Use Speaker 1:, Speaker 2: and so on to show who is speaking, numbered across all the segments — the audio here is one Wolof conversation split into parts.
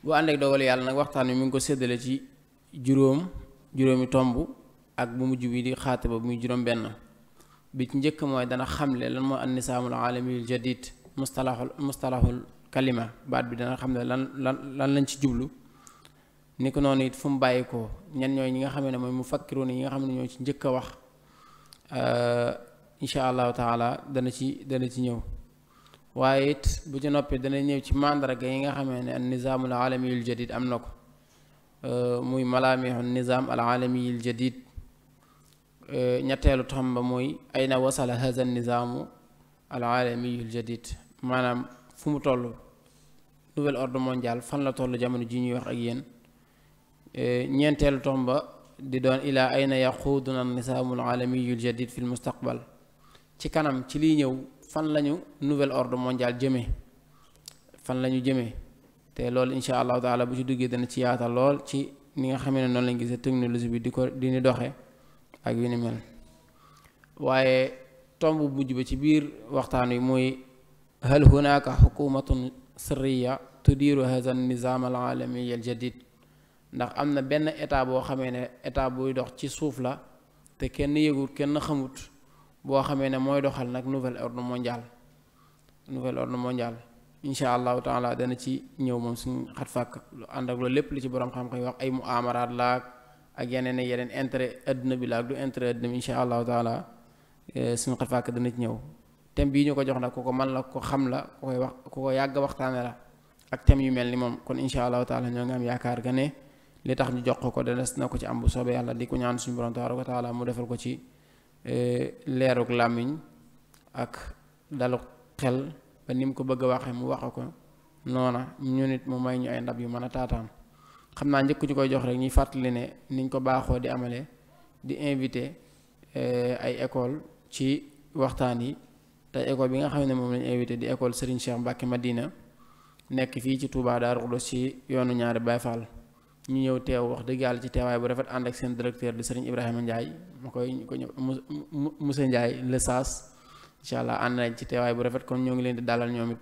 Speaker 1: bu ànd ak dogal yàlla nag waxtaan wi mi ngi ko séddale ci juróomi tomb ak bu mujj bi di xaatiba muy juróom benn bi ci njëkk mooy dana xamle lan mooy an nisaamul aalamiyul jadid mustalahul kalima baat bi dana xam ne lan lañ ci jublu ni ko noonu it fu mu bàyyi ko ñen ñooy ñi nga xam ne mooy mu fakkiroon yi nga xam ne ñoo ci njëkk a wax insha allahu taala dana ci ñëw waaye it bu ci noppee dana ñëw ci màndarga yi nga xamee ne an nizaamul aalamiyul jadid am na ko muy malaamihu nizaam al aalamiyul jadid ñetteelu tomba muy ayna wasala haza nizaamu al aalamiyul jadid maanaam fu mu toll nouvel ordre mondial fan la toll jamono ji ñuy wax ak yéen ñeenteelu tomba di doon ilaa ayna yaxuuduna nizaamul aalamiyul jadid fi l mustaqbal ci kanam ci liy ñëw fan lañu nouvel ordre mondial jëmee fan lañu jëmee te loolu insha allahu taala bu ci duggee dana ci yaatal lool ci ni nga xamee ne noonu lañ gisee technologie bi di ni doxe ak yu ni mel waaye tomb bu mujj ba ci biir waxtaan wi mooy hal hunaka xukumatun sirriya tudiiru hadha nizaam al aalami al jadid ndax am na benn état boo xamee ne état buy dox ci suuf la te kenn yëgut kenn xamut boo xamee ne mooy doxal nag nouvel ordre mondial insha allahu taala dana ci ñëw moom suñ xat fàkk lu ànd ak loolu lépp li ci borom xam-xam wax ay mu amaraat laak ak yeneen intérêt adduna bi laak du intérêt adduna bi insha allahu taala suñ xat fàkk dana ci ñëw thème bii ñu ko jox nag ku ko man la ko xam la ku koy wax ku ko yàgg waxtaane la ak thème yu mel ni moom kon insha allahu taala ñoo ngi am yaakaar ga ne li tax ñu jox ko des na ko ci am bu soobee yàlla di ko ñaan suñu borom tabaaraka wa taala mu defal ko ci leeruk làmmiñ ak daluk xel ba ni mu ko bëgg a waxe mu waxe ko noona ñu nit mu may ñu ay ndab yu mën a taataan xam naa njëkk ñu koy jox rek ñuy fàttali ne niñ ko baaxoo di amale di invité ay école ci waxtaan yi te école bi nga xam ne moom lañu invité di école Serigne Cheikh Mbacke Madina nekk fii ci Touba Darou Khoudoss ci yoonu ñaari Baye Fall ñu ñëw teew wax dëgg yàlla ci teewaay bu rafet ànd ak seen directeur di Serigne Ibrahima Ndiaye ma koy ko Moussa Ndiaye le saas incha allah ànd nañ ci teewaay bu rafet kon ñoo ngi leen di dalal ñoom it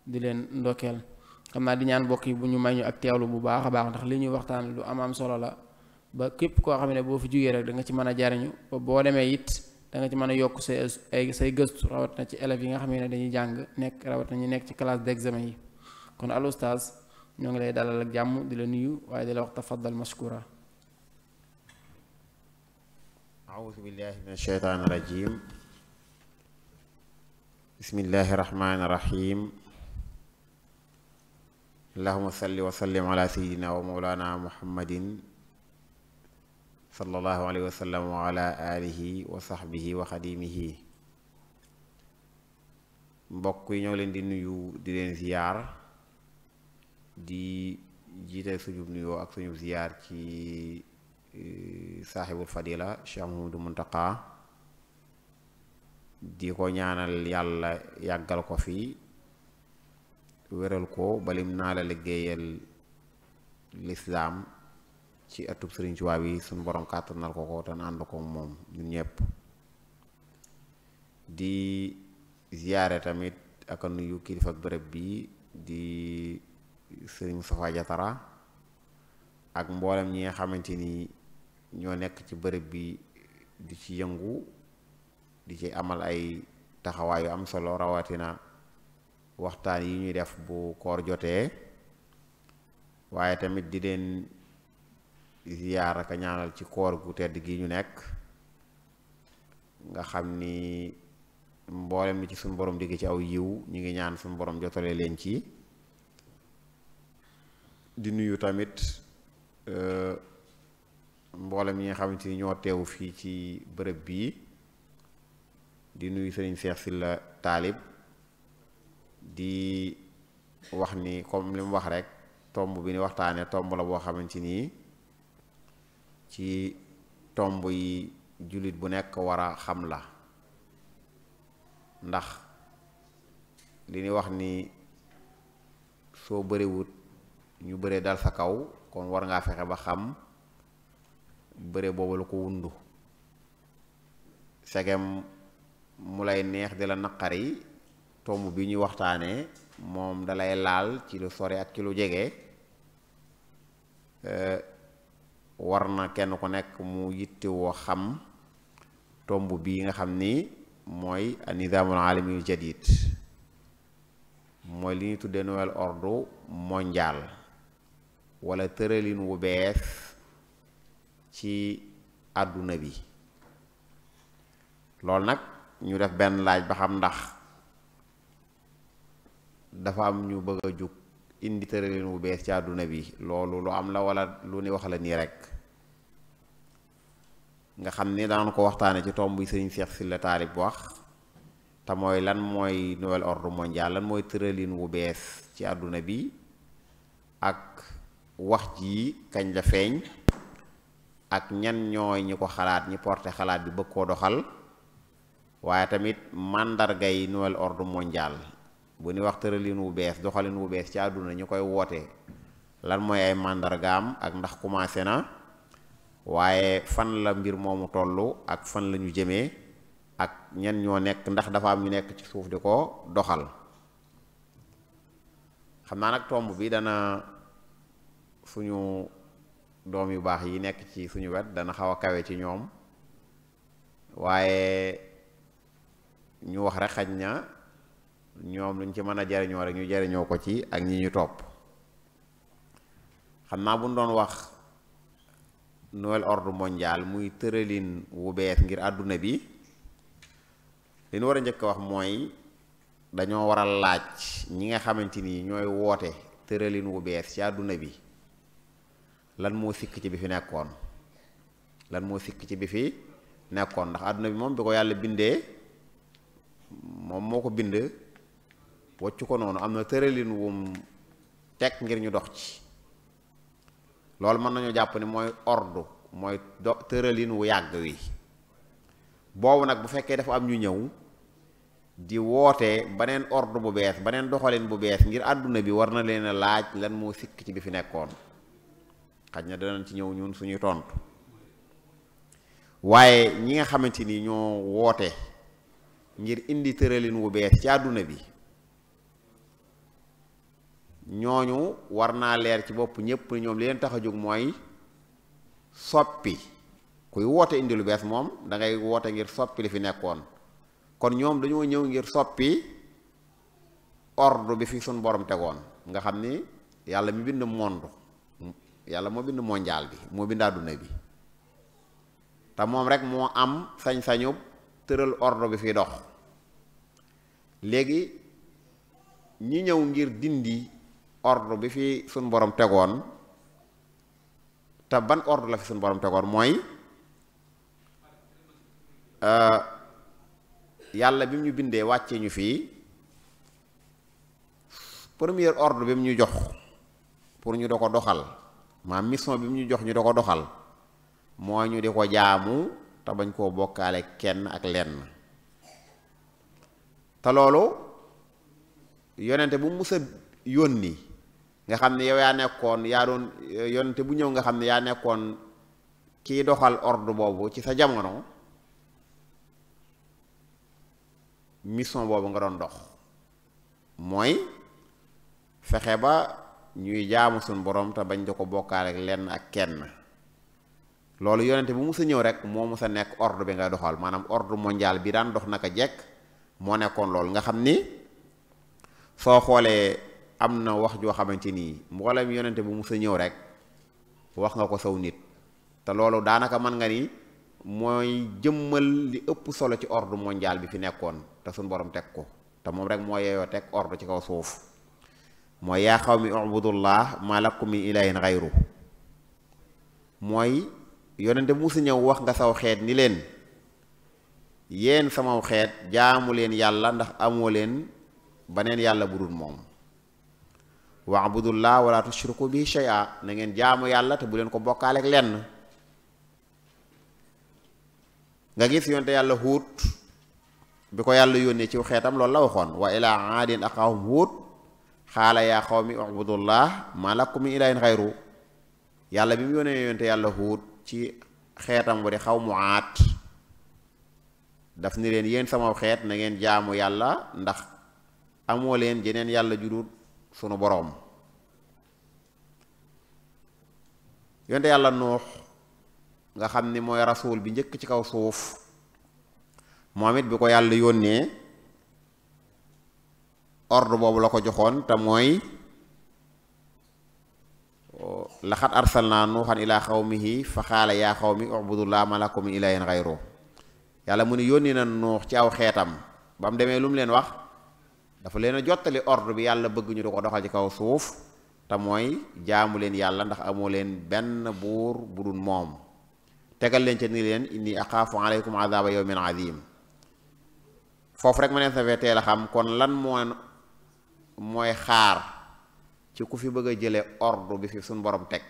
Speaker 1: di leen ndokkeel xam naa di ñaan mbokk yi bu ñu may ñu ak teewlu bu baax a baax ndax li ñuy waxtaan lu am solo la ba képp koo xam ne boo fi jugee rek da nga ci mën a jariñu ba boo demee it da nga ci mën a yokk say gëstu rawat na ci élèves yi nga xam ne dañuy jàng nekk rawat na ñu nekk ci classe d'examen yi kon al oustaz ñoo ngi lay dalal ak jàmm di la nuyu waaye di la wax tafaddal mashkura
Speaker 2: a'uuzu billahi min ashaytaani rajim bismillahi rahmaani rahim allahumma salli wa sallim ala sayyidina wa mawlana muhammadin sallallahu alayhi wa sallam wa ala alihi wa sahbihi wa xadimihi mbokk yi ñoo leen di nuyu di leen ziyaar di jiite suñu nuyoo ak suñu ziyaar ci saaxibul fadila Cheikh Mouhamadou Mountakha di ko ñaanal yàlla yàggal ko fi wéral ko balim naa la liggéeyal lislaam ci atub Sëriñ Tuubaa bi suñu borom kàttanal ko te ànd ko moom ñun ñëpp di ziyaare tamit ak a nuyu kilifa ak bërëb bi di Sëriñ Moustapha Diatara ak mboolem ñi nga xamante ni ñoo nekk ci bërëb bi di ci yëngu di ci amal ay taxawaay yu am solo rawatina waxtaan yi ñuy def bu koor jotee waaye tamit di leen ziyaar ak ñaanal ci koor gu tedd gi ñu nekk nga xam ni mboolem ni ci suñu borom digg ci aw yiw ñu ngi ñaan suñu borom jotale leen ci di nuyu tamit mboolem ñi nga xamante ni ñoo teewu fii ci bërëb bii di nuyu sëriñ Cheikh Sylla Taalib di wax ni comme li mu wax rek tomb bi ni waxtaane tomb la boo xamante ni ci tomb yi jullit bu nekk war a xam la ndax li ni wax ni soo bëriwut ñu bëre dal sa kaw kon war ngaa fexe ba xam bëre boobu la ko wundu segem mu lay neex di la naqari tomb bi ñuy waxtaanee moom dalay laal ci lu sore ak ci lu jege war na kenn ku nekk mu yittewoo xam tomb bii nga xam ni mooy nizaamul aalami jadid mooy li ñuy tuddee nouvel ordre mondial wala tëralin wu bees ci àdduna bi. loolu nag ñu def benn laaj ba xam ndax dafa am ñu bëgg a jug indi tëralin wu bees ci àdduna bi, loolu lu am la wala lu ni wax la nii rek. nga xam ni daan ko waxtaane ci tomb bi Sëriñ Seex Sylla Taalib wax te mooy lan mooy nouvel ordre mondial, lan mooy tëralin wu bees ci àdduna bi, ak wax ji kañ la feeñ, ak ñan ñooy ñi ko xalaat, ñi porté xalaat bi bëgg koo doxal, waaye tamit màndargay nouvel ordre mondial bu ni wax tëralin wu bees, doxalin wu bees ci àdduna ñu koy woote, lan mooy ay màndargaam ak ndax commencé na, waaye fan la mbir moomu tollu ak fan la ñu jëmee, ak ñan ñoo nekk, ndax dafa am ñu nekk ci suuf di ko doxal. xam naa nag tomb bi dana suñu doom yu baax yi nekk ci suñu wet dana xaw a kawe ci ñoom, waaye ñu wax rek xaj na ñoom luñ ci mën a jariñoo rek ñu jariñoo ko ci ak ñi ñu topp. xam naa bu ñu doon wax nouvel ordre mondial muy tëralin wu bees ngir àdduna bi, li ñu war a njëkk a wax mooy dañoo war a laaj ñi nga xamante ni ñooy woote tëralin wu bees ci àdduna bi lan moo sikk ci bi fi nekkoon, lan moo sikk ci bi fi nekkoon. ndax àdduna bi moom bi ko yàlla bindee moom moo ko bind waccu ko noonu, am na tëralin wum teg ngir ñu dox ci. loolu mën nañu jàpp ni mooy ordre, mooy tëralin wu yàgg wi. boobu nag bu fekkee dafa am ñu ñëw di woote beneen ordre bu bees, beneen doxalin bu bees ngir àdduna bi, war na leen a laaj lan moo sikk ci bi fi nekkoon. xaj na danañ ci ñëw ñun suñuy tontu. waaye ñi nga xamante ni ñoo woote ngir indi tëralin wu bees ci àdduna bi, ñooñu war naa leer ci bopp ñépp ñoom li leen tax a jóg mooy soppi. kuy woote indi lu bees moom da ngay woote ngir soppi li fi nekkoon. kon ñoom dañoo ñëw ngir soppi ordre bi fi suñ borom tegoon, nga xam ni yàlla mi bind monde, yàlla moo bind mondial bi, moo bind àdduna bi, te moom rek moo am sañ-sañu tëral ordre bi fi dox. léegi ñi ñëw ngir dindi ordre bi fi suñ borom tegoon, te ban ordre la fi suñ borom tegoon mooy yàlla bi mu ñu bindee wàcce ñu fii, premier ordre bi mu ñu jox pour ñu da ko doxal, maanaam mission bi mu ñu jox ñu da ko doxal, mooy ñu di ko jaamu te bañ koo bokkaale kenn ak lenn. te loolu yonente bu musa yónni nga xam ne yow yaa nekkoon, yaa doon yonente bu ñëw nga xam ne yaa nekkoon kiy doxal ordre boobu ci sa jamono, mission boobu nga doon dox mooy fexe ba ñuy jaamu suñ borom te bañ di ko bokkaale ak lenn ak kenn. loolu yonente bu musa ñëw rek moo musa nekk ordre bi ngay doxal, maanaam ordre mondial bi daan dox naka jekk moo nekkoon loolu. nga xam ni soo xoolee am na wax joo xamante ni mboolem yonente bu musa ñëw rek wax nga ko saw nit, te loolu daanaka mën nga ni mooy jëmmal li ëpp solo ci ordre mondial bi fi nekkoon te suñ borom teg ko, te moom rek moo yeeyoo teg ordre ci kaw suuf. mooy yaa qawmi ubudullah ma lakum min ilahin ghayru. mooy yonente bu musa ñëw wax nga saw xeet ni leen yéen samaw xeet jaamu leen yàlla ndax amoo leen baneen yàlla bu dul moom. wa'budullah wala tushriku bihi shay'a, na ngeen jaamu yàlla te bu leen ko bokkaale ak lenn. nga gis yonte yàlla Huud bi ko yàlla yónnee ci xeetam loolu la waxoon, wa ilaa aadin axaahum Huud xaala yaa qawmi ubudullah ma lakum min ilahin xayru. yàlla bi mu yónnee yonte yàlla Huud ci xeetam bu di xaw mu Aad daf ni leen yéen sama xeet na ngeen jaamu yàlla ndax amoo leen jeneen yàlla judul sunu boroom. yonte yàlla nuux nga xam ni mooy rasul bi njëkk ci kaw suuf moom it bi ko yàlla yónnee ordre boobu la ko joxoon te mooy laxat arsalna nuuxan ilaa xawmihi fa xaala yaa xawmi ubudullaa ma lakum min ilaahin xayru yàlla mu ne yónni na nuux ci aw xeetam ba mu demee lu mu leen wax dafa leen a jottali ordre bi yàlla bëgg ñu di ko doxal ci kaw suuf te mooy jaamu leen yàlla ndax amoo leen benn buur bu dul moom tegal leen ca ni leen inni axaafu aleykum azaba yawmin azim foofu rek ma neen sa fee teel a xam kon lan mooy xaar ci ku fi bëgg a jële ordre bi fi suñ borom teg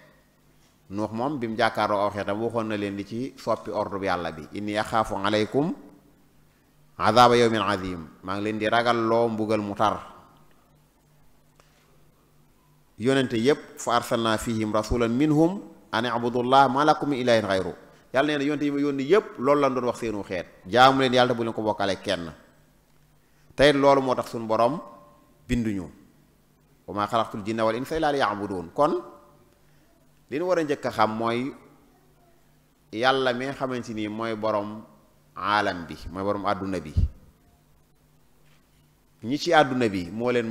Speaker 2: nuux moom bi mu jàkkaarloo aw xeetam waxoon na leen di ci soppi ordre bi yàlla bi inni axaafu aleykum azaba yawmin azim maa ngi leen di ragal loo mbugal mu tar yonente yépp fa arsalna fihim rasulan minhum an ibudullah ma lakum min ilahin xayru yàlla nee na yonente yi ma yónni yépp loolu lañ doon wax seenu xeet jaamu leen yàlla te bu leen ko bokkale kenn tey loolu moo tax suñu borom binduñu wa maa xalaqtul jinna wal insa illa liya'budun kon li ñu war a njëkk a xam mooy yàlla mi nga xamante ni mooy borom aalam bi mooy borom àdduna bi ñi ci àdduna bi moo leen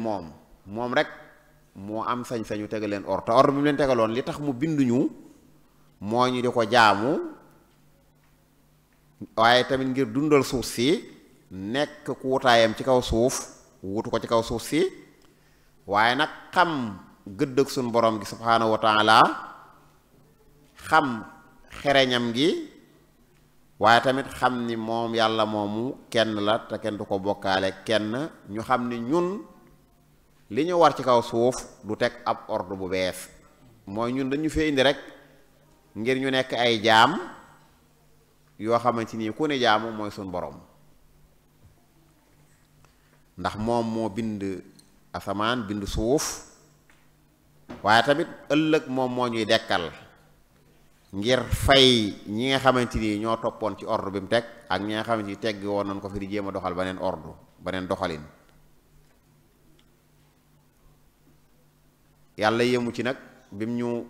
Speaker 2: moom rek moo am sañ-sañu tegal leen or te or bi mu leen tegaloon li tax mu binduñu moo ñu di ko jaamu waaye tamit ngir dundal suuf si nekk kuutaayam ci kaw suuf wutu ko ci kaw suuf si waaye nag xam gëddëg suñ borom gi subhaanahu wa taala xam xereñam gi waaye tamit xam ni moom yàlla moomu kenn la te kenn du ko bokkaale kenn ñu xam ni ñun li ñu war ci kaw suuf du teg ab ordre bu bees mooy ñun dañu fee indi rek ngir ñu nekk ay jaam yoo xamante ni ku ne jaamu mooy suñ borom ndax moom moo bind asamaan bind suuf waaye tamit ëllëg moom moo ñuy dekkal ngir fay ñi nga xamante ni ñoo toppoon ci ordre bi mu teg ak ñi nga xamante ni tegg woon nañ ko fi di jéem a doxal beneen ordre beneen doxalin yàlla yéemu ci nag bim ñu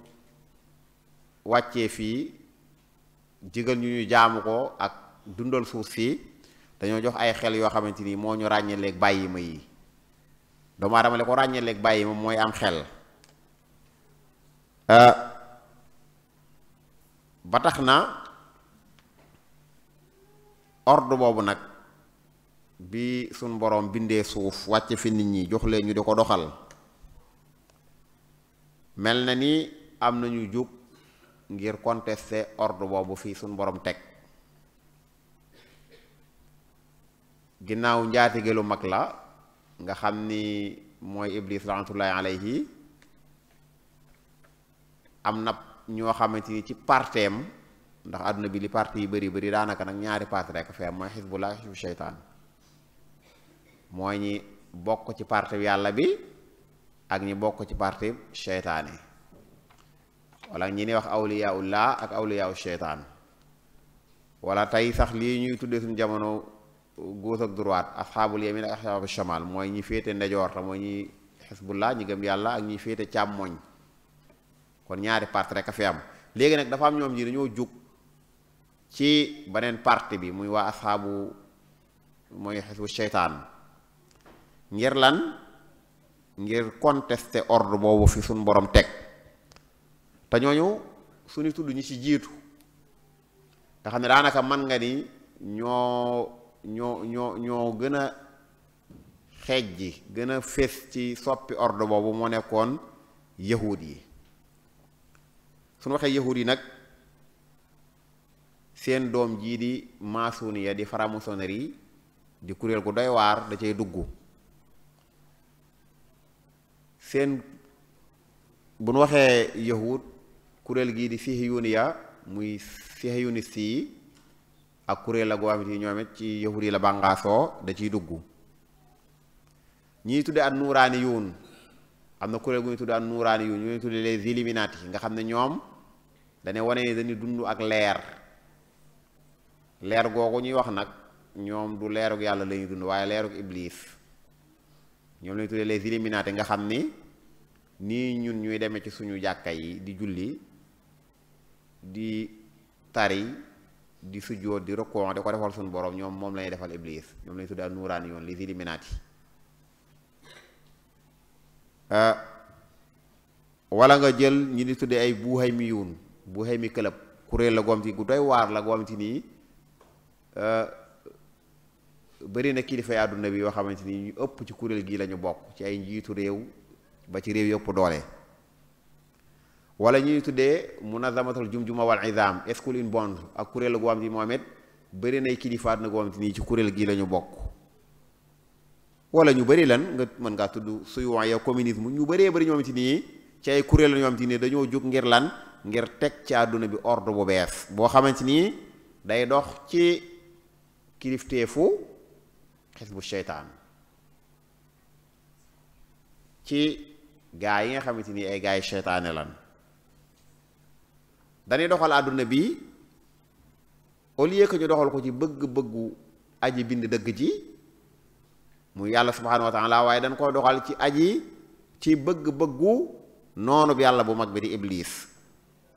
Speaker 2: wàccee fii digal ñu jaamu ko ak dundal suuf si dañoo jox ay xel yoo xamante ni moo ñu ràññeeleeg bàyyi ma yi doomu aadama le ko ràññeeleeg bàyyi ma mooy am xel ba tax na ordre boobu nag bi suñ boroom bindee suuf wàcce fi nit ñi jox leen ñu di ko doxal mel na ni am nañu jóg ngir contester ordre boobu fii suñ boroom teg ginnaaw njaatige lu mag la nga xam ni mooy iblis rahmatullahi alayhi am na ñoo xamante ni ci parteem ndax àdduna bi li parti yi bari daanaka nag ñaari parti rek fi am mooy xisbullah xisbu sheytaan mooy ñi bokk ci parti yàlla bi ak ñi bokk ci parti sheytaane wala ñi ni wax awliyaullah ak awliyau sheytaan wala tey sax lii ñuy tuddee suñu jamono gauche ak droite asxaabul yamin ak asxaabul shamal mooy ñi féete ndejoor te mooy ñi xisbullah ñi gëm yàlla ak ñi féete càmmoñ kon ñaari parti rek a fi am léegi nag dafa am ñoom ñi dañoo jug ci beneen parti bi muy waa asxaabu mooy xisbu sheytaan ngir lan ngir contester ordre boobu fi suñ borom teg te ñooñu suñu tudd ñi ci jiitu nga xam ne daanaka man nga ni ñoo gën a xeej ji gën a fés ci soppi ordre boobu moo nekkoon yahud yi suñu waxee yahud yi nag seen doom jii di maasuniya di franc-maçonnerie di kuréel gu doy waar da cay dugg seen bu nu waxee yahud kuréel gii di sihiyuniya muy sihiyuniste yi ak kuréel la goo xamante ni ñoom it ci yahud yi la bàngaasoo da ciy dugg ñii tudde ak nuuraani yuun am na kuréel gu ñu tudde ak nuuraani yuun ñu tudde les illuminati nga xam ne ñoom dañu wane ni dañuy dund ak leer googu ñuy wax nag ñoom du leerug yàlla la ñuy dund waaye leerug iblis ñoom la ñuy tuddee les illuminati nga xam ni nii ñun ñuy demee ci suñu jàkka yi di julli di tari di sujjóot di rokkoon di ko defal suñu borom ñoom moom lañuy defal iblis ñoom lañuy tuddee nuuraani yoon li illuminati wala nga jël ñi di tuddee ay buuhaymiyuun buuhaymi club kuréel la goom ci gu doy waar la goom ci nii bëri na kilifa yi àdduna bi yoo xamante ni ñu ëpp ci kuréel gii lañu bokk ci ay njiitu réew ba ci réew yëpp doole wala ñuy tuddee munazamatul jumjuma wal izam school in bond ak kuréel goo xam ci moom it bëri nay kilifa àdduna goo xam ci nii ci kuréel gii lañu bokk wala ñu bëri lan nga mën ngaa tudd suyuwan ya communisme ñu bëree bëri ñoom ci nii ci ay kuréel la ñoom ci nii dañoo jóg ngir lan ngir teg ci àdduna bi ordre bu bees boo xamante ni day dox ci kilifteefu xisbu seytaan ci gaa yi nga xamante ni ay gaa yi seytaane lan dañuy doxal àdduna bi au lieu que ñu doxal ko ci bëgg-bëggu aji bind dëgg ji mu yàlla subhanahu wa taala waaye dañ koy doxal ci aji ci bëgg-bëggu noonu bi yàlla bu mag bi di iblis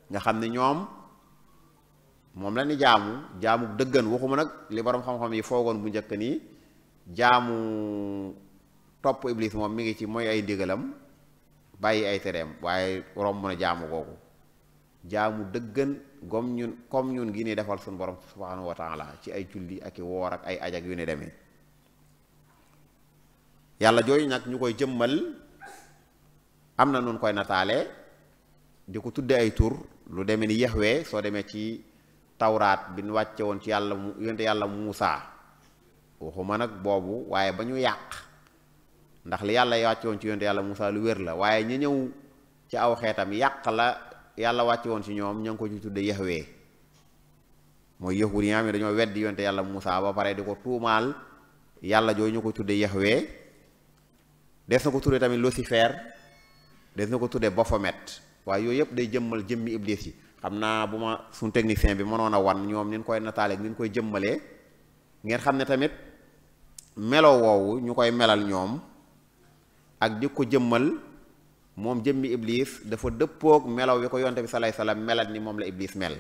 Speaker 2: nga xam ne ñoom moom la ni jaamu dëggan waxuma nag li borom xam-xam yi foogoon bu njëkk nii jaamu topp iblis moom mi ngi ci mooy ay ndigalam bàyyi ay tereem waaye romb na jaamu googu jaamu dëggan comme ñun gi ni defal suñu borom subhanahu wa taala ci ay julli ak i woor ak ay aj ak yu ne demee yàlla jooyu nag ñu koy jëmmal am na nun koy nataale di ko tudde ay tur lu demee ni Yahwe soo demee ci tawraat bi ñu wàcce woon ci yàlla yonte yàlla Muusa waxuma nag boobu waaye ba ñu yàq ndax li yàlla wàcce woon ci yonte yàlla Muusa lu wér la waaye ñu ñëw ci aw xeetam yàq la yàlla wàcce woon ci ñoom ña ngi ko ci tudde Yahwe mooy yahud yi nga xam ne dañoo weddi yonte yàlla Muusa ba pare di ko tuumaal yàlla jooyu ñu ko tudde Yahwe des na ko tudde tamit Lucifer des na ko tudde Baphomet waaye yooyu yëpp day jëmmal jëmmi iblis yi xam naa bu ma suñ technicien bi mënoon a wan ñoom ni ñu koy nataaleeg ni ñu koy jëmmalee ngeen xam ne tamit melo woowu ñu koy melal ñoom ak di ko jëmmal moom jëmmi iblis dafa dëppoog melaw wi ko yonte bi sallallahu alayhi wasallam melat ni moom la iblis mel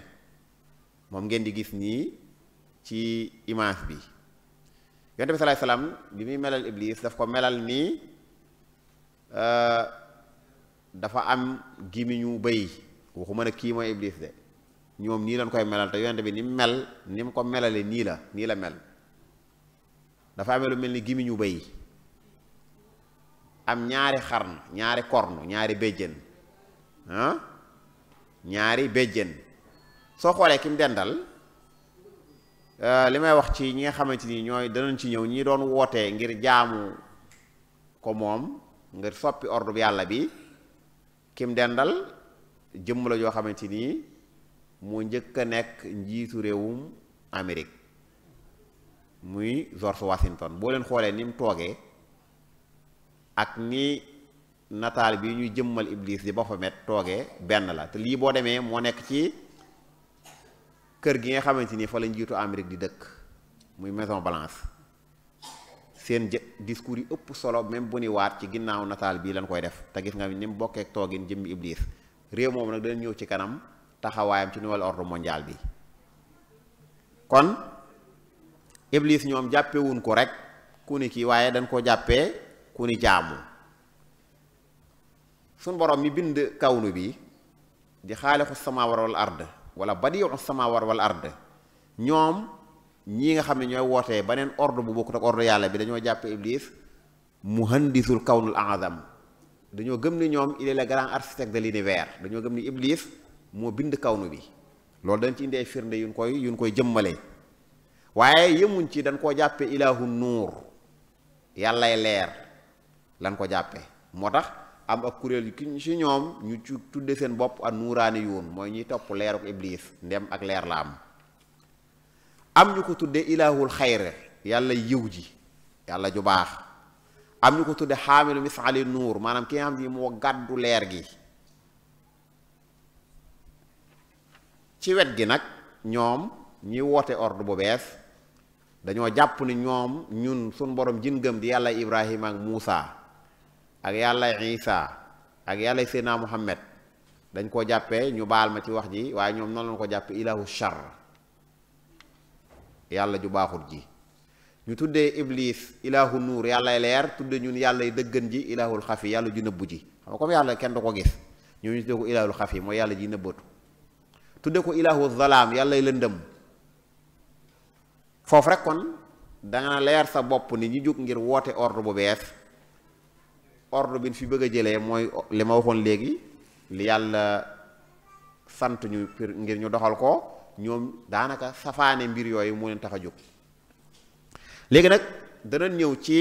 Speaker 2: moom ngeen di gis nii ci image bi yonte bi sallallahu alayhi wasallam bi muy melal iblis daf ko melal nii dafa am gémmiñu bëy waxuma ne kii mooy iblis de ñoom nii lañ koy melal te yonte bi ni mu mel ni mu ko melale nii la mel dafa amee lu mel ni gémmiñu bëy am ñaari xarn ñaari kornu ñaari béjjën ñaari béjjën soo xoolee ki mu dendal li may wax ci ñi nga xamante ni ñooy danañ ci ñëw ñi doon wootee ngir jaamu ko moom ngir soppi ordre bi yàlla bi kim dendal jëmm la joo xamante ni moo njëkk a nekk njiitu réewum Amérique muy George Washington boo leen xoolee ni mu toogee ak ni nataal bi ñuy jëmmal iblis di Baphomet toogee benn la te lii boo demee moo nekk ci kër gi nga xamante ni fa la njiitu Amérique di dëkk muy Maison Blanche seen discours yi ëpp solo même bu ni waat ci ginnaaw nataal bii lañ koy def te gis nga ni mu bokkee toogin jëmmi iblis réew moom nag dana ñëw ci kanam taxawaayam ci nouvel ordre mondial bi kon iblis ñoom jàppewuñ ko rek ku ni kii waaye dañ ko jàppee ku ni jaamu suñ borom mi bind kawnu bi di xaalixu samawar wal ard wala badiu samawar wal ard ñoom ñii nga xam ne ñooy wootee beneen ordre bu bokkut ak ordre yàlla bi dañoo jàppe iblis muhandisul kawnul azam dañoo gëm ni ñoom il est le grand architecte de l'univers dañoo gëm ni iblis moo bind kawnu bi loolu dañ ci indee firnde yuñ koy jëmmale waaye yemuñ ci dañ koo jàppe ilahu nuur yàllay leer lan ko jàppe moo tax am ak kuréel ki ci ñoom ñu ci tudde seen bopp ak nuuraani yoon mooy ñuy topp leeruk iblis ndem ak leer la am ñu ko tudde ilahul xayre yàlla yiw ji yàlla ju baax am ñu ko tudde xaamilu misali nuur maanaam ki nga xam ni moo gàddu leer gi ci wet gi nag ñoom ñi woote ordre bu bees dañoo jàpp ni ñoom ñun suñ borom jin gëm di yàlla Ibrahima ak Muusa ak yàlla Isa ak yàlla Seydina Muhammad dañ koo jàppee ñu baal ma ci wax ji waaye ñoom noonu lañ ko jàppee ilahu shar yàlla ju baaxut ji. ñu tuddee iblis ilahu nuur yàllay leer tudde ñun yàllay dëggan ji ilahul xafi yàlla ju nëbbu ji xam nga comme yàlla kenn du ko gis ñoo ñu tudde ko ilahul xafi mooy yàlla ji nëbbatu tudde ko ilahu zalaam yàllay lëndëm foofu rek kon danga leer sa bopp ni ñu jóg ngir woote ordre bu bees ordre bi ñu fi bëgg a jëlee mooy li ma waxoon léegi li yàlla sant ñu ngir ñu doxal ko ñoom daanaka safaane mbir yooyu moo leen tax a jóg léegi nag dana ñëw ci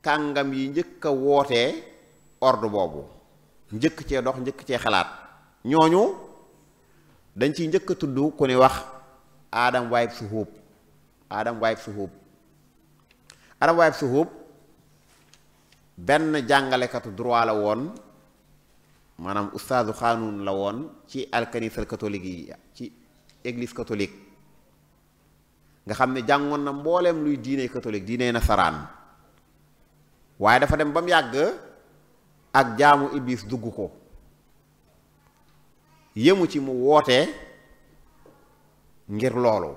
Speaker 2: kàngam yi njëkk a wootee ordre boobu njëkk cee dox njëkk cee xalaat ñooñu dañ ciy njëkk a tudd ku ni wax Adam Waib Suhub benn jàngalekatu droit la woon maanaam ustaazu xaanuun la woon ci alkanisal catholique yi ci église catholique nga xam ne jàngoon na mbooleem luy diine catholique diine nasaraan waaye dafa dem ba mu yàgg ak jaamu iblis dugg ko yëmu ci mu woote ngir loolu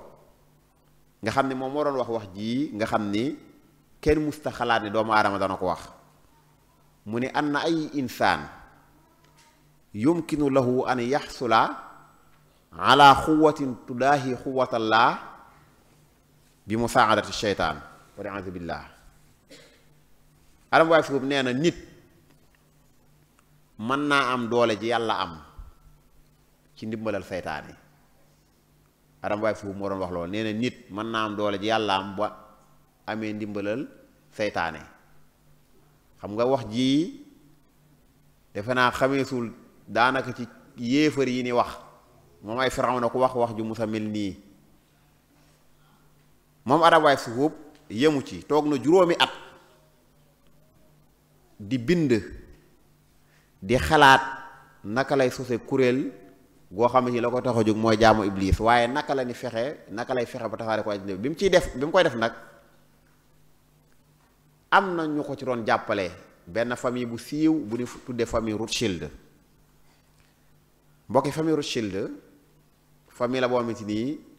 Speaker 2: nga xam ne moom moo doon wax ji nga xam ni kenn musta xalaat ni doomu aadama dana ko wax mu ne an na ay insaan yumkinu lahu an yaxsula ala xuwatin tudaahi xuwatallah bi musaadati sheytaan waliyasu billah Adam Waib Suhub nee na nit mën naa am doole ji yàlla am ci ndimbalal seytaane Adam Waib Suhub moo doon wax loolu nee na nit mën naa am doole ji yàlla am ba amee ndimbalal seytaane xam nga wax ji defe naa xameesul daanaka ci yéefar yi ni wax moom ay Firawna ko wax ju musa mel nii moom Adam Waib Suhub yemu ci toog na juróomi at di bind di xalaat naka lay sose kuréel goo xam ne ci la ko tax a jóg mooy jaamu iblis waaye naka lay fexe ba tasaare ko àddina bi mu koy def nag am na ñu ko ci doon jàppale benn famille bu siiw bu ñu tuddee famille Rothschild mbokki famille Rothschild famille la boo xamante nii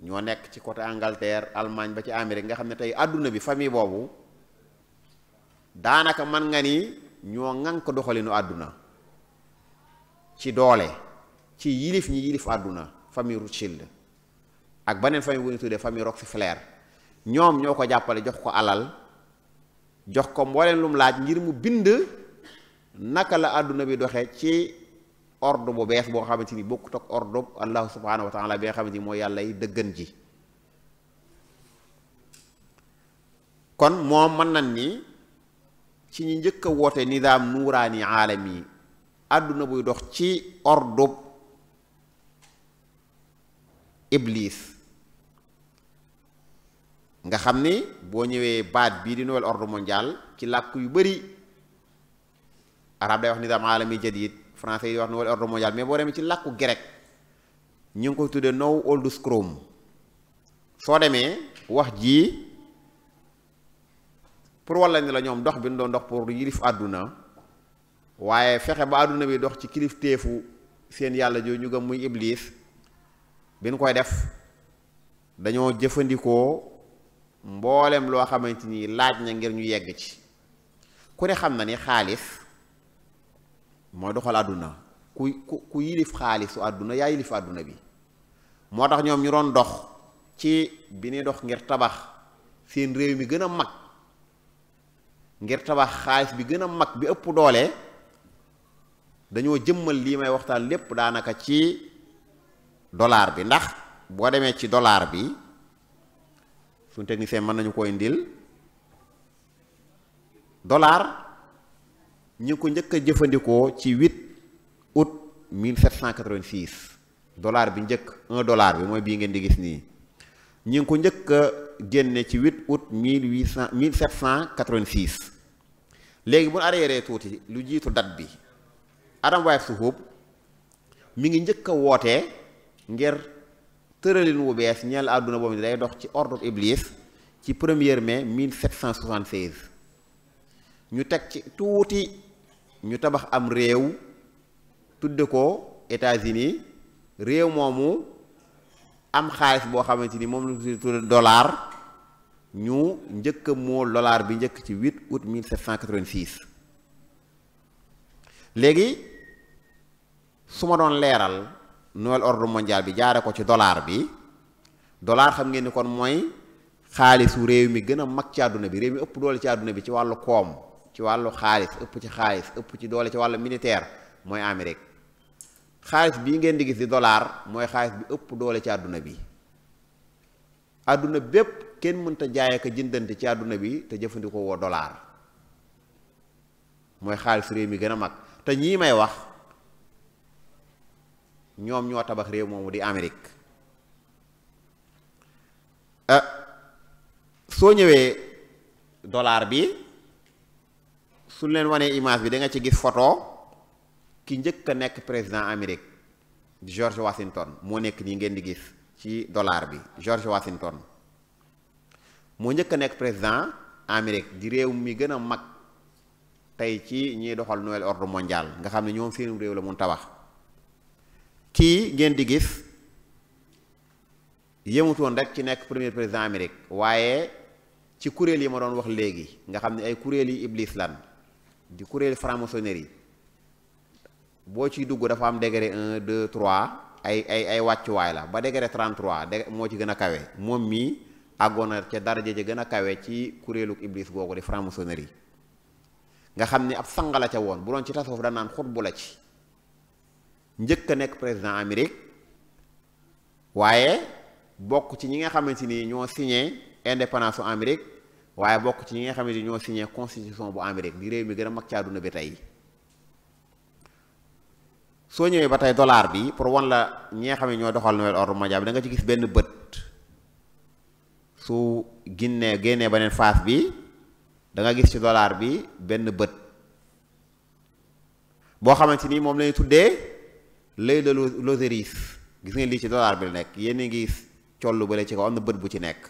Speaker 2: ñoo nekk ci côté Angleterre Allemagne ba ci Amérique nga xam ne tey àdduna bi famille boobu daanaka mën nga ni ñoo ŋànk doxalinu àdduna ci doole ci yilif ñi yilif àdduna famille Rothschild ak beneen famille bu ñu tuddee famille Rockefeller ñoom ñoo ko jàppale jox ko alal jox ko mbooleen lu mu laaj ngir mu bind naka la àdduna bi doxe ci ordre bu bees boo xamante ni bokkut ak ordre allahu subhanahu wa taala bi nga xamante ni mooy yàlla yi dëggan ji kon moom mën nañ ni ci ñi njëkk a woote nizaam nuuraani aalami àdduna buy dox ci ordre iblis nga xam ni boo ñëwee baat bii di nouvel ordre mondial ci làkk yu bari arab day wax nizaam aalami jadid français yi wax nouvel ordre mondial mais boo demee ci làkku grec ñu ngi koy tuddee now old scrum soo demee wax ji pour walla ni la ñoom dox bi ñu doon dox pour yilif àdduna waaye fexe ba àdduna bi dox ci kilifteefu seen yàlla jooju ñu gëm muy iblis bi ñu koy def dañoo jëfandikoo mboolem loo xamante ni laaj na ngir ñu yegg ci ku ne xam na ni xaalis mooy doxal àdduna ku yilif xaalisu àdduna yaa yilif àdduna bi moo tax ñoom ñu doon dox ci bi ñuy dox ngir tabax seen réew mi gën a mag ngir tabax xaalis bi gën a mag bi ëpp doole dañoo jëmmal lii may waxtaan lépp daanaka ci dollar bi ndax boo demee ci dollar bi suñu technicien mën nañu koy indil dollar ñu ko njëkk a jëfandikoo ci 8 août 1786 dollar bi njëkk $1 bi mooy bii ngeen di gis nii ñu ngi ko njëkk a génne ci 8 août 1786 léegi bu ñu arriéré tuuti lu jiitu date bi Adam Waib Suhub mi ngi njëkk a wootee ngir tëralin wu bees ñeel àdduna boobu day dox ci ordre iblis ci 1er mai 1776 ñu teg ci tuuti ñu tabax am réew tudde ko États-Unis réew moomu am xaalis boo xamante ni moom la tudde dollar ñu njëkk a mool dollar bi njëkk ci 8 août 1786 léegi su ma doon leeral nouvel ordre mondial bi jaare ko ci dollar bi dollar xam ngeen ni kon mooy xaalisu réew mi gën a mag ci àdduna bi réew mi ëpp doole ci àdduna bi ci wàllu koom ci wàllu xaalis ëpp ci doole ci wàllu militaire mooy Amérique xaalis bii ngeen di gis di dollar mooy xaalis bi ëpp doole ci àdduna bi àdduna bépp kenn mënta jaay ak jëndante ci àdduna bi te jëfandikoo woo dollar mooy xaalis réew mi gën a mag te ñii may wax ñoom ñoo tabax réew moomu di Amérique soo ñëwee dollar bi su leen wanee image bi da nga ci gis photo ki njëkk a nekk président Amérique George Washington moo nekk nii ngeen di gis ci dollar bi George Washington moo njëkk a nekk président Amérique di réew mi gën a mag tey ci ñiy doxal nouvel ordre mondial nga xam ne ñoom seen réew la mun tabax kii ngeen di gis yemutoon rek ci nekk premier président Amérique waaye ci kuréel yi ma doon wax léegi nga xam ne ay kuréel yi iblis lan di kuréel franc-maçonnerie boo ciy dugg dafa am degré 1 2 3 ay wàccuwaay la ba degré 33 moo ci gën a kawe moom mii àggoon na ca daraja ja gën a kawe ci kuréelu iblis googu di franc-maçonnerie nga xam ni ab sanga la ca woon bu doon ci tasawuf da naan xutbu la ci njëkk a nekk président Amérique waaye bokk ci ñi nga xamante ni ñoo signé indépendance su Amérique waaye bokk ci ñi nga xamante ni ñoo signé constitution bu Amérique di réew mi gën a mag ci àdduna bi tey soo ñëwee ba tey dollar bi pour wan la ñi nga xam ne ñoo doxal nouvel ordre mondial bi da nga ci gis benn bët su génnee beneen face bi da nga gis ci dollar bi benn bët boo xamante ni moom lañuy tuddee l'œil de l'Osiris gis ngeen lii ci dollar bi la nekk yéen a ngi gis collu bale ci kaw am na bët bu ci nekk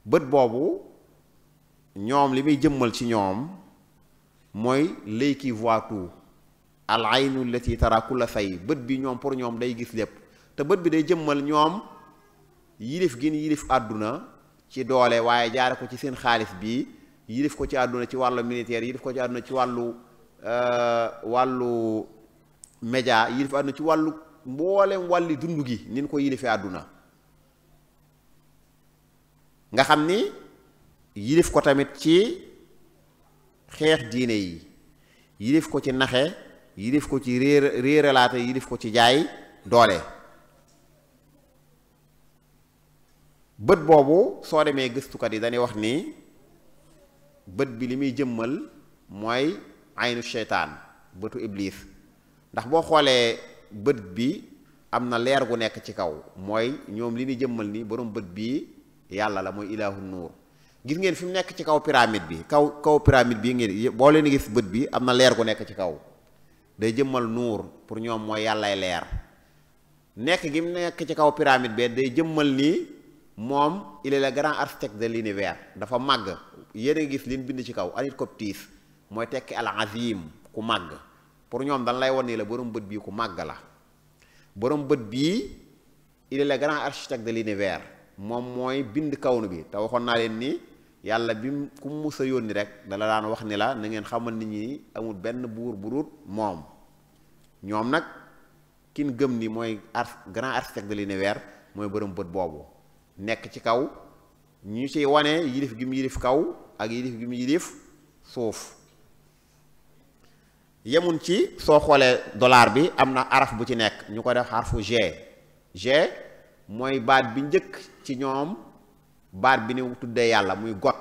Speaker 2: bët boobu ñoom li muy jëmmal ci ñoom mooy l'œil qui voit tout al aynu allati tara kulla say bët bi ñoom pour ñoom day gis lépp te bët bi day jëmmal ñoom yilif gi yilif àdduna ci doole waaye jaare ko ci seen xaalis bi yilif ko ci àdduna ci wàllu militaire yilif ko ci àdduna ci wàllu média yilif àdduna ci wàllu mboolem wàlli dund gi nin ko yilifee àdduna nga xam ni yilif ko tamit ci xeex diine yi yilif ko ci naxe yilif ko ci réeralaate yilif ko ci jaay doole bët boobu soo demee gëstukat yi dañuy wax ni bët bi li muy jëmmal mooy aynu seytaan bëtu iblis ndax boo xoolee bët bi am na leer gu nekk ci kaw mooy ñoom li ñuy jëmmal ni borom bët bii yàlla la mooy ilaahu nuur gis ngeen fi mu nekk ci kaw pyramide bi kaw pyramide bii ngeen boo leen gis bët bi am na leer gu nekk ci kaw day jëmmal nuur pour ñoom mooy yàllay leer nekk gi mu nekk ci kaw pyramide bi day jëmmal ni moom il est le grand architecte de l'univers dafa màgg yéen a gis liñ bind ci kaw anit koptiis mooy tekki al azim ku màgg pour ñoom dañ lay won ni la borom bët bii ku màgg la borom bët bii il est le grand architecte de l'univers moom mooy bind kawnu bi te waxoon naa leen ni yàlla bi ku musa yónni rek dala daan wax ni la na ngeen xamal nit ñi amul benn buur bu dul moom ñoom nag kin gëm ni mooy grand architecte de l'univers mooy borom bët boobu nekk ci kaw ñu ci wane yilif gi mu yilif kaw ak yilif gi mu yilif suuf yemun ci soo xoolee dollar bi am na araf bu ci nekk ñu ko def xarfu G mooy baat bi njëkk ci ñoom baat bi ni tuddee yàlla muy got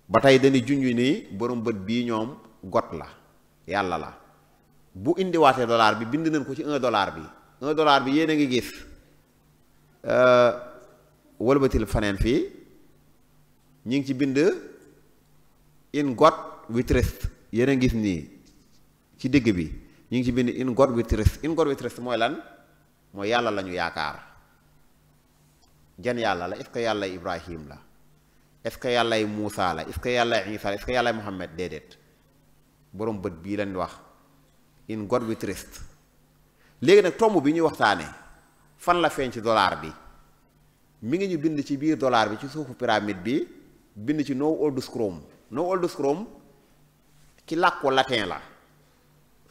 Speaker 2: ba tey dañuy junj ni borom bët bii ñoom got la yàlla la bu indiwaatee dollar bi bind nañ ko ci $1 bi $1 bi yéen a ngi gis wëlbatil faneen fii ñu ngi ci bind in God we trust yéen a gis nii ci digg bi ñu ngi ci bind in God we trust in God we trust mooy lan mooy yàlla la ñu yaakaar jan yàlla la est-ce que yàlla Ibrahim la est-ce que yàlla Muusa la est-ce que yàlla Isa la est-ce que yàlla Muhammad déedéet borom bët bii lañ wax in God we trust. léegi nag tomb bi ñuy waxtaane fan la feeñ ci dollar bi mi ngi ñu bind ci biir dollar bi ci suufu pyramide bi bind ci no old scrum. no old scrum ci làkku latin la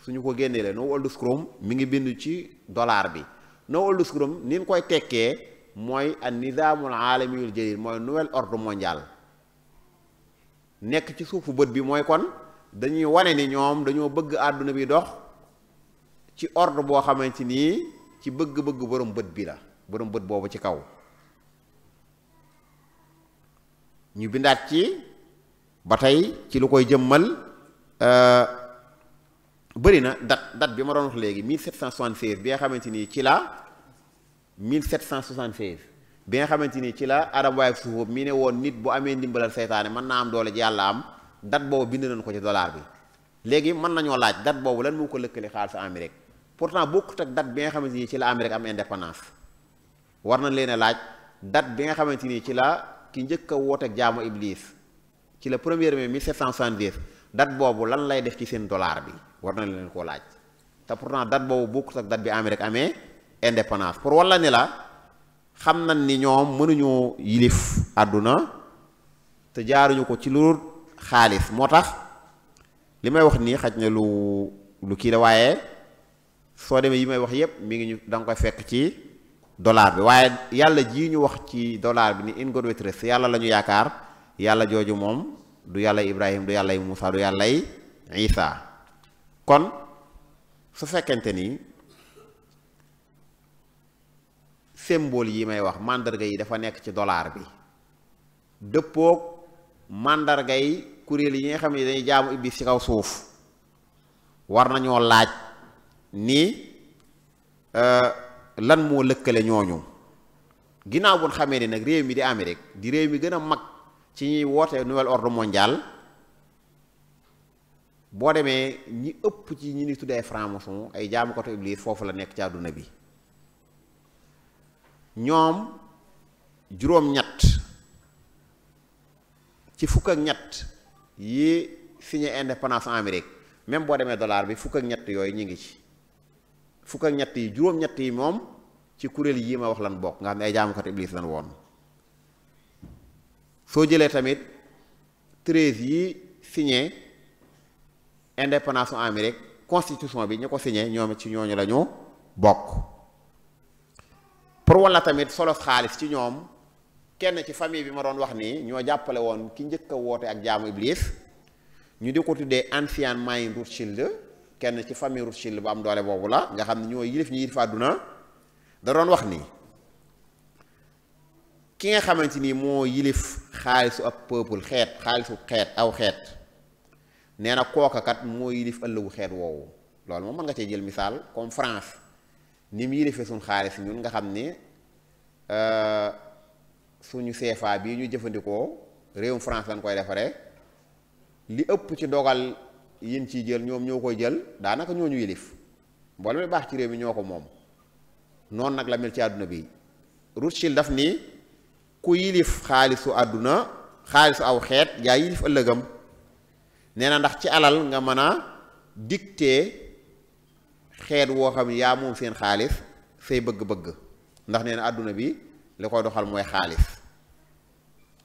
Speaker 2: suñu ko génnee la no old scrum mi ngi bind ci dollar bi. no old scrum ni ñu koy tekkee mooy an nizaamul aalamiyul jadid mooy nouvel ordre mondial. nekk ci suufu bët bi mooy kon dañuy wane ni ñoom dañoo bëgg àdduna bi dox ci ordre boo xamante ni ci bëgg-bëgg borom bët bi la borom bët boobu ci kaw. ñu bindaat ci ba tey ci lu koy jëmmal bëri na date bi ma doon wax léegi 1776 bi nga xamante ni ci la 1776 bi nga xamante ni ci la Adam Waye suuf mi ne woon nit bu amee ndimbalal seytaane mën naa am doole ji yàlla am date boobu bind nañ ko ci dollar bi. léegi mën nañoo laaj date boobu lan moo ko lëkkale xaalisu Amérique pourtant bokkut ak date bi nga xamante ni ci la Amérique am indépendance. war nañ leen a laaj date bi nga xamante ni ci la ki njëkk a wooteeg jaamu Iblis ci le 1er mai 1770 date boobu lan lay def ci seen dollar bi war nañ leen koo laaj te pourtant date boobu bokkut ak date bi Amérique amee indépendance. pour walla ni la xam nañ ni ñoom mënuñu yilif àdduna te jaaruñu ko ci lu xaalis moo tax li may wax nii xaj na lu kii la waaye soo demee yi may wax yépp mi ngi ñu da nga koy fekk ci dollar bi waaye yàlla jii ñu wax ci dollar bi ni in God we trust yàlla la ñu yaakaar yàlla jooju moom du yàlla Ibrahim du yàlla Muusa du yàlla Isa. kon su fekkente ni symbole yi may wax mandarga yi dafa nekk ci dollar bi dëppoog mandarga yi kuréel yi nga xam ne dañuy jaamu Iblis ci kaw suuf war nañoo laaj ni lan moo lëkkale ñooñu ginnaaw bu ñu xamee ni nag réew mi di Amérique di réew mi gën a mag ci ñuy woote nouvel ordre mondial boo demee ñi ëpp ci ñi ni tuddee franc-maçon ay jaamukatu Iblis foofu la nekk ci àdduna bi ñoom juróom-ñett ci fukk ak ñett yi signé indépendance en Amérique même boo demee dollar bi fukk ak ñett yooyu ñu ngi ci fukk ak ñett yi juróom-ñett yi moom ci kuréel yi ma wax lan bokk nga xam ne ay jaamukatu Iblis lan woon. soo jëlee tamit 13 yi signé indépendance en Amérique constitution bi ñu ko signé ñoom ci ñooñu la ñu bokk. pour walla tamit solo xaalis ci ñoom kenn ci famille bi ma doon wax nii ñoo jàppale woon ki njëkk a woote ak jaamu Iblis ñu di ko tuddee ancien main Rothschild kenn ci famille Rothschild bu am doole boobu la nga xam ne ñoo yilif ñu yilif àdduna da doon wax ni ki nga xamante ni moo yilif xaalisu ab peuple xeet xaalisu xeet aw xeet nee na kooka kat moo yilif ëllëgu xeet woowu loolu moom mën nga cee jël misaal comme France ni mu yilifee suñ xaalis ñun nga xam ni suñu CFA bii ñu jëfandikoo réewum France lañ koy defaree li ëpp ci dogal yin ciy jël ñoom ñoo koy jël daanaka ñoo ñu yilif mboolem mi baax ci réew mi ñoo ko moom noonu nag la mel ci àdduna bi Rothschild daf ni ku yilif xaalisu àdduna xaalisu aw xeet yaa yilif ëllëgam nee na ndax ci alal nga mën a dicter xeet woo xam ne yaa moom seen xaalis say bëgg-bëgg ndax nee na àdduna bi li koy doxal mooy xaalis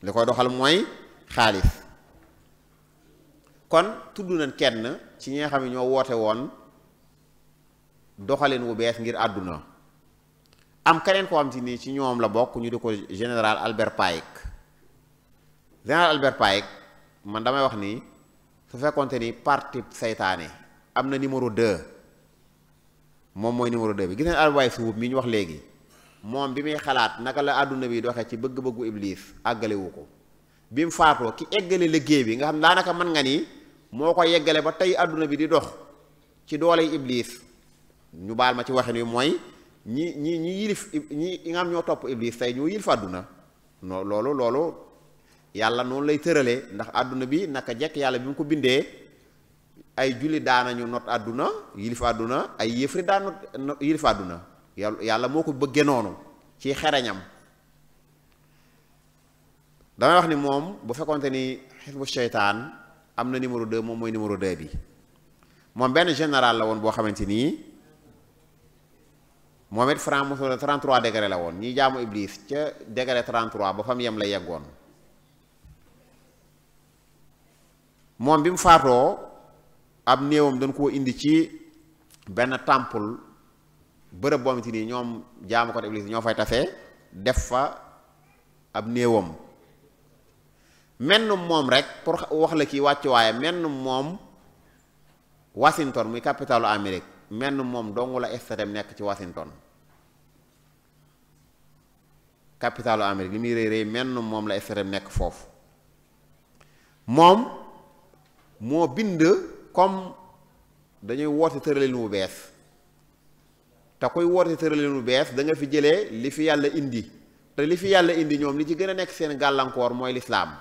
Speaker 2: li koy doxal mooy xaalis kon tudd nañ kenn ci ñi nga xam ne ñoo woote woon doxalin wu bees ngir àdduna am keneen koo xam te ni ci ñoom la bokk ñu di ko général Albert Pike général Albert Pike man damay wax ni su fekkonte ni parti seytaane am na numéro 2 moom mooy numéro 2 bi gis ngeen Albert Waye suuf mi ñu wax léegi moom bi muy xalaat naka la àdduna bi doxee ci bëgg-bëggu Iblis àggalewu ko bi mu faatoo ki eggale liggéey bi nga xam daanaka mën nga ni moo ko yeggale ba tey àdduna bi di dox ci dooley Iblis ñu baal ma ci waxin wi mooy ñi yilif ñi nga xam ñoo topp Iblis tey ñoo yilif àdduna loolu yàlla noonu lay tëralee ndax àdduna bi naka jekk yàlla bi mu ko bindee ay julli daanañu not àdduna yilif àdduna ay yëfri daan not yilif àdduna yàlla moo ko bëggee noonu ci xereñam damay wax ni moom bu fekkonte ni xisbu seytaan am na numéro 2 moom mooy numéro 2 bi moom benn général la woon boo xamante nii moom it franc-maçon la 33 degré la woon ñiy jaamu iblis ca degré 33 ba fam yem la yeggoon moom bi mu faatoo ab néewam dañ koo indi ci benn temple bërëb boo xamante nii ñoom jaamu ko iblis ñoo fay tase def fa ab néewam menn moom rek pour wax la kii wàcc waaye menn moom Washington muy capitalu Amérique menn moom dong la stadium nekk ci Washington capitalu Amérique li muy rëy rëy menn moom la stadium nekk foofu moom moo bind comme dañuy woote tëralin wu bees te kuy woote tëralin wu bees da nga fi jëlee li fi yàlla indi te li fi yàlla indi ñoom li ci gën a nekk seen gàllankoor mooy lislaam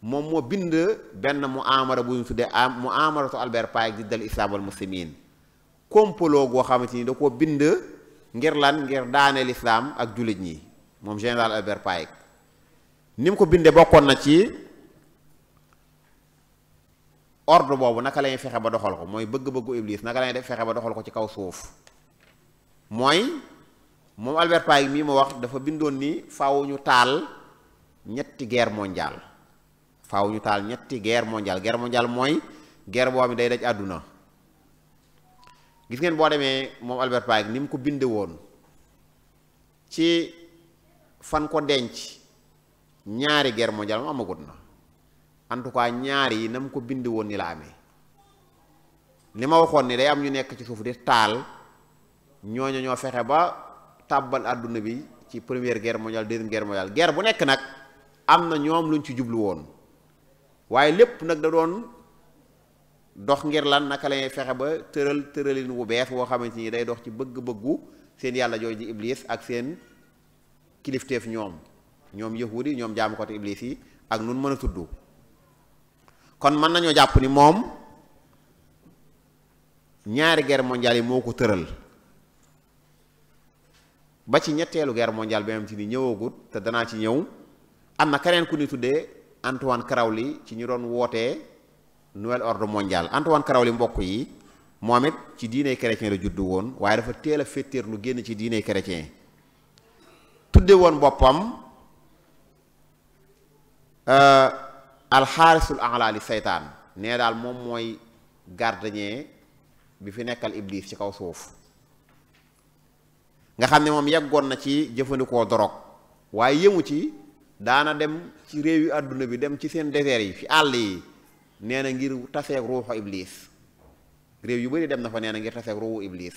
Speaker 2: moom moo bind benn mu amara bu ñu tuddee mu amaratu Albert Pike di dal islam wal muslimin complot goo xamante ni da koo bind ngir lan ngir daane lislaam ak jullit ñi moom général Albert Pike ni mu ko bindee bokkoon na ci ordre boobu naka lañuy fexe ba doxal ko mooy bëgg-bëggu iblis naka lañuy def fexe ba doxal ko ci kaw suuf mooy moom Albert Pike mii ma wax dafa bindoon ni faaw ñu taal ñetti guerre mondiale faaw ñu taal ñetti guerre mondiale mooy guerre boo xam ne day daj àdduna gis ngeen boo demee moom Albert Pike ni mu ko binde woon ci fan ko denc ñaari guerre mondiale mu amagut na en tout cas ñaari yi na mu ko binde woon ni la amee li ma waxoon ni day am ñu nekk ci suuf di taal ñooñu ñoo fexe ba tàbbal àdduna bi ci première guerre mondiale deuxième guerre mondiale guerre bu nekk nag am na ñoom luñ ci jublu woon waaye lépp nag da doon dox ngir lan naka lañuy fexe ba tëralin wu bees woo xamante ni day dox ci bëgg-bëggu seen yàlla jooju di iblis ak seen kilifteef ñoom yahudi ñoom jaamu ko te iblis yi ak nun mën a tudd kon mën nañoo jàpp ni moom ñaari guerre mondiale yi moo ko tëral ba ci ñetteelu guerre mondiale bi am ci ni ñëwagut te danaa ci ñëw am na keneen ku ni tuddee Antoine Crowley ci ñu doon wootee nouvel ordre mondial Antoine Crowley mbokk yi moom it ci diiney chrétien la juddu woon waaye dafa teel a féeteer lu génn ci diiney chrétien tudde woon boppam alxaarisul a'laa li seytaan nee daal moom mooy gardien bi fi nekkal iblis ci kaw suuf nga xam ne moom yeggoon na ci jëfandikoo dorog waaye yëmu ci daana dem ci réew yu àdduna bi dem ci seen désert yi fi àll yi nee na ngir taseeg ruuxu iblis réew yu bari dem na fa nee na ngir taseeg ruuxu iblis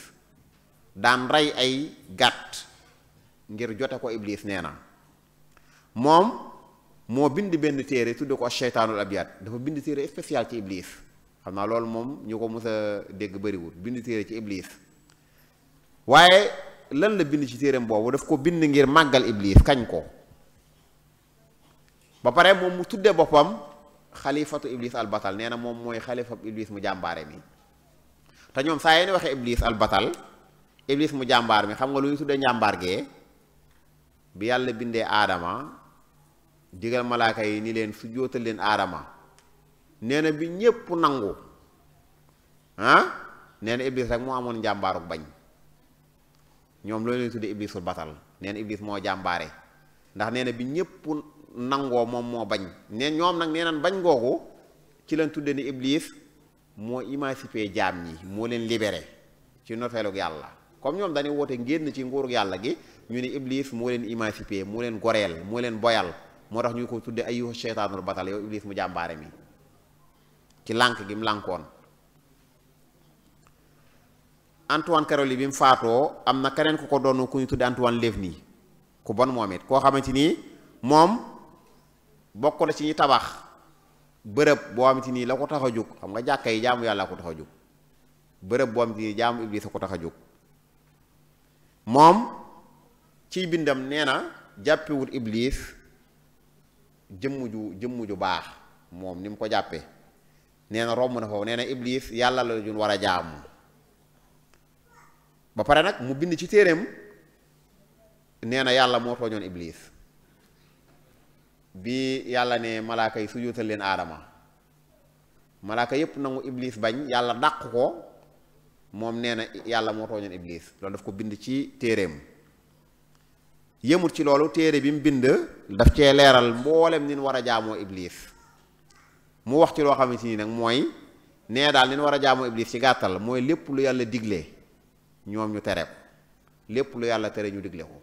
Speaker 2: daan rey ay gàtt ngir jote ko iblis nee na moom moo bind benn téere tudde ko Shaytaanul Abyad dafa bind téere spécial ci iblis xam naa loolu moom ñu ko mës a dégg bariwul bind téere ci iblis waaye lan la bind ci téereem boobu daf ko bind ngir màggal iblis kañ ko ba pare moom mu tuddee boppam xalifatu iblis albatal nee na moom mooy xalifa iblis mu jàmbaare mi te ñoom saa yéen waxee iblis albatal iblis mu jàmbaar mi xam nga lu ñu tuddee njàmbaar gee bi yàlla bindee aadama digal malaaka yi ni leen su jóotal leen aadama nee na bi ñépp nangu nee na iblis rek moo amoon njàmbaaruk bañ ñoom loolu leen tuddee iblisul batal nee na iblis moo jàmbaare ndax nee na bi ñépp nangoo moom moo bañ ne ñoom nag nee naan bañ googu ci leen tudde ni iblis moo émancipé jaam ñi moo leen libéré ci noteelug yàlla comme ñoom dañuy woote ngénn ci nguurug yàlla gi ñu ne iblis moo leen émancipé moo leen goreel moo leen boyal moo tax ñu ko tudde ayyuha sheytaanul batal yow iblis mu jàmbaare mi ci lànk gi mu lànkoon Antoine Crowley bi mu faatoo am na keneen ku ko doon ku ñu tudde Antoine Lévy ku bon moom it koo xamante ni moom bokk na ci ñi tabax bërëb boo xamante ni la ko tax a jóg xam nga jàkka yi jaamu yàlla ko tax a jóg bërëb boo xamante ni jaamu iblis a ko tax a jóg moom ciy bindam nee na jàppewut iblis jëmm ju baax moom ni mu ko jàppee nee na romb na foofu nee na iblis yàlla la jun war a jaamu ba pare nag mu bind ci téereem nee na yàlla moo tooñoon iblis bi yàlla ne malaaka yi sujjóotal leen aadama malaaka yépp nangu iblis bañ yàlla dàq ko moom nee na yàlla moo tooñoon iblis loolu daf ko bind ci téereem yëmut ci loolu téere bi mu bind daf cee leeral mboolem nin war a jaamoo iblis mu wax ci loo xamante ni nag mooy nee daal nin war a jaamoo iblis ci gàttal mooy lépp lu yàlla digle ñoom ñu tere ko lépp lu yàlla tere ñu digle ko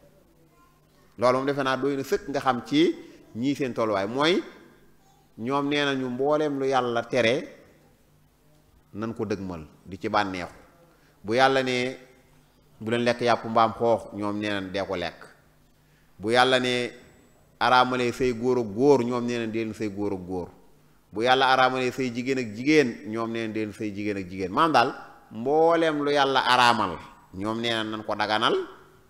Speaker 2: loolu moom defe naa doy na sëkk nga xam ci ñii seen tolluwaay mooy ñoom nee nañu mbooleem lu yàlla tere nan ko dëgmal di ci bànneexu bu yàlla ne bu leen lekk yàpp mbaam xoox ñoom nee nañ dee ko lekk bu yàlla ne araamalee say góor ak góor ñoom nee nañ deen say góor ak góor bu yàlla araamalee say jigéen ak jigéen ñoom nee nañ deen say jigéen ak jigéen maanaam daal mbooleem lu yàlla araamal ñoom nee nañ nan ko daganal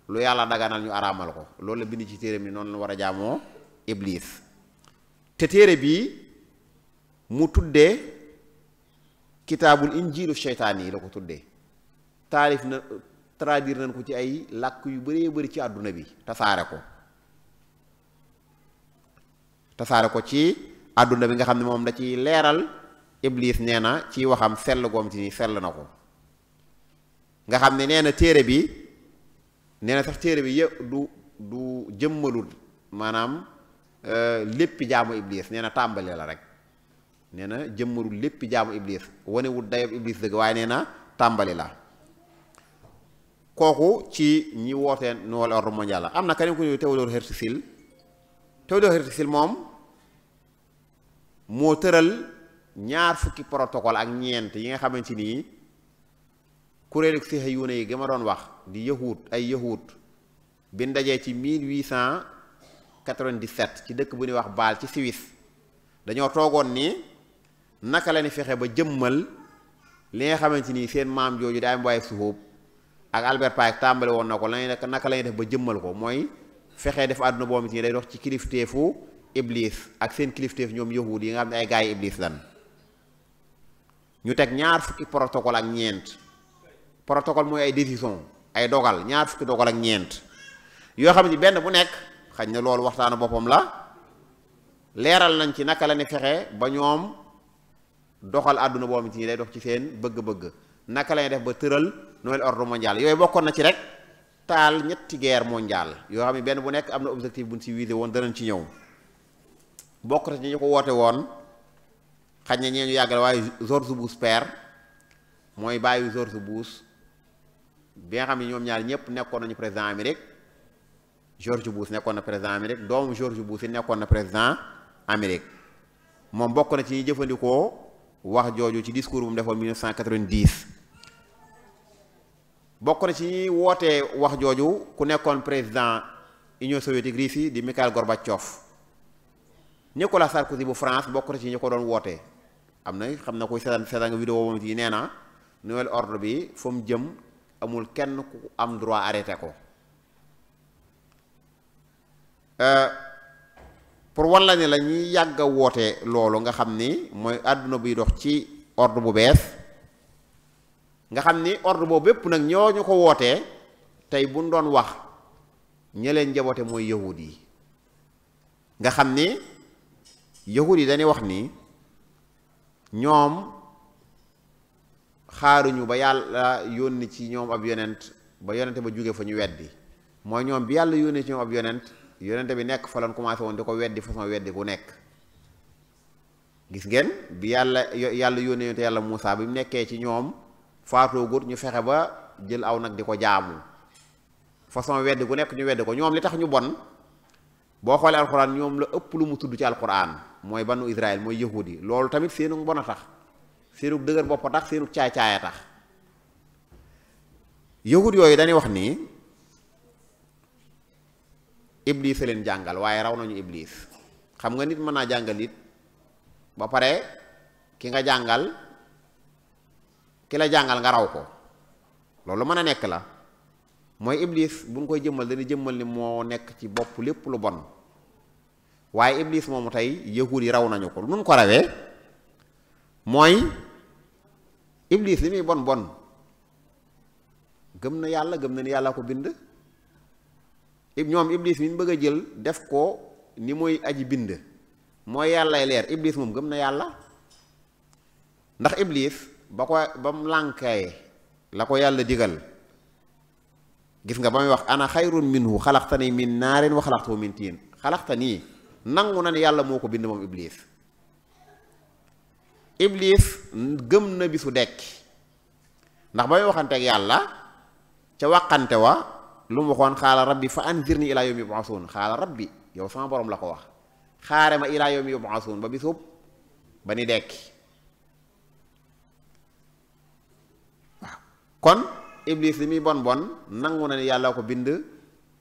Speaker 2: lu yàlla daganal ñu araamal ko loolu la bind ci téere bi noonu la war a jaamoo iblis te téere bii mu tuddee kitaabul injiilu sheytaan yi la ko tuddee taalif na traduire nañ ko ci ay làkk yu bëree bëri ci àdduna bi tasaare ko ci àdduna bi nga xam ne moom da ciy leeral iblis nee na ci waxam sell goom ci ni sell na ko nga xam ne nee na téere bi nee na sax téere bi yëpp du jëmmalul maanaam léppi jaamu iblis nee na tàmbali la rek nee na jëmmalul léppi jaamu iblis wanewul dayob iblis dëgg waaye nee na tàmbali la kooku ci ñi wootee nouvel ordre mondial la am na keneen ku ñuy Théodore Herzl moom moo tëral ñaar fukki protocole ak ñeent yi nga xamante ni kuréelu sihayuuna yi gi ma doon wax di ay yahud bi ndajee ci 1897 ci dëkk bu ñuy wax Bâle ci Suisse dañoo toogoon ni naka la ni fexe ba jëmmal li nga xamante ni seen maam jooju daay mbaay suhóob ak Albert Pike tàmbali woon na ko naka lañuy def ba jëmmal ko mooy fexe def àdduna boobu ci day dox ci kilifteefu iblis ak seen kilifteef ñoom yahud yi nga xam ne ay gaay yi iblis lan ñu teg ñaar fukki protocole ak ñeent protocole mooy ay décision ay dogal ñaar fukki dogal ak ñeent yoo xam ne benn bu nekk xañ na loolu waxtaanu boppam la leeral nañ ci naka la ni fexe ba ñoom doxal àdduna boobu ci day dox ci seen bëgg-bëgg naka lañuy def ba tëral nouvel ordre mondial yooyu bokkoon na ci rek taal ñetti guerre mondiale yoo xam ne benn bu nekk am na objectif buñ ci visé woon danañ ci ñëw bokk na ci ñu ko woote woon xañ na ñee ñu yàggal waaye George Bush père mooy bàyyi George Bush bi nga xam ne ñoom ñaar ñëpp nekkoon nañu président Amérique George Bush nekkoon na président Amérique doomu George Bush yi nekkoon na président Amérique moom bokk na ci ñi jëfandikoo wax jooju ci discours bu mu defoon 1990 bokk na ci ñi wootee wax jooju ku nekkoon président Union soviétique Russie di Mikhaïl Gorbatchev Nicolas Sarkozy bu France bokk na ci ñi ko doon wootee am na xam na koy seetaan nga vidéo moom ci nee na nouvel ordre bi fa mu jëm amul kenn ku am droit arrêté ko pour wan la ne la ñuy yàgg a woote loolu nga xam ni mooy àdduna buy dox ci ordre bu bees nga xam ni ordre boobu bépp nag ñoo ñu ko wootee tey buñ doon wax ña leen njaboote mooy yahud yi nga xam ni yahud yi dañuy wax ni ñoom xaaruñu ba yàlla yónni ci ñoom ab yonent ba yonente ba jóge fa ñu weddi mooy ñoom bi yàlla yónni ci ñoom ab yonente bi nekk fa lañ commencé woon di ko weddi façon weddi ku nekk gis ngeen bi yàlla yónni yonente yàlla Muusaa bi mu nekkee ci ñoom faatoogut ñu fexe ba jël aw nag di ko jaamu façon weddi ku nekk ñu weddi ko ñoom li tax ñu bon boo xoolee alxuraan ñoom la ëpp lu mu tudd ci alxuraan mooy banu Israël mooy yahudi loolu tamit seenu bon a tax seenu dëgër bopp a tax seenu caay-caay a tax yahudi yooyu dañuy wax ni iblis a leen jàngal waaye raw nañu iblis xam nga nit mën naa jàngal nit ba pare ki nga jàngal ki la jàngal nga raw ko loolu mën a nekk la mooy iblis bu ñu koy jëmmal dañuy jëmmal ni moo nekk ci bopp lépp lu bon waaye iblis moomu tey yahud yi raw nañu ko nun ko rawee mooy iblis li muy bon bon gëm na yàlla gëm na ni yàlla ko bind ñoom iblis mi ñu bëgg a jël def ko ni mooy aji bind mooy yàllay leer iblis moom gëm na yàlla ndax iblis ba mu lànkee la ko yàlla digal gis nga ba muy wax ana xayrun minhu xalaqtani min naarin wa xalaqtahu min tiin xalaqtani nangu na ne yàlla moo ko bind moom iblis gëm na bisu dekki ndax ba muy waxanteeg yàlla ca waqante wa lu mu waxoon xaala rabbi fa anzirni ilaa yawmi yub'asun xaala rabbi yow sama borom la ko wax xaare ma ilaa yawmi yub'asun ba bisub ba ni dekki waaw kon iblis li muy bon bon nangu na ni yàlla ko bind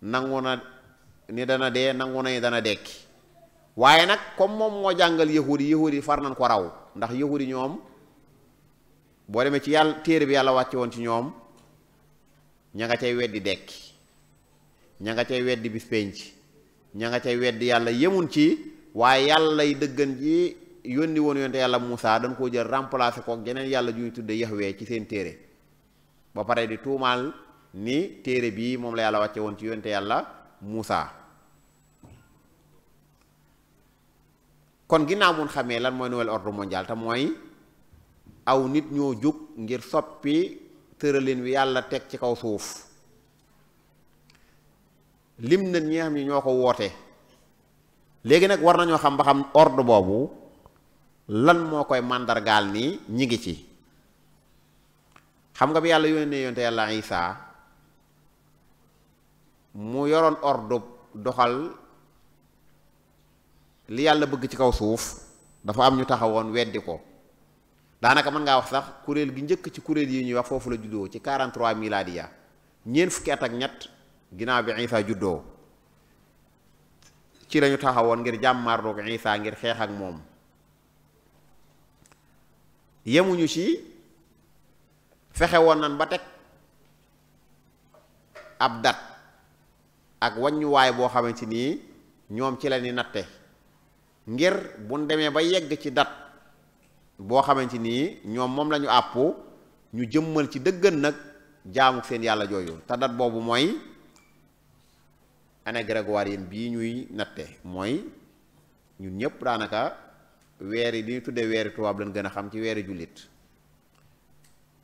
Speaker 2: nangu na ni dana dee nangu na ni dana dekki waaye nag comme moom moo jàngal yahudi far nañ ko raw ndax yahudi ñoom boo demee ci yàlla téere bi yàlla wàcce woon ci ñoom ña nga cay weddi dekki ña nga cay weddi bis penc ña nga cay weddi yàlla yemun ci waaye yàlla yi dëggan ji yónni woon yonte yàlla Muusaa dañ koo jël remplacer ko geneen yàlla ju ñu tudde Yahweh ci seen téere ba pare di tuumaal ni téere bii moom la yàlla wàcce woon ci yonte yàlla Muusaa kon ginnaaw mun xamee lan mooy nouvel ordre mondial te mooy aw nit ñoo jóg ngir soppi tëralin wi yàlla teg ci kaw suuf lim na ñi xam ni ñoo ko woote léegi nag war nañoo xam ba xam ordre boobu lan moo koy màndargaal ni ñi ngi ci xam nga bi yàlla yónnee yonte yàlla Isaa mu yoroon ordre doxal li yàlla bëgg ci kaw suuf dafa am ñu taxawoon weddi ko daanaka mën ngaa wax sax kuréel gi njëkk ci kuréel yi ñuy wax foofu la juddoo ci 43 miladiya ñeent fukki at ak ñett ginnaaw bi Isaa juddoo ci lañu taxawoon ngir jàmmarloog Isaa ngir xeex ak moom yemuñu ci fexe woon nan ba teg ab dat ak wàññuwaay boo xamante nii ñoom ci la ni natte ngir buñ demee ba yegg ci dat boo xamante nii ñoom moom lañu àpp ñu jëmmal ci dëggan nag jaamu seen yàlla jooju te dat boobu mooy année grégorienne bii ñuy natte mooy ñun ñëpp daanaka weer yi li ñu tuddee weeri tubaab lañ gën a xam ci weeri jullit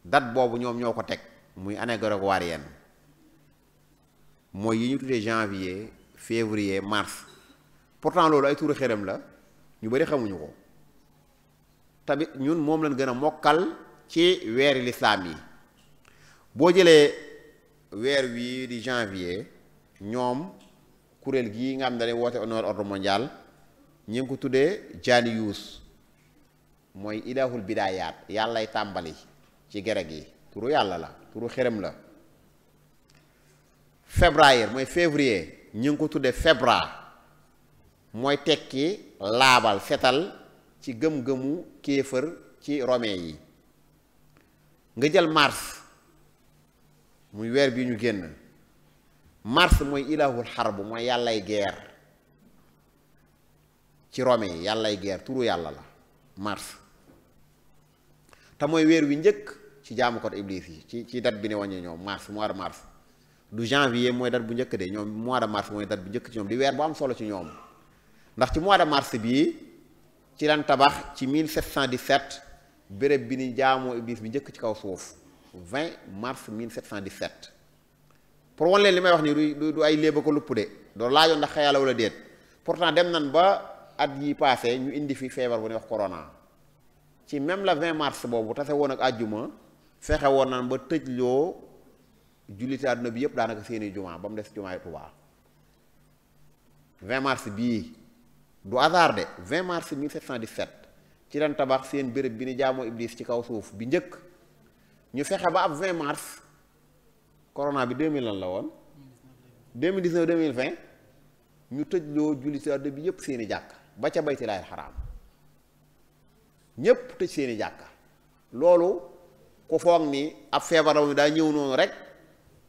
Speaker 2: dat boobu ñoom ñoo ko teg muy année grégorienne mooy yi ñu tuddee janvier février mars pourtant loolu ay turu xërëm la ñu bari xamuñu ko tamit ñun moom lañ gën a mokkal ci weeri lislaam yi boo jëlee weer wii di janvier ñoom kuréel gii nga xam ne dañuy woote nouvel ordre mondial ñu ngi ko tuddee Janiyus mooy ilahul bidaayaat yàllay tàmbali ci grec yi turu yàlla la turu xërëm la février mooy février ñu ngi ko tuddee Febra mooy tekki laabal setal ci gëm-gëmu kéefër ci romain yi nga jël mars muy weer bi ñu génn mars mooy ilahul xarb mooy yàllay guerre ci romain yi yàllay guerre turu yàlla la mars te mooy weer wi njëkk ci jaamu ko iblis yi ci date bi ne wàññee ñoom mars mois de mars du janvier mooy date bu njëkk de ñoom mois de mars mooy date bu njëkk ci ñoom di weer bu am solo ci ñoom ndax ci mois de mars bii ci lan tabax ci 1717 béréb bi ni jaamoo iblis bi njëkk ci kaw suuf 20 mars 1717 pour wan leen li may wax nii du ay léeba ko lupp de doo laajoon ndax xëyala wala déet pourtant dem nan ba at yi passé ñu indi fi feebar bu ñuy wax corona ci même la 20 mars boobu tase woon ak àjjuma fexe woon nan ba tëj loo julliti àdduna bi yëpp daanaka seeni jumaa ba mu des jumaay Tuubaa 20 mars bii du hasard de 20 mars 1717 ci lan tabax seen béréb bi ni jaamoo iblis ci kaw suuf bi njëkk ñu fexe ba ab 20 mars corona bi 2000 lan la woon 2019 2020 ñu tëj loo julliti àdduna bi yëpp seeni jàkk ba ca baytilaahil xaraam ñépp tëj seeni jàkka loolu ku foog ni ab feebaram daa ñëw noonu rek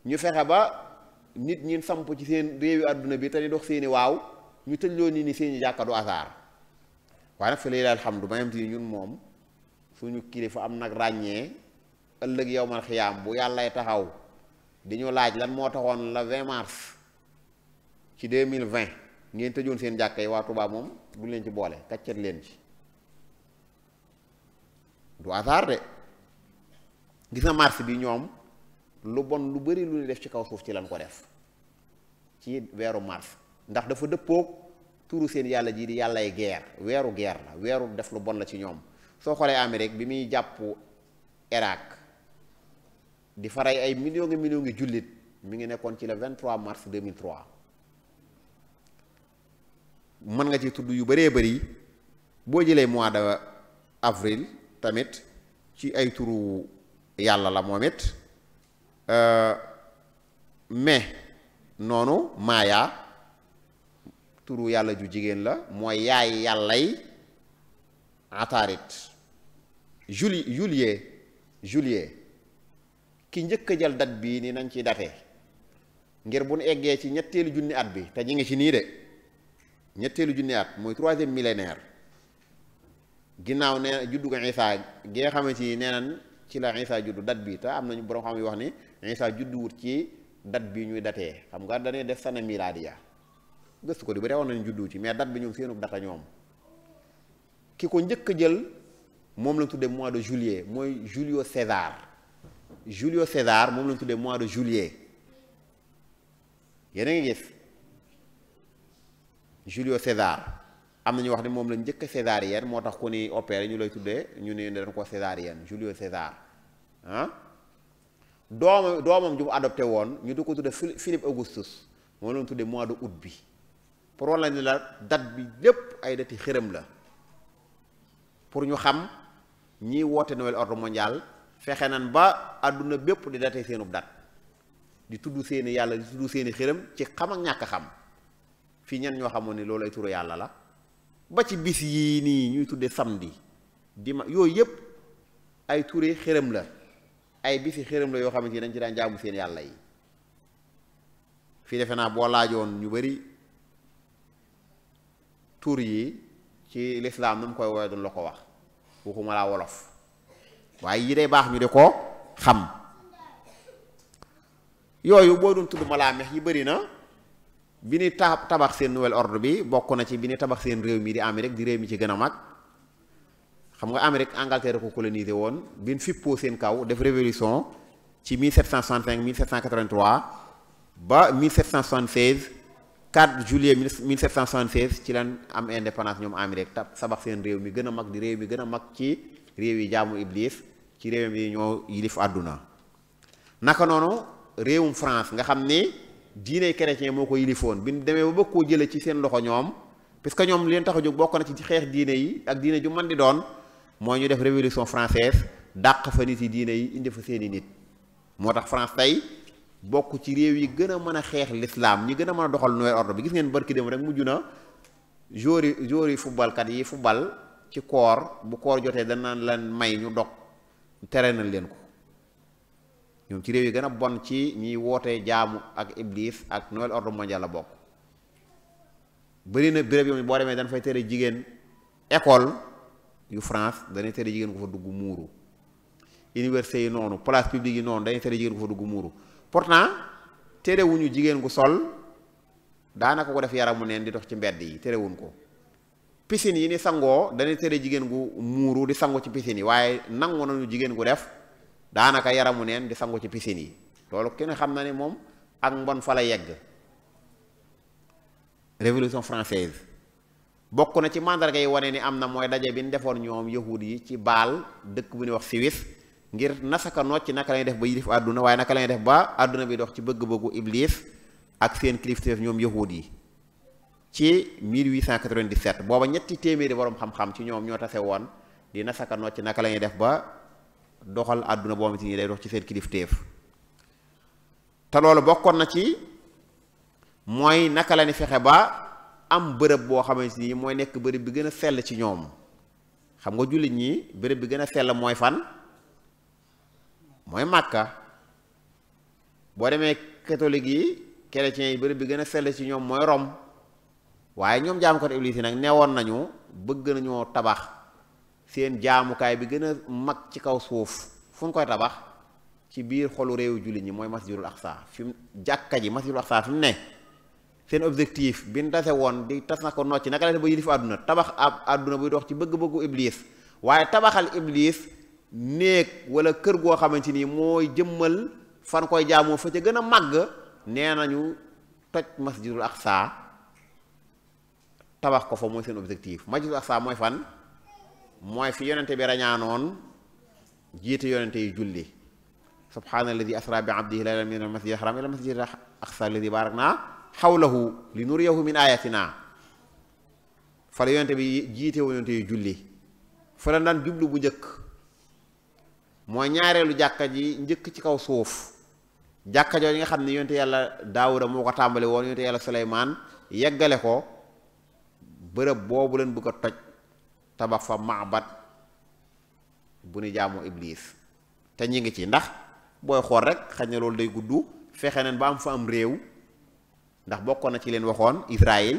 Speaker 2: ñu fexe ba nit ñi samp ci seen réewi àdduna bi te di dox seeni waaw ñu tëj loo nit ñi seeni jàkka du hasard waaye nag fi lay alhamdu mayam ti ñun moom suñu kilifa am nag ràññee ëllëg yowmal xiyaam bu yàllay taxaw di ñu laaj lan moo taxoon la 20 mars ci 2020 ngeen tëjoon seen jàkka yi waa Tuubaa moom duñ leen ci boole kàccat leen ci du hasard de gis nga mars bi ñoom lu bon lu bari lu ñu def ci kaw suuf ci lañ ko def ci weeru mars ndax dafa dëppoog turu seen yàlla ji di yàllay guerre weeru guerre la weeru def lu bon la ci ñoom soo xoolee Amérique bi muy jàpp Irak di faray ay millions ngi jullit mi ngi nekkoon ci le 23 mars 2003 mën nga ci tudd yu bëree bëri boo jëlee mois de avril tamit ci ay turu yàlla la moom it mai noonu maaya turu yàlla ju jigéen la mooy yaay yàllay ataarit juillet ki njëkk a jël date bii ni nañ ci date ngir bu nu eggee ci ñetteelu junni at bi te ñu ngi ci nii de ñetteelu junni at mooy 3e millénaire ginnaaw nee juddu ko Isa gi nga xamante ni nee nañ ci la Isa juddu date bi te am nañu borom xam yu wax ni Isa juddu wut ci date bi ñuy datee xam nga dañuy def sana milaadiya gëstu ko di ba woon nañu juddu ci mais date bi ñoom seenu data ñoom ki ko njëkk a jël moom lañ tuddee mois de juillet mooy Julio César moom lañ tuddee mois de juillet yéen a ngi gis Julio César am na ñu wax ne moom la njëkk a césarienne moo tax ku ni opéré ñu lay tuddee ñu ne dañ ko césarienne Julio César ah doomam ju mu adopté woon ñu di ko tuddee Philippe Augustus moom lañ tuddee mois de août bi pour wan la ni la date bi lépp ay dati xërëm la pour ñu xam ñiy woote nouvel ordre mondial fexe nan ba àdduna bépp di date seenub date di tudd seeni yàlla di tudd seeni xërëm ci xam ak ñàkk xam fii ñen ñoo xamoon ni loolu ay turu yàlla la ba ci bis yii nii ñuy tuddee samedi yooyu yëpp ay turi xërëm la ay bisi xërëm la yoo xamante ni dañ ci daan jaamu seen yàlla yi fii defe naa boo laajoon ñu bari tur yi ci lislaam nu mu koy woowee duñ la ko wax waxuma laa wolof waaye yi day baax ñu de ko xam yooyu boo doon tudd malaamex yi bëri na bi ni tabax seen nouvel ordre bi bokk na ci bi ni tabax seen réew mi di Amérique di réew mi ci gën a mag xam nga Amérique Angleterre ko colonisé woon bi ñu fippoo seen kaw def révolution ci 1765 1783 ba 1776 4 juillet 1776 ci lan am indépendance ñoom Amérique tabax seen réew mi gën a mag di réew mi gën a mag ci réew yi jaamu Iblis ci réew mi ñoo yilif àdduna naka noonu réewum France nga xam ni diine chrétien moo ko yilifoon bi ñu demee ba bëgg koo jële ci seen loxo ñoom parce que ñoom leen tax a jóg bokk na ci xeex diine yi ak diine ju mën di doon mooy ñu def révolution française dàq fa nit yi diine yi indi fa seeni nit moo tax France tey bokk ci réew yi gën a mën a xeex l'islam ñi gën a mën a doxal nouvel ordre bi gis ngeen barki dem rek mujj na joueur yi footballkat yi football ci koor bu koor jotee dana leen may ñu dog tere nañ leen ko ñoom ci réew yi gën a bon ci ñiy woote jaamu ak iblis ak nouvel ordre mondial la bokk bëri na béréb yoon boo demee dañ fay tere jigéen école yu France dañuy tere jigéen ko fa dugg muuru université yi noonu place publique yi noonu dañuy tere jigéen ko fa dugg muuru pourtant terewuñu jigéen gu sol daanaka ko def yaramu neen di dox ci mbedd yi terewuñ ko piscine yi ni sangoo dañuy tere jigéen gu muuru di sangu ci piscine yi waaye nangu nañu jigéen gu def daanaka yaramu neen di sangu ci piscine yi loolu kenn xam na ne moom ak mbon fa la yegg révolution française bokk na ci mandarga yi wane ni am na mooy daje bi ñu defoon ñoom yahud yi ci baal dëkk bu ñuy wax Suisse ngir nasaka nocc naka lañuy def ba yilif àdduna waaye naka lañuy def ba àdduna bi dox ci bëgg-bëggu iblis ak seen kilifteef ñoom yahud yi ci 1897 booba ñetti téeméeri borom xam-xam ci ñoom ñoo tase woon di nasaka nocc naka lañuy def ba doxal àdduna boo xamante ni day dox ci seen kilifteef te loolu bokkoon na ci mooy naka la ni fexe ba am bërëb boo xamante ni mooy nekk bërëb bi gën a sell ci ñoom xam nga jullit ñi bërëb bi gën a sell mooy fan mooy Màkka boo demee catholique yi chrétiens yi bërëb bi gën a sell ci ñoom mooy Rome waaye ñoom jaamukat iblis yi nag neewoon nañu bëgg nañoo tabax seen jaamukaay bi gën a mag ci kaw suuf fu ñu koy tabax ci biir xolu réewu jullit ñi mooy masjidul aqsa fi mu jàkka ji masjidul aqsa fi mu ne seen objectif bi ñu tase woon di tas na ko nocci naka la def ba yilif àdduna tabax ab àdduna buy dox ci bëgg-bëggu iblis waaye tabaxal iblis néeg wala kër goo xamante ni mooy jëmmal fan koy jaamoo fa ca gën a màgg nee nañu toj masjidul aqsa tabax ko fa mooy seen objectif. masjidul aqsa mooy fan mooy fi yonente bi rañaanoon jiite yonente yi julli subhaana alladi asra bi abdihi laylan min al masjid al haram ila masjid al aqsa alladi barakna xawlahu li nuriyahu min ayatina fa la yonente bi jiite wu yonente yi julli fa la daan jublu bu njëkk mooy ñaareelu jàkka ji njëkk ci kaw suuf jàkka jooju nga xam ne yonente yàlla daawuda moo ko tàmbali woon yonente yàlla suleymaan yeggale ko bërëb boobu leen bëgg a toj tabax fa maabat bu ni jaamoo iblis te ñi ngi ci ndax booy xool rek xëy na loolu day gudd fexe nañ ba am fa am réew ndax bokkoon na ci leen waxoon Israël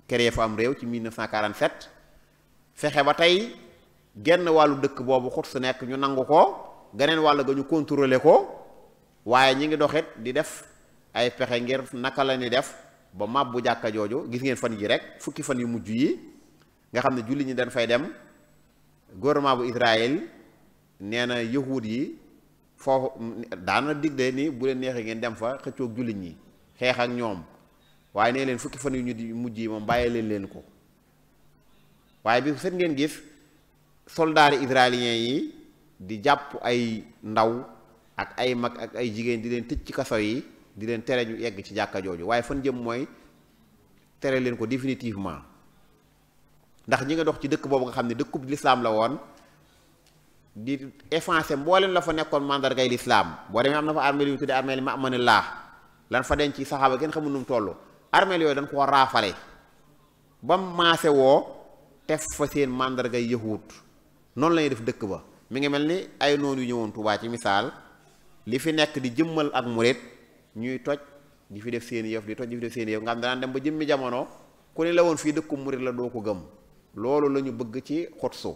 Speaker 2: créé fa am réew ci 1947 fexe ba tey genn wàllu dëkk boobu xut su nekk ñu nangu ko geneen wàll ga ñu contrôler ko waaye ñi ngi doxit di def ay pexe ngir naka la ni def ba màbbu jàkka jooju gis ngeen fan yi rek fukki fan yu mujj yi nga xam ne julli ñi dañ fay dem gouvernement bu Israël nee na yahuud yi foofu daana digde ni bu leen neexee ngeen dem fa xëccoog jullit ñi xeex ak ñoom waaye nee leen fukki fan yu ñu mujj yi moom bàyyi leen ko waaye bi set ngeen gis soldaari israéliens yi di jàpp ay ndaw ak ay mag ak ay jigéen di leen tëj ci kaso yi di leen tere ñu yegg ci jàkka jooju waaye fan jëm mooy tere leen ko définitivement ndax ñi nga dox ci dëkk boobu nga xam ne dëkkub lislaam la woon di effacer mboolem la fa nekkoon mandargay lislaam boo demee am na fa armeel yu tuddee armeel Ma'manillah lan fa denc ci saxaaba kenn xamul nu mu toll armeel yooyu dañ ko raafale ba maase woo tef fa seen mandargay yahuud noonu lañuy def dëkk ba mi ngi mel ni ay noonu yu ñëwoon Tuubaa ci misaal li fi nekk di jëmmal ak murit ñuy toj di fi def seen yëf di toj di fi def seen yëf nga xam daan dem ba jëmmi jamono ku ne la woon fii dëkku murit la doo ko gëm loolu la ñu bëgg ci xutsu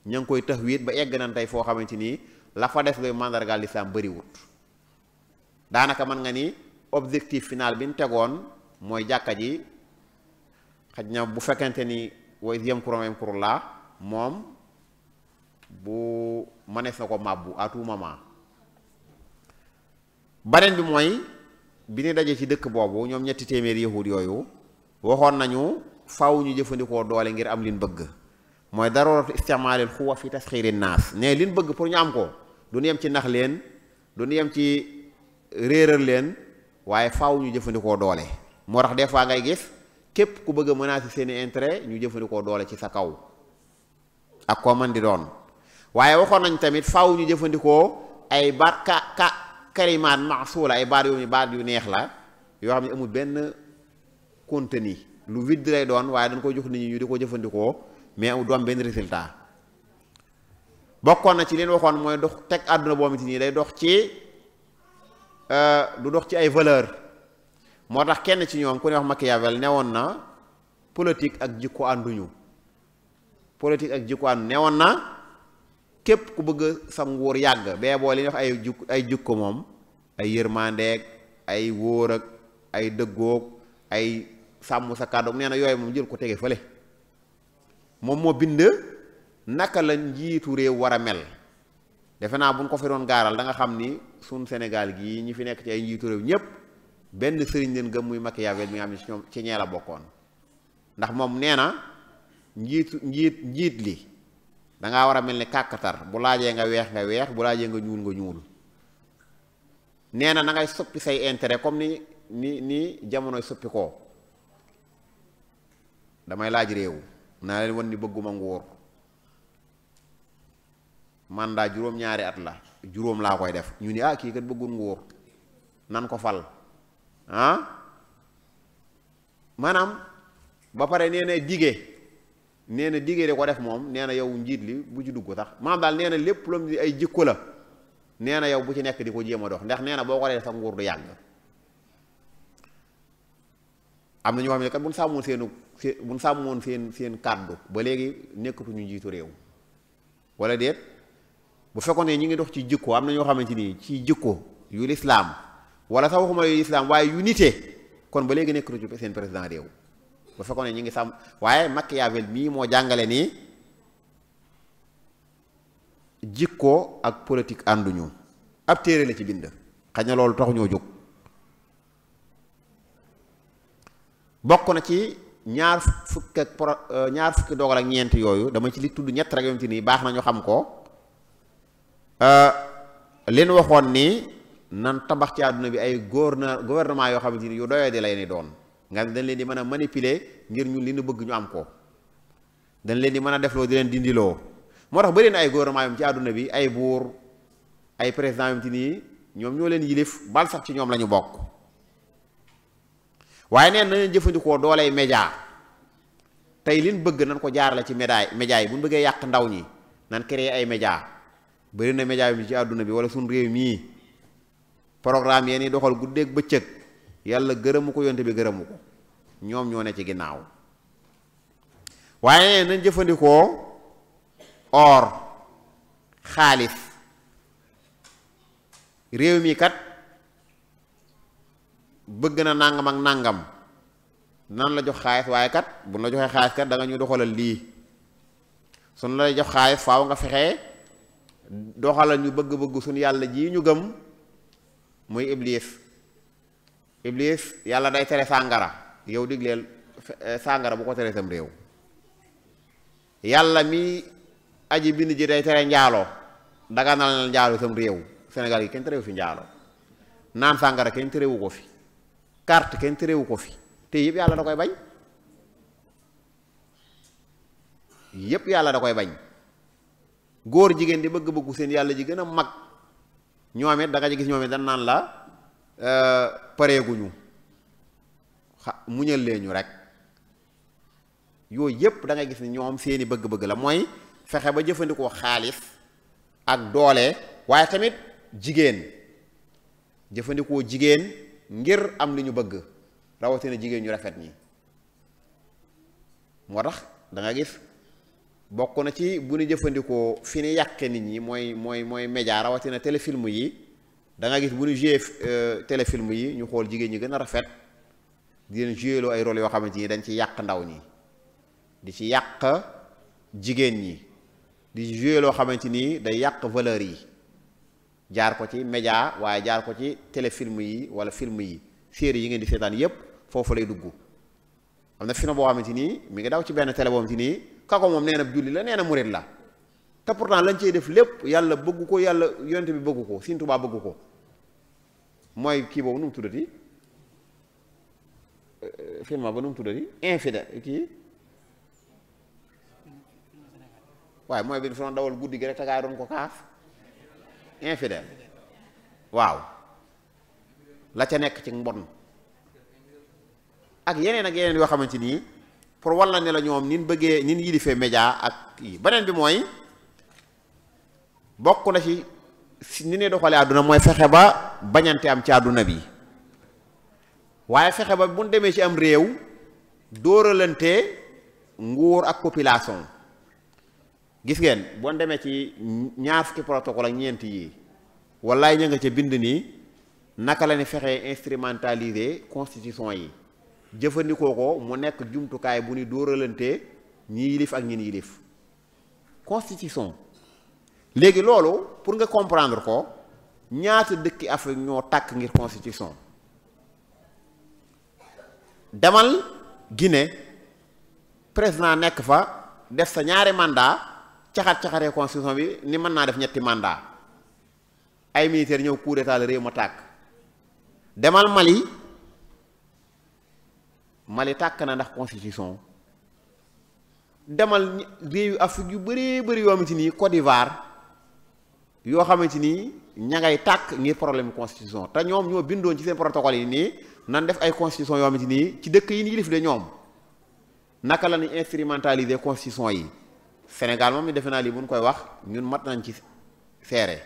Speaker 2: ña ngi koy tahwiid ba egg nañ tey foo xamante ni la fa des luy mandargaal lislaam bariwut daanaka mën nga ni objectif final bi ñu tegoon mooy jàkka ji xaj na bu fekkente ni way yamkuru yamkurullah moom bu mënees na ko màbbu à tout moment beneen bi mooy bi ñu dajee ci dëkk boobu ñoom ñetti téeméeri yahud yooyu waxoon nañu faw ñu jëfandikoo doole ngir am liñ bëgg mooy daruratu istimaalil xuwa fi tasxiiri naas ne liñ bëgg pour ñu am ko du ñu yem ci nax leen du ñu yem ci réeral leen waaye faw ñu jëfandikoo doole moo tax des fois ngay gis képp ku bëgg a menacer seeni intérêt ñu jëfandikoo doole ci sa kaw ak koo mën di doon waaye waxoon nañ tamit faw ñu jëfandikoo ay baat kalimaat maasuula ay baat yu neex la yoo xam ne amul benn contenu lu vide lay doon waaye dañ koy jox nit ñi ñu di ko jëfandikoo mais du am benn résultat bokkoon na ci leen waxoon mooy dox teg àdduna boo xamante ni day dox ci du dox ci ay valeur moo tax kenn ci ñoom ku ne wax Machiavel newoon na politique ak jikko ànduñu politique ak jikko àndu newoon na képp ku bëgg sa nguur yàgg bee boo li ñuy wax ay jikko moom ay yërmandeeg ay wóor ak ay dëggoog ay sàmm sa kàddu nee na yooyu moom jël ko tege fële moom moo bind naka la njiitu réew war a mel defe naa bu ñu ko fi doon gaaral da nga xam ni suñ Sénégal gii ñi fi nekk ci ay njiitu réew ñépp benn sëriñ leen gëm muy Machiavel mi nga xam ne ci ñoom ci ñee la bokkoon ndax moom nee na njiit li dangaa war a mel ni kàkkatar bu laajee nga weex bu laajee nga ñuul nee na ngay soppi say intérêt comme ni jamonoy soppi ko damay laaj réew naa leen wan ni bëgguma nguur mandat juróom-ñaari at la juróom laa koy def ñu ni kii kat bëggul nguur nan ko fal maanaam ba pare nee na digee de ko def moom nee na yow njiit li bu ci dugg sax maanaam daal nee na lépp lu ay jikko la nee na yow bu ci nekk di ko jéem a dox ndax nee na boo ko dee sa nguur du yàgg am na ñoo xam ne kat bu ñu sàmmoon seen kàddu ba léegi nekkatuñu njiitu réew wala déet bu fekkoon ne ñi ngi dox ci jikko am na ñoo xamante ni ci jikko yu lislaam wala sax waxuma yu lislaam waaye yu nite kon ba léegi nekkatu ci seen président réew bu fekkoon ne ñi ngi sàmm waaye Machiavel mii moo jàngale nii jikko ak politique ànduñu ab téere la ci bind xëy na loolu tax ñoo jóg bokk na ci ñaar fukki dogal ak ñeent yooyu dama ci li tudd ñett rek yom ci nii baax na ñu xam ko leen waxoon ni nan tabax ci àdduna bi ay gouvernement yoo xamante ni yu doyoo di lay ni doon nga dañ leen di mën a manipuler ngir ñun li ñu bëgg ñu am ko dañ leen di mën a defloo di leen dindiloo moo tax bëri na ay gouvernement yom ci àdduna bi ay buur ay président yom ci nii ñoom ñoo leen yilif bal sax ci ñoom la ñu bokk waaye neen na leen jëfandikoo dooley média tey liñ bëgg nañ ko jaarale ci média yi bu ñu bëggee yàq ndaw ñi nan créer ay média bëri na média yi ci àdduna bi wala suñ réew mii programme yeen yi doxal guddeeg bëccëg yàlla gërëmu ko yonte bi gërëmu ko ñoom ñoo ne ci ginnaaw waaye nañ jëfandikoo or xaalis réew mi kat bëgg na nangam ak nangam nan la jox xaalis waaye kat bu la joxee xaalis kat da nga ñu doxalal lii suñ la jox xaalis faaw nga fexe doxalal ñu bëgg-bëgg suñu yàlla ji ñu gëm muy iblis yàlla day tere sàngara yow digleel sàngara bu ko tere sam réew yàlla mi aji bind ji day tere njaalo daganal na njaalo sam réew Sénégal yi kenn terewu fi njaalo naan sàngara kenn terewu ko fi carte kenn terewu ko fi te yëpp yàlla da koy bañ yëpp yàlla da koy bañ góor jigéen di bëgg-bëggu seen yàlla ji gën a mag ñoom it da nga ci gis ñoom it dañ naan la pareeguñu muñal leen ñu rek yooyu yëpp da nga gis ni ñoom seeni bëgg-bëgg la mooy fexe ba jëfandikoo xaalis ak doole waaye tamit jigéen jëfandikoo jigéen ngir am li ñu bëgg rawatina jigéen ñu rafet ñi moo tax da nga gis bokk na ci bu ñu jëfandikoo fi ni yàqe nit ñi mooy média rawatina téléfilm yi da nga gis bu ñu joué téléfilm yi ñu xool jigéen ñi gën a rafet di leen joué loo ay rôle yoo xamante ni dañ ci yàq ndaw ñi di ci yàq jigéen ñi di joué loo xamante ni day yàq valeur yi jaar ko ci média waaye jaar ko ci téléfilm yi wala film yi série yi ngeen di seetaan yépp foofu lay dugg am na film boo xamante ni mi ngi daw ci benn télé boo xamante ni kako moom nee na julli la nee na murit la te pourtant lañ cey def lépp yàlla bëggu ko yàlla yonent bi bëggu ko Sëriñ Tuubaa bëggu ko mooy kii boobu nu mu tuddati film ba nu mu tuddati infidèle kii waaye mooy bi fi doon dawal guddi gi rek te gaa yi doon ko kaas infidèle waaw la ca nekk ci mbon ak yeneen yoo xamante nii pour walla ne la ñoom nin bëggee nin yilifee média ak kii beneen bi mooy bokk na ci ni ne doxalee àdduna mooy fexe ba bañante am ci àdduna bi waaye fexe ba bu ñu demee ci am réew dóoralante nguur ak population gis ngeen boo demee ci ñaar fukki protocole ak ñeent yi wallaay ña nga ca bind nii naka la ni fexe instrumentaliser constitution yi jëfandikoo ko mu nekk jumtukaay bu ni dóoralante ñi yilif ak ñin yilif constitution léegi loolu pour nga comprendre ko ñaata dëkki Afrique ñoo tàkk ngir constitution demal Guinée président nekk fa def sa ñaari mandat caxat-caxatee constitution bi ni mën naa def ñetti mandat ay militaire ñëw coup d'état la réew ma tàkk demal Mali tàkk na ndax constitution demal réew yu Afrique yu bëree bëri yoo xamante ni Côte d'Ivoire yoo xamante ni ña ngay tàkk ngir problème constitution te ñoom ñoo bindoon ci seen protocole yi nii nan def ay constitution yoo xamante ni ci dëkk yi ni yilif de ñoom naka la ni instrumentaliser constitution yi Sénégal moom mi defe naa lii bu ñu koy wax ñun mat nañ ci seere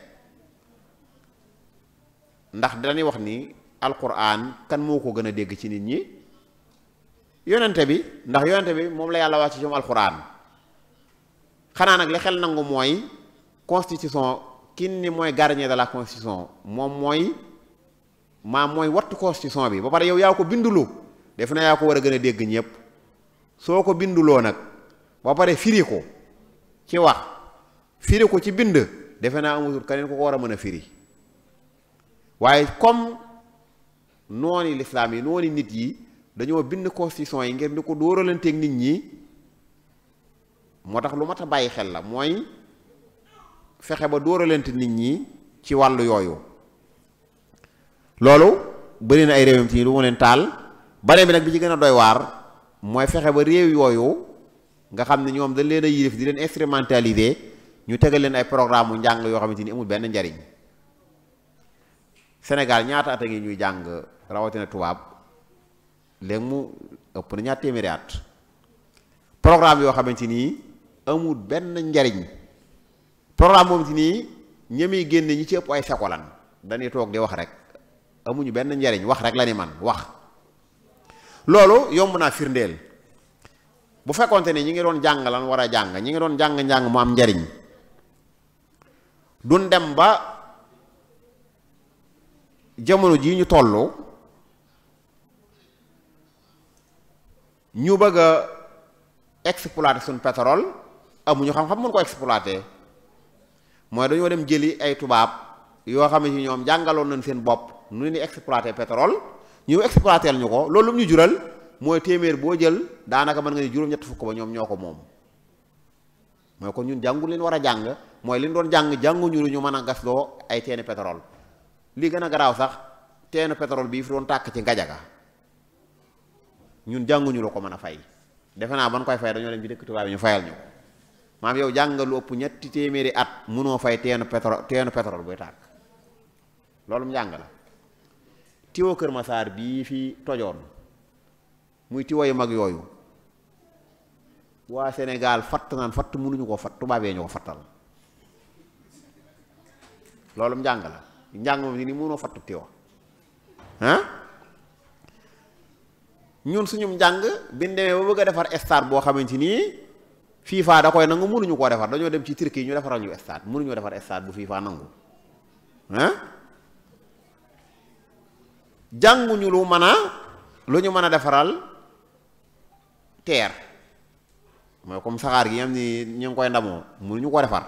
Speaker 2: ndax dañuy wax ni alquran kan moo ko gën a dégg ci nit ñi yonente bi ndax yonente bi moom la yàlla wàcc ci moom alquran xanaa nag li xel nangu mooy constitution kin ni mooy gardien de la constitution moom mooy wattu constitution bi ba pare yow yaa ko bindulu def na yaa ko war a gën a dégg ñëpp soo ko binduloo nag ba pare firi ko ci wax firi ko ci bind defe naa amatul keneen ku ko war a mën a firi waaye comme nooni lislaam yi nooni nit yi dañoo bind constitution yi ngir di ko dóoralanteeg nit ñi moo tax lu mat a bàyyi xel la mooy fexe ba dóoralante nit ñi ci wàllu yooyu loolu bëri na ay réewam ci lu mu leen taal bare bi nag bi ci gën a doy waar mooy fexe ba réew yooyu nga xam ne ñoom dañ leen a yilif di leen instrumentaliser ñu tegal leen ay programme mu njàng yoo xamante ni amul benn njariñ Sénégal ñaata at a ngi ñuy jàng rawatina tubaab léegi mu ëpp na ñaar téeméeri at programme yoo xamante ni amul benn njariñ programme moom ci nii ñemi génne ñi ci ëpp ay sekolan dañuy toog di wax rek amuñu benn njariñ wax rek la ni man wax loolu yomb naa firndeel bu fekkonte ne ñi ngi doon jàng lan war a jàng ñi ngi doon jàng mu am njariñ duñ dem ba jamono jii ñu toll ñu bëgg a exploiter suñ pétrole amuñu xam-xam mën ko exploiter mooy dañoo dem jëli ay tubaab yoo xam ne ci ñoom jàngaloon nañ seen bopp nu ni exploiter pétrole ñu exploiter ñu ko loolu lu ñu jural mooy téeméer boo jël daanaka mën nga ni juróom-ñett fukk ba ñoom ñoo ko moom mooy kon ñun jàngu leen war a jàng mooy li ñu doon jànguñu lu ñu mën a gasloo ay teeni pétrole li gën a garaaw sax teenu pétrole bii fi doon tàkk ci Ngajaga ñun jànguñu la ko mën a fay defe naa ban koy fay dañoo dem ci dëkk tubaab yi ñu fayal ñu ko maam yow jàngal lu ëpp ñetti téeméeri at mënoo fay teenu pétrole buy tàkk loolu mu jàng la tiwo Kër Masaar bii fi tojoon muy tiwo yu mag yooyu waa Sénégal fatt naan fatt mënuñu ko fatt tubaab yee ñu ko fattal loolu mu jàng la njàng moom ni mënoo fattu tiwo ñun suñu njàng bi ñu demee ba bëgg a defar stade boo xamante ni FIFA da koy nangu mënuñu koo defar dañoo dem ci Turquie ñu defaral ñu stade mënuñoo defar stade bu FIFA nangu jànguñu lu ñu mën a defaral terre mooy comme saxaar gi am ni ñu ngi koy ndamoo mënuñu koo defar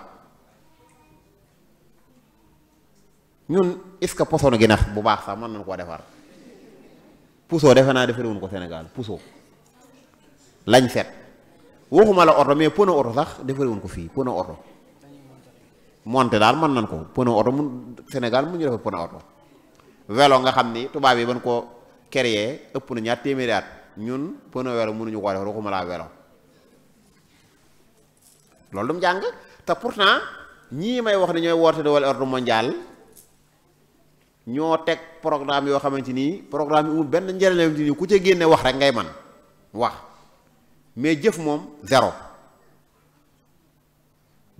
Speaker 2: ñun est-ce que poson gi nax bu baax sax mën nañu koo defar puso defe naa defarewuñ ko Sénégal puso lañ set waxuma la oto mais pono oto sax defarewuñ ko fii pono oto monté daal mën nañ ko pono oto mun Sénégal mu ñu defar pono oto vélo nga xam ni tubaab yi ban ko créé ëpp na ñaar téeméeri at ñun pono vélo mënuñu koo defar waxuma laa vélo loolu du mu jàng te pourtant ñii may wax ne ñooy woote wala ordre mondial ñoo teg programme yoo xamante ni programme yi amul benn njëriñ la ni ku ca génne wax rek ngay man wax mais jëf moom zéro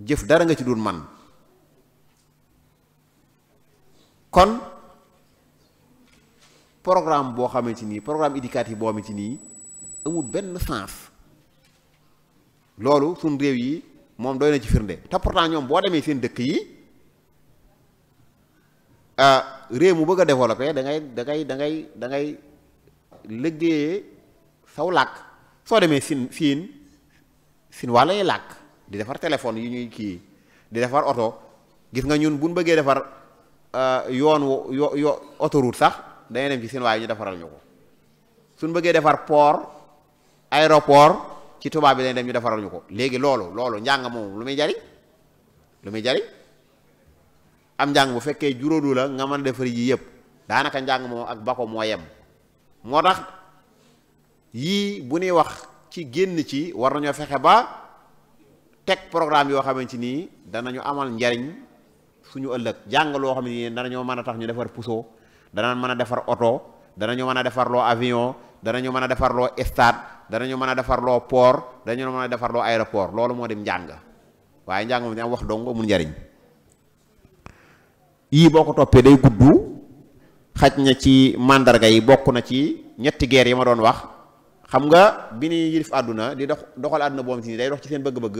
Speaker 2: jëf dara nga ci dul man kon programme boo xamante ni programme éducatif boo xamante ni amul benn sens loolu suñ réew yi moom doy na ci firnde te pourtant ñoom boo demee seen dëkk yi réew mu bëgg a développé da ngay liggéeyee saw làkk soo demee siin wàlla yi làkk di defar téléphone yi ñuy kii di defar oto gis nga ñun buñ bëggee defar yoon yo autoroute sax dañuy dem ci siin waaye ñu defaral ñu ko suñ bëggee defar port aéroport ci tubaab bi dañuy dem ñu defaral ñu ko léegi loolu njàng moom lu muy jariñ am njàng bu fekkee juróodu la nga mën a defar yii yëpp daanaka njàng moom ak bako moo yem moo tax yii bu ñuy wax ci génn ci war nañoo fexe ba teg programme yoo xamante ni danañu amal njariñ suñu ëllëg jàng loo xam ne nii danañoo mën a tax ñu defar puso danañ mën a defar oto danañu mën a defarloo avion danañu mën a defarloo stade danañu mën a defarloo port danañu mën a defarloo aéroport loolu moo dem njàng waaye njàng moom di am wax dong amul njariñ yii boo ko toppee day gudd xaj na ci màndarga yi bokk na ci ñetti guerre yi ma doon wax xam nga bi ni yilif àdduna di doxal àdduna boobu ci ni day dox ci seen bëgg-bëgg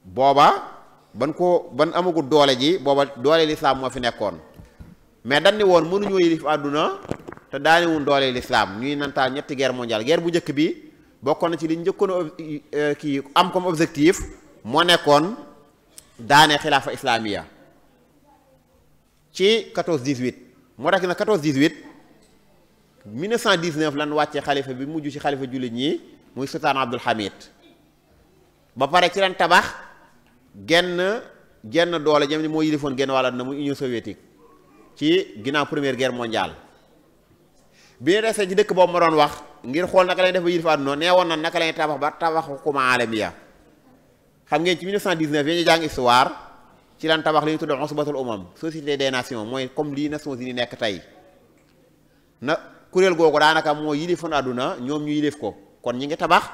Speaker 2: booba ban amagul doole ji booba doole lislaam moo fi nekkoon mais dañ ni woon mënuñoo yilif àdduna te daaniwun doole lislaam ñuy nantaal ñetti guerre mondiale guerre bu njëkk bi bokkoon na ci li njëkkoon kii am comme objectif moo nekkoon daane xilaafa islamiya ci 14-18 moo tax na 14-18 1919 lan wàcce xalifa bi mujj ci xalifa jullit ñi muy sultaan Abdul Hamid ba pare ci lan tabax genn doole jëm ni moo yilifoon genn wàlla na muy Union soviétique ci ginnaaw première guerre mondiale bi ñu desee ci dëkk boobu ma doon wax ngir xool naka lañ def ba yilif àdduna nee woon na naka lañ tabax ba tabax xukuma alamiya xam ngeen ci 1919 yi ñu jàng histoire ci lan tabax li ñu tudd usbatul umam société des nations mooy comme lii Nations Unies nekk tey na kuréel googu daanaka moo yilifoon àdduna ñoom ñu yilif ko kon ñi ngi tabax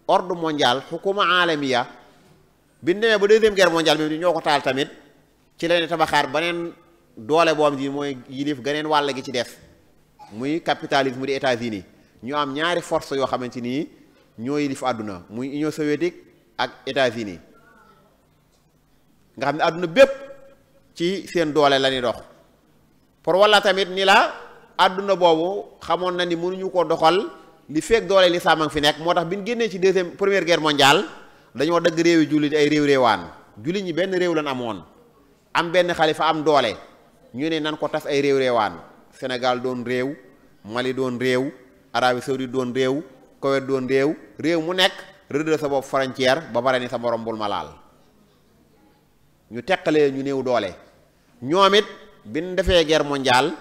Speaker 2: ordre mondial xukuma alamiya bi ñu demee ba deuxième guerre mondiale bi ñoo ko taal tamit ci leen tabaxaat beneen doole boo am ji mooy yilif ganeen wàll gi ci def muy capitalisme di États-Unis ñu am ñaari force yoo xamante ni ñoo yilif àdduna muy Union soviétique ak États-Unis nga xam ne àdduna bépp ci seen doole la ñuy dox pour walla tamit ni la àdduna boobu xamoon na ni mënuñu ko doxal li fekk doole lislaam a ngi fi nekk moo tax bi ñu génnee ci première guerre mondiale dañoo dëgg réewi jullit ay réewaan jullit ñi benn réew lañ amoon am benn xalifa am doole ñu ne nan ko tas ay réewaan Sénégal doon réew Mali doon réew Arabie Saoudite doon réew Koweït doon réew mu nekk rëdd sa bopp frontière ba pare ni sa morom bul ma laal ñu teqalee ñu néew doole ñoom it bi ñu defee guerre mondiale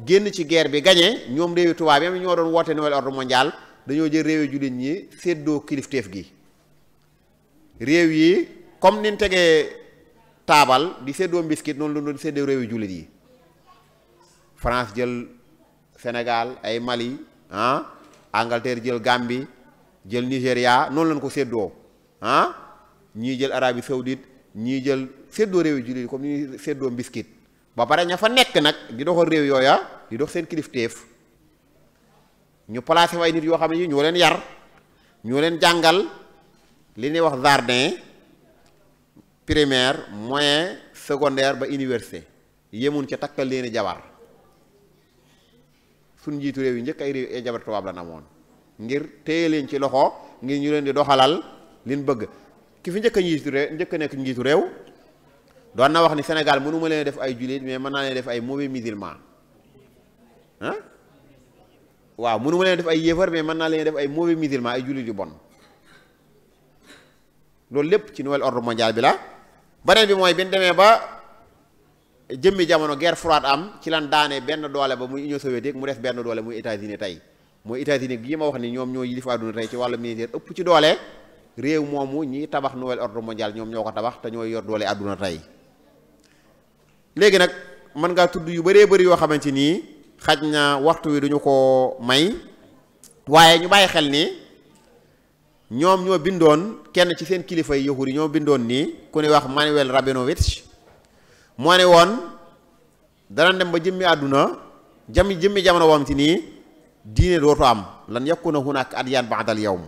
Speaker 2: génn ci guerre bi gagné ñoom réewi tubaab yi ñoo doon woote nouvel ordre mondial dañoo jël réewi jullit ñi séddoo kilifteef gi réew yi comme ni ñu tegee taabal di séddoo mbiskit noonu la doon séddoo réewi jullit yi France jël Sénégal ay Mali Angleterre jël Gambie jël Nigéria noonu lañ ko séddoo ñii jël Arabie Saoudite ñii jël séddoo réew yu jullit comme ni séddoo mbiskit ba pare ña fa nekk nag di doxal réew yooya di dox seen kilifteef ñu placé fa ay nit yoo xam ne ñoo leen yar ñoo leen jàngal li ñuy wax jardin primaire moyen secondaire ba université yemun ca takkal leeni jabar suñ njiitu réew yi njëkk ay jabar tubaab la namoon ngir téye leen ci loxo ngir ñu leen di doxalal liñ bëgg ki fi njëkk a nekk njiitu réew doon na wax ni Sénégal mënuma leen def ay jullit mais mën naa leen def ay mauvais musulman waaw mënuma leen def ay yéefar mais mën naa leen def ay mauvais musulman ay jullit yu bon loolu lépp ci nouvel ordre mondial bi la beneen bi mooy bi ñu demee ba jëmmi jamono guerre froide am ci lan daane benn doole ba muy Union soviétique mu def benn doole muy États-Unis tey mooy États-Unis bii ma wax ni ñoom ñoo yilif àdduna tey ci wàllu militaire ëpp ci doole réew moomu ñi tabax nouvel ordre mondial ñoom ñoo ko tabax te ñooy yor doole àdduna tey léegi nag mën ngaa tudd yu bëree bëri yoo xamante nii xaj na waxtu wi duñu ko may waaye ñu bàyyi xel ni ñoom ñoo bindoon kenn ci seen kilifa yi yahudi ñoo bindoon nii ku ne wax Manuel Rabinovich moo ne woon dana dem ba jëmmi àdduna jëmmi jamono woom ci nii diine dootu am lan yakuna hunak adyan ba'dal yawm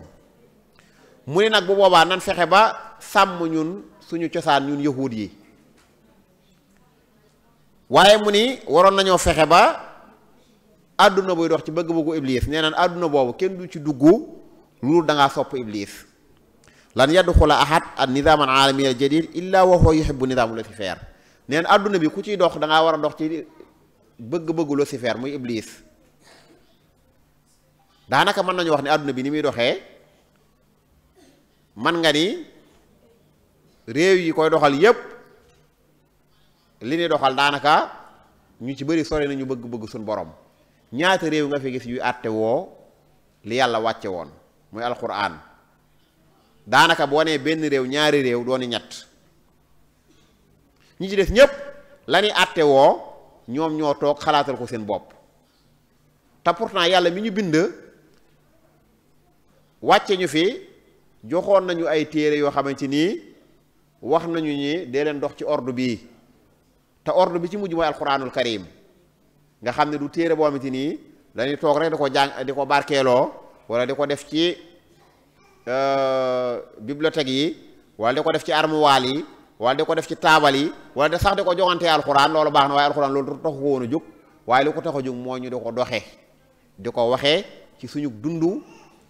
Speaker 2: mu ne nag bu boobaa nan fexe ba sàmm ñun suñu cosaan ñun yahud yi waaye mu ni waroon nañoo fexe ba àdduna buy dox ci bëgg-bëggu iblis nee naan àdduna boobu kenn du ci dugg loolu da ngaa sopp iblis lan yadxula ahad an nizam al alami al jadid illa wa huwa yuhibbu nizam Lucifer neen àdduna bi ku ciy dox da ngaa war a dox ci bëgg-bëggu Lucifer muy iblis daanaka mën nañu wax ne àdduna bi ni muy doxee man nga ni réew yi koy doxal yépp li ñuy doxal daanaka ñu ci bëri sore nañu bëgg-bëgg suñ borom ñaata réew nga fi gis yuy àtte woo li yàlla wàcce woon muy alquran daanaka boo nee benn réew ñaari réew dooni ñett ñi ci des ñépp la ñuy àtte woo ñoom ñoo toog xalaatal ko seen bopp te pourtant yàlla mi ñu bind wàcce ñu fi joxoon nañu ay téere yoo xamante nii wax nañu ñi dee leen dox ci ordre bii te ordre bi ci mujj mooy alquranul karim nga xam ne du téere boo xamante nii dañuy toog rek di ko jàng di ko barkeeloo wala di ko def ci bibliothèque yi wala di ko def ci armoire yi wala di ko def ci taabal yi wala de sax di ko joxantee alxuraan loolu baax na waaye alxuraan loolu taxu ko woon a jóg waaye li ko tax a jóg moo ñu di ko doxee di ko waxee ci suñu dund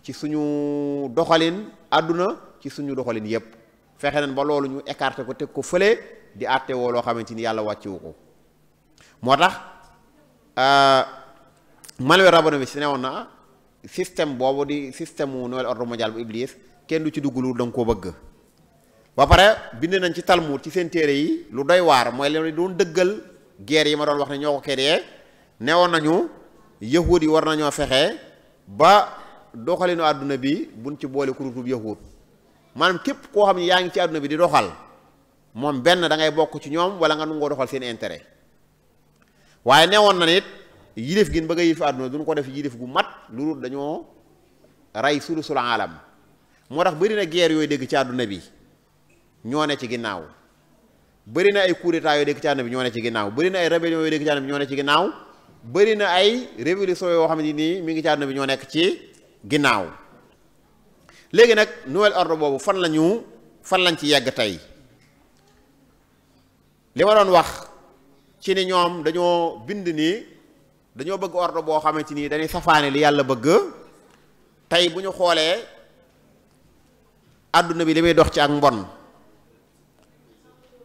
Speaker 2: ci suñu doxalin àdduna ci suñu doxalin yépp fexe nañ ba loolu ñu écarté ko teg ko fële di àtte woo loo xamante ni yàlla wàccewu ko moo tax Manuel Rabinovich si ne woon na système boobu di système mu nouvel ordre mondial bu Iblis kenn du ci dugg lu da nga koo bëgg ba pare bind nañ ci Talmud ci seen téere yi lu doy waar mooy leen doon dëggal guerre yi ma doon wax ne ñoo ko créé newoon nañu yahud yi war nañoo fexe ba doxalinu àdduna bi buñ ci boole kurutub yahud maanaam képp koo xam ne yaa ngi ci àdduna bi di doxal moom benn da ngay bokk ci ñoom wala nga nungoo doxal seen intérêt waaye newoon na nit yilif gin bëgg a yilif àdduna duñ ko def yilif gu mat lu dul dañoo rey sulusul alam moo tax bëri na guerre yooyu dégg ci àdduna bi ñoo ne ci ginnaaw bëri na ay coup d'état yooyu dégg ci àdduna bi ñoo ne ci ginnaaw bëri na ay rébellion yooyu dégg ci àdduna bi ñoo ne ci ginnaaw bëri na ay révolution yoo xam ne nii mi ngi ci àdduna bi ñoo nekk ci ginnaaw léegi nag nouvel ordre boobu fan lañ ci yegg tey li ma doon wax ci ni ñoom dañoo bind ni dañoo bëgg ordre boo xamante ni dañuy safaane li yàlla bëgg tey bu ñu xoolee àdduna bi li muy dox ci ak mbon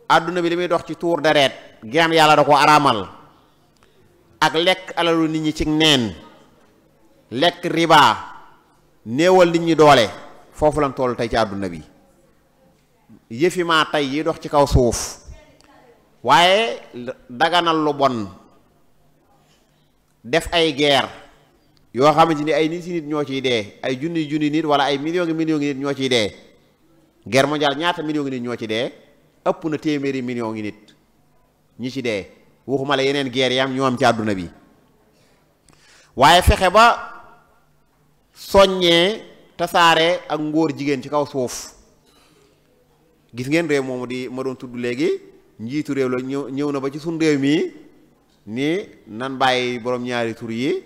Speaker 2: àdduna bi li muy dox ci tuur deret gem yàlla da ko araamal ak lekk alalu nit ñi ci neen lekk riba néewal nit ñi doole foofu lañ toll tey ci àdduna bi yëfi maa tey yi dox ci kaw suuf waaye daganal lu bon def ay guerre yoo xamante ni ay nit ñoo ciy dee ay junni nit wala ay millions nit ñoo ciy dee guerre mondiale ñaata millions nit ñoo ci dee ëpp na téeméeri millions ngi nit ñi ci dee waxuma la yeneen guerre yam ñoo am ci àdduna bi waaye fexe ba soññee tasaare ak ngóor jigéen ci kaw suuf gis ngeen réew moomu di ma doon tudd léegi njiitu réew la ñëw na ba ci suñ réew mi ni nan bàyyi borom ñaari tur yi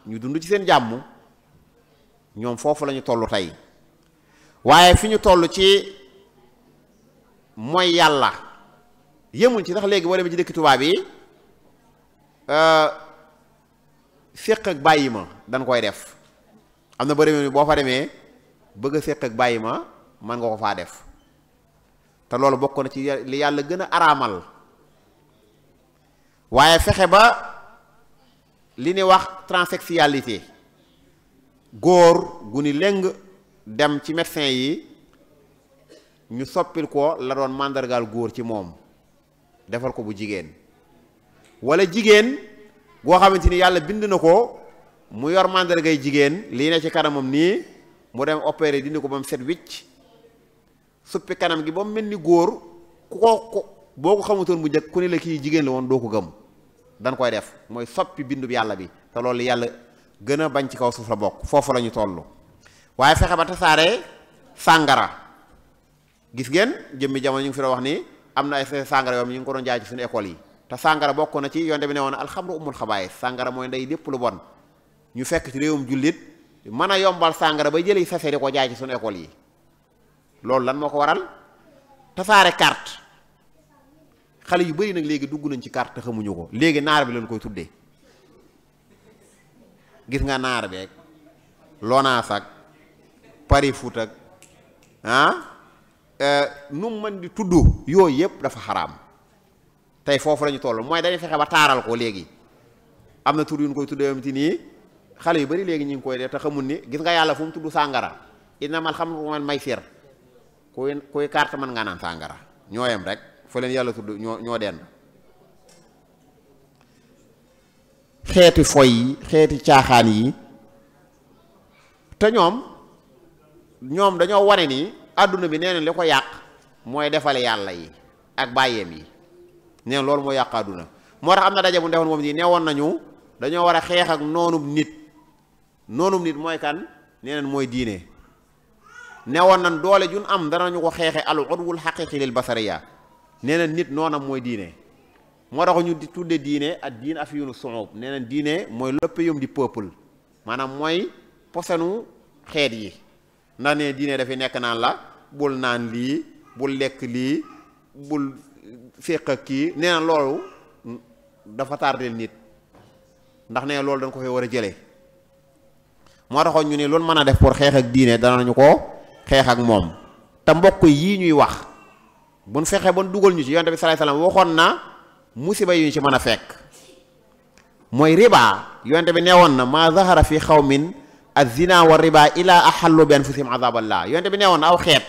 Speaker 2: ñu dund ci seen jàmm ñoom foofu la ñu toll tey waaye fi ñu toll ci mooy yàlla yemuñ ci sax léegi boo demee ci dëkk tubaab yi séq ak bàyyi ma dañ koy def am na ba réew mi boo fa demee bëgg a séq ak bàyyi ma mën nga ko faa def te loolu bokk na ci li yàlla gën a araamal waaye fexe ba li ñuy wax transsexualité góor gu ni lëng dem ci médecin yi ñu soppil ko la doon màndargaal góor ci moom defal ko bu jigéen wala jigéen goo xamante ni yàlla bind na ko mu yor màndargay jigéen lii ne ci kanamam nii mu dem opéré dindi ko ba mu set wicc suppi kanam gi ba mu mel ni góor ku ko boo ko xamutoon bu njëkk ku ne la kii jigéen la woon doo ko gëm dañ koy def mooy soppi bindub yàlla bi te loolu yàlla gën a bañ ci kaw suuf la bokk foofu la ñu toll waaye fexe ba tasaare sàngara gis ngeen jëmmi jamono ñu ngi fi doon wax ni am na ay sàngara yoo xam ñu ngi ko doon jaay ci suñu école yi te sàngara bokk na ci yonte bi ne woon alxamru umul xabaayis sàngara mooy ndey lépp lu bon ñu fekk ci réewum jullit mën a yombal sàngara ba jëli sase di ko jaay ci suñu école yi loolu lan moo ko waral tasaare carte xale yu bari nag léegi dugg nañ ci carte te xamuñu ko léegi naar bi lañ koy tuddee gis nga naar beeg Lonaas ak Paris Foot ak nu mën di tudd yooyu yëpp dafa xaraam tey foofu la ñu toll mooy dañuy fexe ba taaral ko léegi am na tur yu ñu koy tuddee am ti nii xale yu bari léegi ñu ngi koy def te xamul ni gis nga yàlla fu mu tudd sàngara innamal xamru wal maysir kuy carte mën nga naan sàngara ñoo yem rek fa leen yàlla tudd ñoo denn xeeti foy yi xeeti caaxaan yi te ñoom dañoo wane ni àdduna bi nee na li ko yàq mooy defale yàlla yi ak bàyyeem yi nee loolu moo yàq àdduna moo tax am na daje bu ndefoon moom nii neewoon nañu dañoo war a xeex ak noonub nit mooy kan nee nañ mooy diine neewoon nañ doole jun am danañu ko xeexe al udwul xaqiqi lil basariya nee na nit noonam mooy diine moo tax ñu di tudde diine ak diin afiyunu suub nee na diine mooy l'opium du peuple maanaam mooy posenu xeet yi ndax ne diine dafay nekk naan la bul naan lii bul lekk lii bul féq ak kii nee na loolu dafa tardeel nit ndax nee loolu dañ ko fay war a jëlee moo taxoon ñu ne loolu mën a def pour xeex ak diine danañu ko xeex ak moom te mbokk yii ñuy wax buñ fexe ba dugal ñu ci yonent bi sallallahu alayhi wasallam waxoon na musiba yu ñu ci mën a fekk mooy riba. yonent bi neewoon na maa zahara fi xawmin az-zina wa riba ila ahallu bi anfusihim azaballah. yonent bi neewoon na aw xeet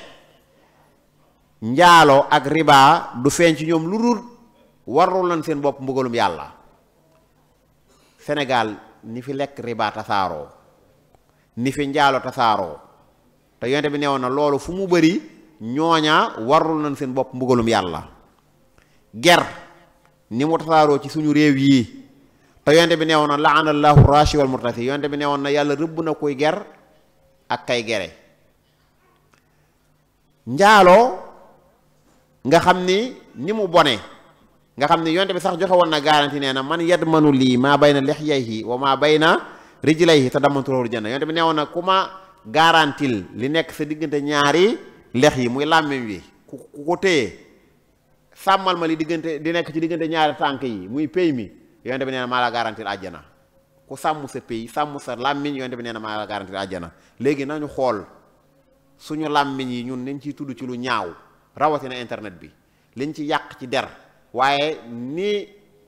Speaker 2: njaaloo ak riba du feeñ ci ñoom lu dul warul nañ seen bopp mbugalum yàlla. Sénégal ni fi lekk riba tasaaroo ni fi njaalo tasaaroo te yonent bi neewoon na loolu fu mu bëri ñooña warul nañ seen bopp mbugalum yàlla. ger ni mu tasaaroo ci suñu réew yii te yonent bi neewoon na la'ana allahu rashi wal murtasi. yonent bi neewoon na yàlla rëbb na koy ger ak kay gere. njaaloo nga xam ni mu bone nga xam ni yonent bi sax joxe woon na garanti nee na man yadmanu lii maa bayna lixyayhi wa maa bayna rijlayhi tadammantu lahu janna. yonent bi neewoon na ku ma garantil li nekk sa diggante ñaari lex yi muy làmmiñ wi ku ko téye sàmmal ma li diggante di nekk ci diggante ñaari tànk yi muy pay mi yonent bi nee na maa la garantil àjjana. ku sàmm sa pay sàmm sa làmmiñ yonent bi nee na maa la garantil àjjana. léegi nañu xool suñu làmmiñ yi ñun nañ ciy tudd ci lu ñaaw rawatina internet bi liñ ci yàq ci der waaye ni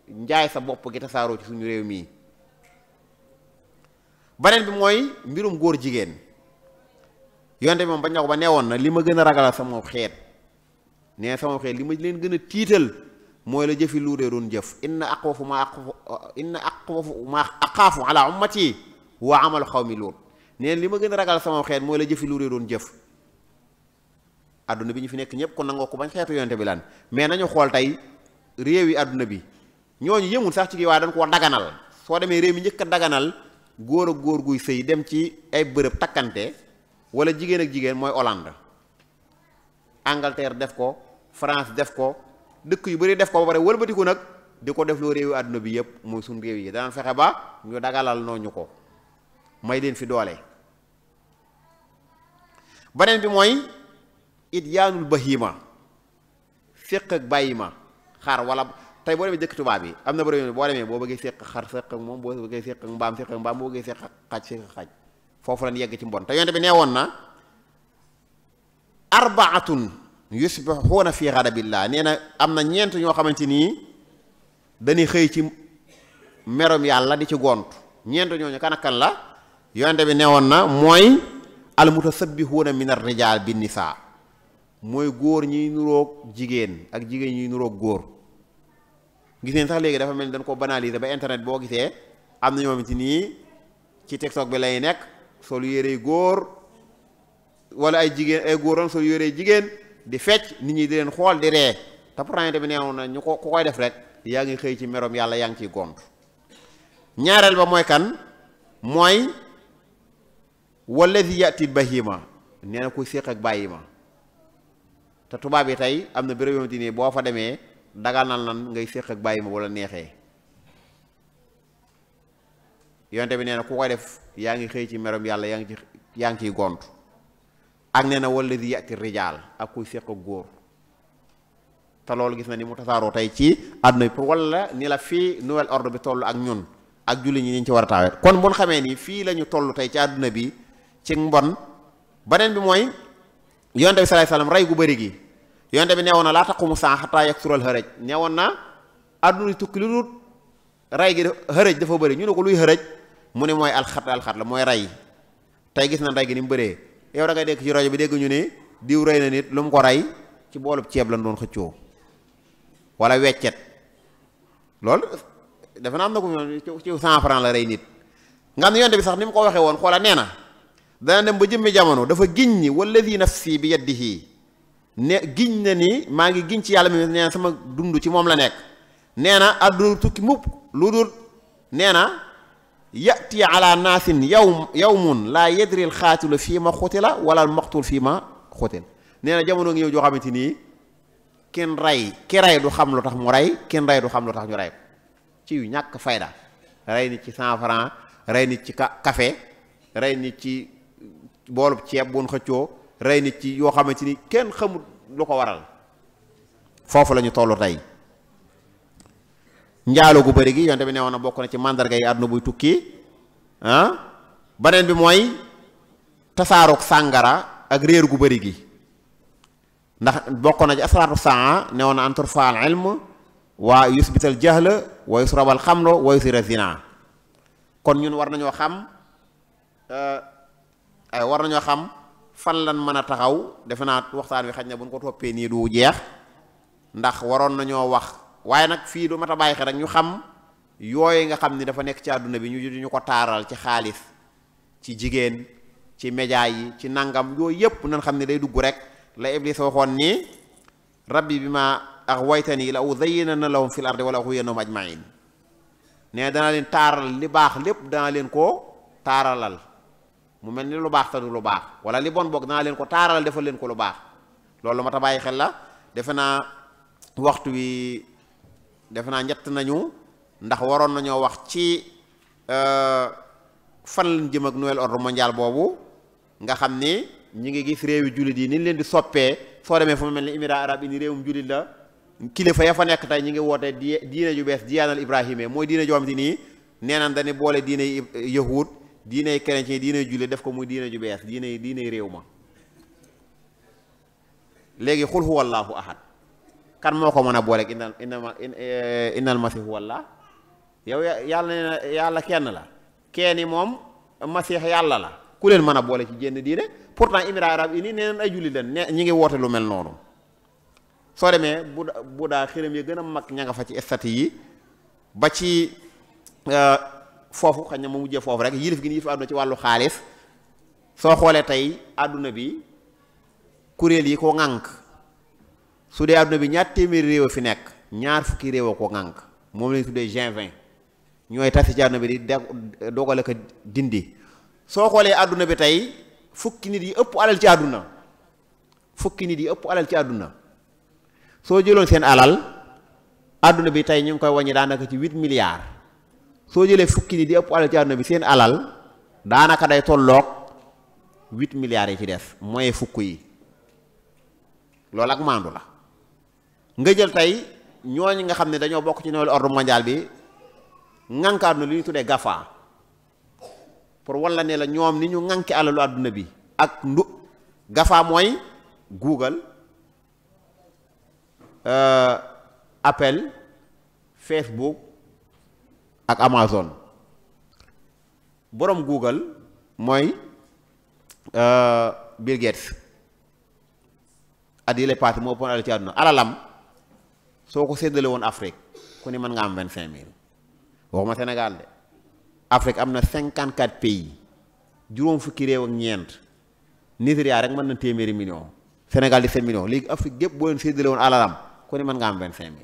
Speaker 2: njaay sa bopp gi tasaaroo ci suñu réew mii. beneen bi mooy mbirum góor jigéen yonte bi moom bañ na ko ba neewoon na li ma gën a ragalal sama xeet nee sama xeet li ma leen gën a tiital mooy la jëfi luudee doon jëf inna aqwafu ma aqaafu ala ummati wa amalu xawmi luut neen li ma gën a ragal sama xeet mooy la jëfi luudee doon jëf. adduna bi ñu fi nekk ñëpp kon nangoo ko bañ xeetu yonte bi lan mais nañu xool tey réew yi adduna bi ñooñu yëmul sax ci kii waaye dañ koo daganal. soo demee réew mi njëkk a daganal góor ak góor guy sëy dem ci ay bërëb takkante wala jigéen ak jigéen mooy Hollande. Angleterre def ko, France def ko, dëkk yu bari def ko ba pare wëlbatiku nag di ko def loo réew yi àdduna bi yëpp mooy suñ réew yi danañ fexe ba ñu dagalal nooñu ko may leen fi doole. beneen bi mooy it yaanul bahima séq ak bàyyi ma xar wala tey boo demee dëkk tubaab yi am na bëri boo demee boo bëggee séq xar séq ak moom boo bëggee séq ak mbaam séq ak mbaam boo bëggee séq ak xaj séq ak xaj foofu lañ yegg ci mbon te yonte bi nee woon na arbaatun yusbixuuna fi ghadabillah nee na am na ñeent ñoo xamante nii dañuy xëy ci merom yàlla di ci gont ñeent ñooñu kan ak kan la yonte bi nee woon na mooy almutasabbihuuna min ar-rijaal bin nisaa mooy góor ñiy nuroog jigéen ak jigéen ñiy nuroog góor. gis ngeen sax léegi dafa mel ni dañ ko banaliser ba internet boo gisee am na ñoo xamante nii ci TikTok bi lay nekk solu yérey góor wala ay jigéen ay góor doon solu yérey jigéen di fecc nit ñi di leen xool di ree te pourtant bi neewoon na ñu ko ku koy def rek yaa ngi xëy ci merom yàlla yaa ngi ciy gont. ñaareel ba mooy kan mooy wallazi yati bahima nee na kuy séq ak bàyyi ma te tubaab yi tey am na béréb yoo xamante ni boo fa demee dagal nan ngay séq ak bàyyi ma wala neexee yonte bi nee na ku koy def yaa ngi xëy ci merom yàlla yaa ngi ciy gont. ak nee na wallazi yati rijaal ak kuy séq ak góor te loolu gis na ni mu tasaaroo tey ci àdduna bi pour wala ni la fii nouvel ordre bi toll ak ñun ak julli ñi niñ ci war a taawet kon bu ñu xamee ni fii la ñu toll tey ci àdduna bi ci mbon. beneen bi mooy yonte bi sallallahu alayhi wasallam rey gu bëri gi yonte bi neewoon na laa taqumu saa xataa yaksural xërëj neewoon na àdduna tukki lu dul rey gi xërëj dafa bëri ñu ne ko luy xërëj mu ne mooy alxat la mooy rey tey gis na rey gi ni mu bëree yow da ngay dégg ci rajo bi dégg ñu ne diw rey na nit lu mu ko rey ci boolub ceeb lañ doon xëccoo wala weccet loolu dafa na am na ko ci 100 francs la rey nit nga xam ne yonte bi sax ni mu ko waxee woon xoola nee na dana dem ba jëmmi jamono dafa giñ ni wallazi nafsi bi yadihi ne giñ na ni maa ngi giñ ci yàlla mi nee na sama dund ci moom la nekk nee na àdduna tukki mukk lu dul nee na yati ala naasin yawmun laa yadri al xaatilu fii ma xutila wala al maqtul fii ma xutil nee na jamono ngi ñëw joo xamante nii kenn rey ki rey du xam lu tax mu rey kenn rey du xam lu tax ñu rey ko ci yu ñàkk fayda rey nit ci 100 francs rey nit ci café rey nit ci boolub ceeb bu xëccoo rey nit ci yoo xamante ni kenn xamul lu ko waral foofu la ñu toll tey. njaalo gu bëri gi yonte bi ne woon na bokk na ci màndarga yi àdduna buy tukki beneen bi mooy tasaarook sàngara ak réer gu bëri gi ndax bokk na ci asraatu saa ne woon na an turfa al ilm wa yusbital jahla wa yusrabal xamro wa yusira zina kon ñun war nañoo xam fan lan mën a taxaw defe naa waxtaan wi xaj na bu ñu ko toppee nii du jeex ndax waroon nañoo wax waaye nag fii du mat a bàyyi xel rek ñu xam yooyu nga xam ni dafa nekk ci àdduna bi ñu ko taaral ci xaalis ci jigéen ci média yi ci nangam yooyu yëpp nañ xam ne day dugg rek la Iblis waxoon ni rabbi bi ma aghwaytani la uzayyinanna lahum fil ardi wala ughwiyannahum ajma'in ne dana leen taaral li baax lépp dana leen ko taaralal mu mel ni lu baax te du lu baax wala li bon boog dana leen ko taaralal defal leen ko lu baax loolu mat a bàyyi xel la defe naa waxtu wi defe naa ñett nañu ndax waroon nañoo wax ci fan lañ jëm ak nouvel ordre mondial boobu nga xam ni ñi ngi gis réewi jullit yi ni leen di soppee soo demee fu mu mel ni Émirats arabes unis réewum jullit la kilifa ya fa nekk tey ñi ngi woote diine ju bees diyaanal ibrahima mooy diine joo xam te nii nee nañ dañu boole diine yahud diine chrétien diine jullit def ko muy diine ju bees diine réew ma léegi xul huwallaahu ahad kan moo ko mën a booleeg innal masih huwallah yow yàlla kenn la kenni moom masih yàlla la ku leen mën a boole ci jenn diine pourtant Émirats arabes unis nee nañ ay jullit leen ne ñi ngi woote lu mel noonu soo demee bu daa xiram yi gën a mag ña nga fa ci stati yi ba ci foofu xañ na ma mujjee foofu rek yilif gi ni yilif àdduna ci wàllu xaalis soo xoolee tey àdduna bi kuréel yi ko ŋànk su dee àdduna bi ñaar téeméeri réew a fi nekk ñaar fukki réew a ko ŋànk moom lañu tuddee G20 ñooy tasi ci àdduna bi di dogale ko dindi soo xoolee àdduna bi tey fukki nit yi ëpp alal ci àdduna soo jëloon seen alal àdduna bi tey ñu ngi koy wàññi daanaka ci 8 milliards soo jëlee fukki nit yi ëpp alal ci àdduna bi seen alal daanaka day tolloog 8 milliards yi ci def mooy fukk yi loolu ak maandu la nga jël tey ñooñu nga xam ne dañoo bokk ci nouvel ordre mondial bi ŋànk àdduna li ñu tuddee GAFA pour walla ne la ñoom ni ñu ŋànki alalu àdduna bi ak GAFA mooy Google Apple Facebook ak Amazon borom Google mooy Bill Gates at yi lay paase moo ëppoon alal ci àdduna alalam soo ko séddale woon Afrique ku ne mën nga am 25 000 waxuma Sénégal de Afrique am na 54 pays juróom fukki réew ak ñeent Nigéria rek mën na téeméeri million Sénégal 17 millions léegi Afrique gépp boo leen séddale woon alalam ku ne mën nga am 25 000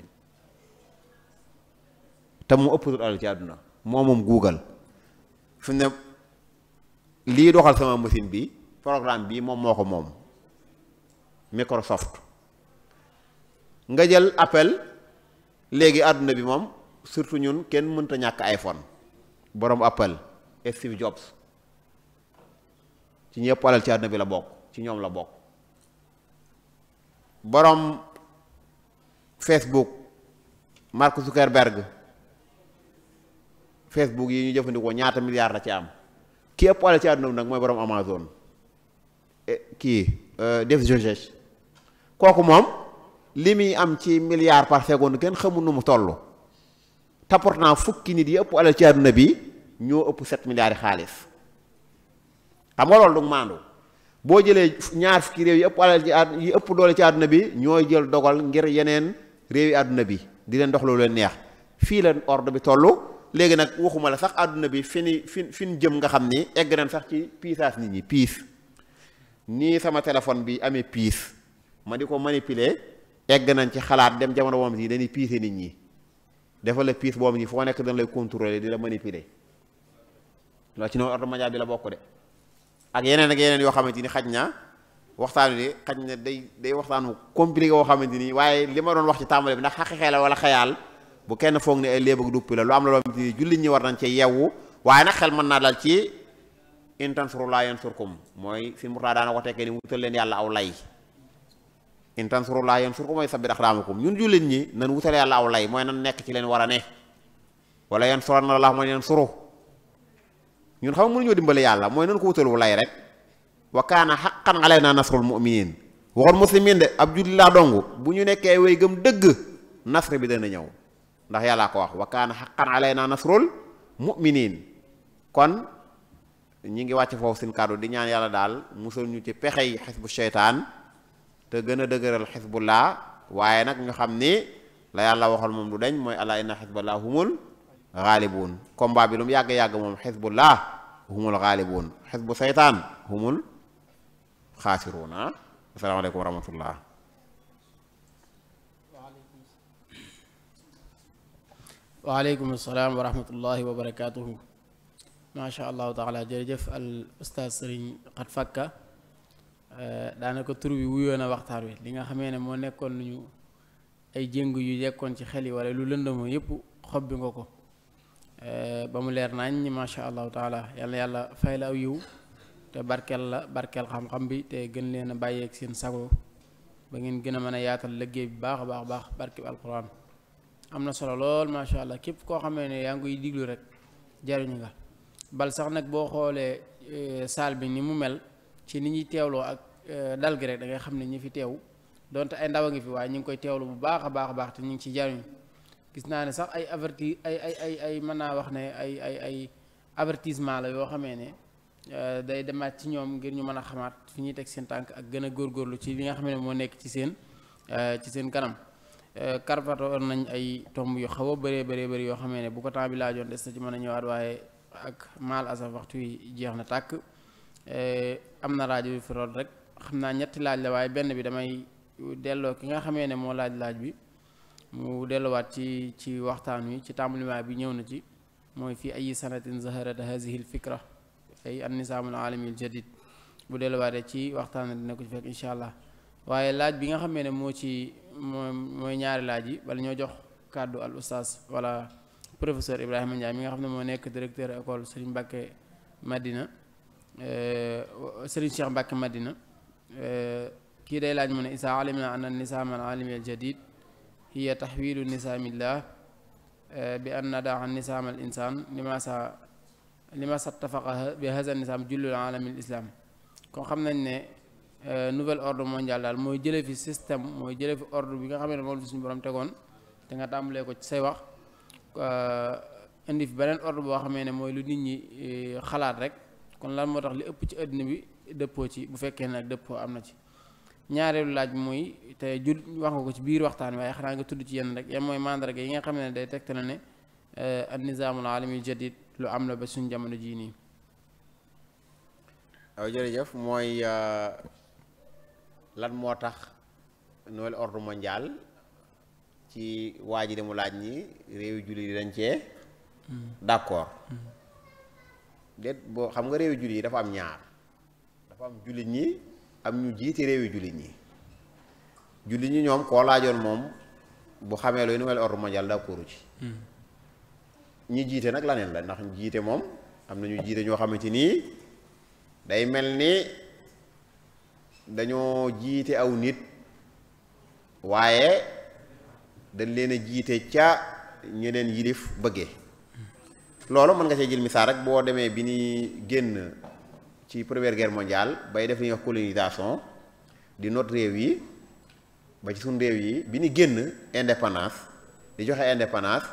Speaker 2: te mu ëpp alal ci àdduna moom Google fi ne lii doxal sama machine bi programme bi moom moo ko moom Microsoft nga jël Apple léegi àdduna bi moom surtout ñun kenn mënta ñàkk iPhone borom Apple Steve Jobs ci ñëpp alal ci àdduna bi la bokk ci ñoom la bokk borom Facebook Mark Zuckerberg Facebook yi ñu jëfandikoo ñaata milliards la ci am ki ëpp alal ci àdduna bi nag mooy borom Amazon Jeff Bezos kooku moom li muy am ci milliards par seconde kenn xamul nu mu toll te pourtant fukki nit yi ëpp alal ci àdduna bi ñoo ëpp 7 milliards yi xaalis xam nga loolu du maandu boo jëlee ñaar fukki réew yi ëpp alal ci yi ëpp doole ci àdduna bi ñooy jël dogal ngir yeneen réew yi àdduna bi di leen dox lu leen neex fii la ordre bi toll léegi nag waxuma la sax àdduna bi fin jëm nga xam ni egg nañ sax ci piisage nit ñi piis nii sama téléphone bi amee piis ma di ko manipuler egg nañ ci xalaat dem jamono moom yi dañuy piise nit ñi defal la piis boobu ñi foo nekk dañ lay contrôler di la manipuler loolu ci noonu ordre mondial bi la bokk de ak yeneen yoo xamante ni xaj na waxtaan wi xaj na day waxtaanu compliqué woo xamante ni waaye li ma doon wax ci tàmbali bi ndax xaqiqee la wala xayaal bu kenn foog ne ay léeb ak duppi la lu am la loo xamante ni jullit ñi war nañ ci yewwu waaye nag xel mën naa dal ci in tansurullaaha yansurkum mooy si murtaa daana ko tekkee ni wutal leen yàlla aw lay in tansurullaaha yansurkum mooy sabbit aqdaamakum ñun jullit ñi nan wutal yàlla aw lay mooy nan nekk ci leen war a ne wala yansurannallaahu man yansuru ñun xam nga mënuñoo dimbale yàlla mooy nan ko wutalu lay rek wa kaana haqqan alaynaa nasrul mu'miniin waxoon muslimin de ab julli laa dong bu ñu nekkee way gëm dëgg nasr bi dana ñëw ndax yàllaa ko wax wa kaana haqqan alaynaa nasrul mu'miniin kon ñi ngi wàcc foofu seen kàddu di ñaan yàlla daal musal ñu ci pexey xisbu seytaan te gën a dëgëral xisbullah waaye nag ñu xam ni la yàlla waxal moom du deñ mooy alaa inna xisballah humul xaalibuun combat bi lu mu yàgg-yàgg moom xisbullah humul xaalibuun xisbu seytaan humul xaasiruuna asalaamaaleykum wa rahmatullah
Speaker 1: waaleykum salaam wa rahmatullahi wa barakaatuhu macha allahu taala jërëjëf al ustaaz sëriñ Xat Fakka daanaka tur bi wuyoon a waxtaan wi li nga xamee ne moo nekkoon luñu ay jéngu yu yekkoon ci xel yi wala lu lëndëmoo yëpp xob bi nga ko ba mu leer nañ macha allahu taala yàlla fay la aw yiw te barkeel xam-xam bi te gën leen a bàyyeeg seen sago ba ngeen gën a mën a yaatal liggéey bi baax a baax barkeb alquran am na solo lool macha allah képp koo xamee ne yaa ngi koy diglu rek jariñu nga bal sax nag boo xoolee saal bi ni mu mel ci ni ñuy teewloo ak dal gi rek da ngay xam ne ñi fi teew donte ay ndaw a ngi fi waaye ñu ngi koy teewlu bu baax a baax te ñu ngi ci jariñu gis naa ne sax ay mën naa wax ne ay avertissement la yoo xamee ne day demaat ci ñoom ngir ñu mën a xamaat fi ñuy teg seen tànk ak gën a góorgóorlu ci li nga xam ne moo nekk ci seen kanam karfatoon nañ ay tomb yu xaw a bëree yoo xamee ne bu ko temps bi laajoon des na ci mën a ñëwaat waaye ak maal asaf waxtu yi jeex na tàkk am na rajo bi fi root rek xam naa ñetti laaj la waaye benn bi damay delloo ki nga xamee ne moo laaj bi mu delluwaat ci waxtaan wi ci tàmbaliwaay bi ñëw na ci mooy fii ay sanatin zaharat hazihi l fikra ay an nisaamul alami al jadid bu delluwaatee ci waxtaan dina ko ci fekk incha allah waaye laaj bi nga xamee ne mooy ñaari laaj yi bala ñoo jox kàddu al ustaas wala professeur Ibrahima Ndiaye mi nga xam ne moo nekk directeur école Serigne Mbacke Madina Serigne Cheikh Mbacke Madina kii day laaj mu ne isa alimna anna nisaam al alami al jadid hiya taxwilu nisaamillah bi an nadaa nisaam al insan lima sattafaqa bi haza nisaam jullul alami al islam kon xam nañ ne nouvel ordre mondial daal mooy jële fi système mooy jële fi ordre bi nga xam ne moom fi suñu borom tegoon te nga tàmbalee ko ci say wax indi fi beneen ordre boo xamee ne mooy lu nit ñi xalaat rek kon lan moo tax li ëpp ci àddina bi dëppoo ci bu fekkee nag dëppoo am na ci ñaareelu laaj mooy te wax nga ko ci biir waxtaan waaye xanaa nga tudd ci yenn rek yan mooy mandarga yi nga xam ne day tegtale ne an nizaamul alami jadid lu am la ba suñ jamono jii nii.
Speaker 2: waaw jërëjëf mooy lan moo tax nouvel ordre mondial ci waa ji mu laaj ñi réewi jullit yi dañ cee d'accord déet boo xam nga réewi jullit yi dafa am ñaar dafa am jullit ñi am ñu jiite réewi jullit ñi ñoom koo laajoon moom bu xamee luy nouvel ordre mondial d'accordu ci ñi jiite nag laneen la ndax jiite moom am na ñu jiite ñoo xamante nii day mel ni dañoo jiite aw nit waaye dañ leen a jiite ca ñeneen yilif bëggee loolu mën nga see jël misaal rek boo demee bi ni génn ci première guerre mondiale bay def li ñuy wax colonisation di not réew yi ba ci suñ réew yi bi ni génn indépendance di joxe indépendance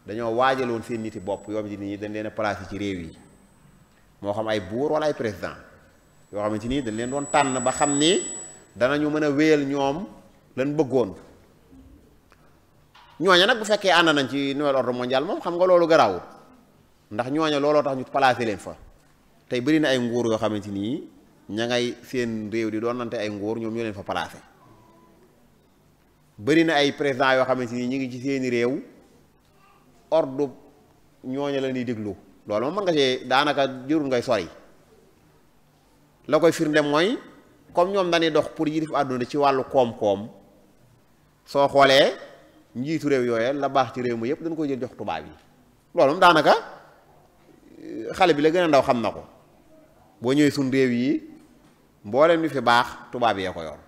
Speaker 2: dañoo waajaloon seen niti bopp yoo xam ne nii dañ leen a placé ci réew yi moo xam ay buur wala ay président yoo xamante ni dañ leen doon tànn ba xam ni danañu mën a wéyal ñoom lan bëggoon ñooña nag bu fekkee ànd nañ ci nouvel ordre mondial moom xam nga loolu garaawul ndax ñooña looloo tax ñu placé leen fa tey bëri na ay nguur yoo xamante ni ña ngay seen réew di doon nante ay nguur ñoom ñoo leen fa placé bëri na ay président yoo xamante ni ñu ngi ci seeni réew ordre ñooña la ñuy déglu loolu moom mën nga see daanaka jërul ngay sori la koy firnde mooy comme ñoom dañuy dox pour yilif àdduna ci wàllu koom-koom soo xoolee njiitu réew yooye la baax ci réew mi yëpp dañ koy jël jox tubaab yi loolu moom daanaka xale bi la gën a ndaw xam na ko boo ñëwee suñ réew yi mbooleem li fi baax tubaab yee ko yor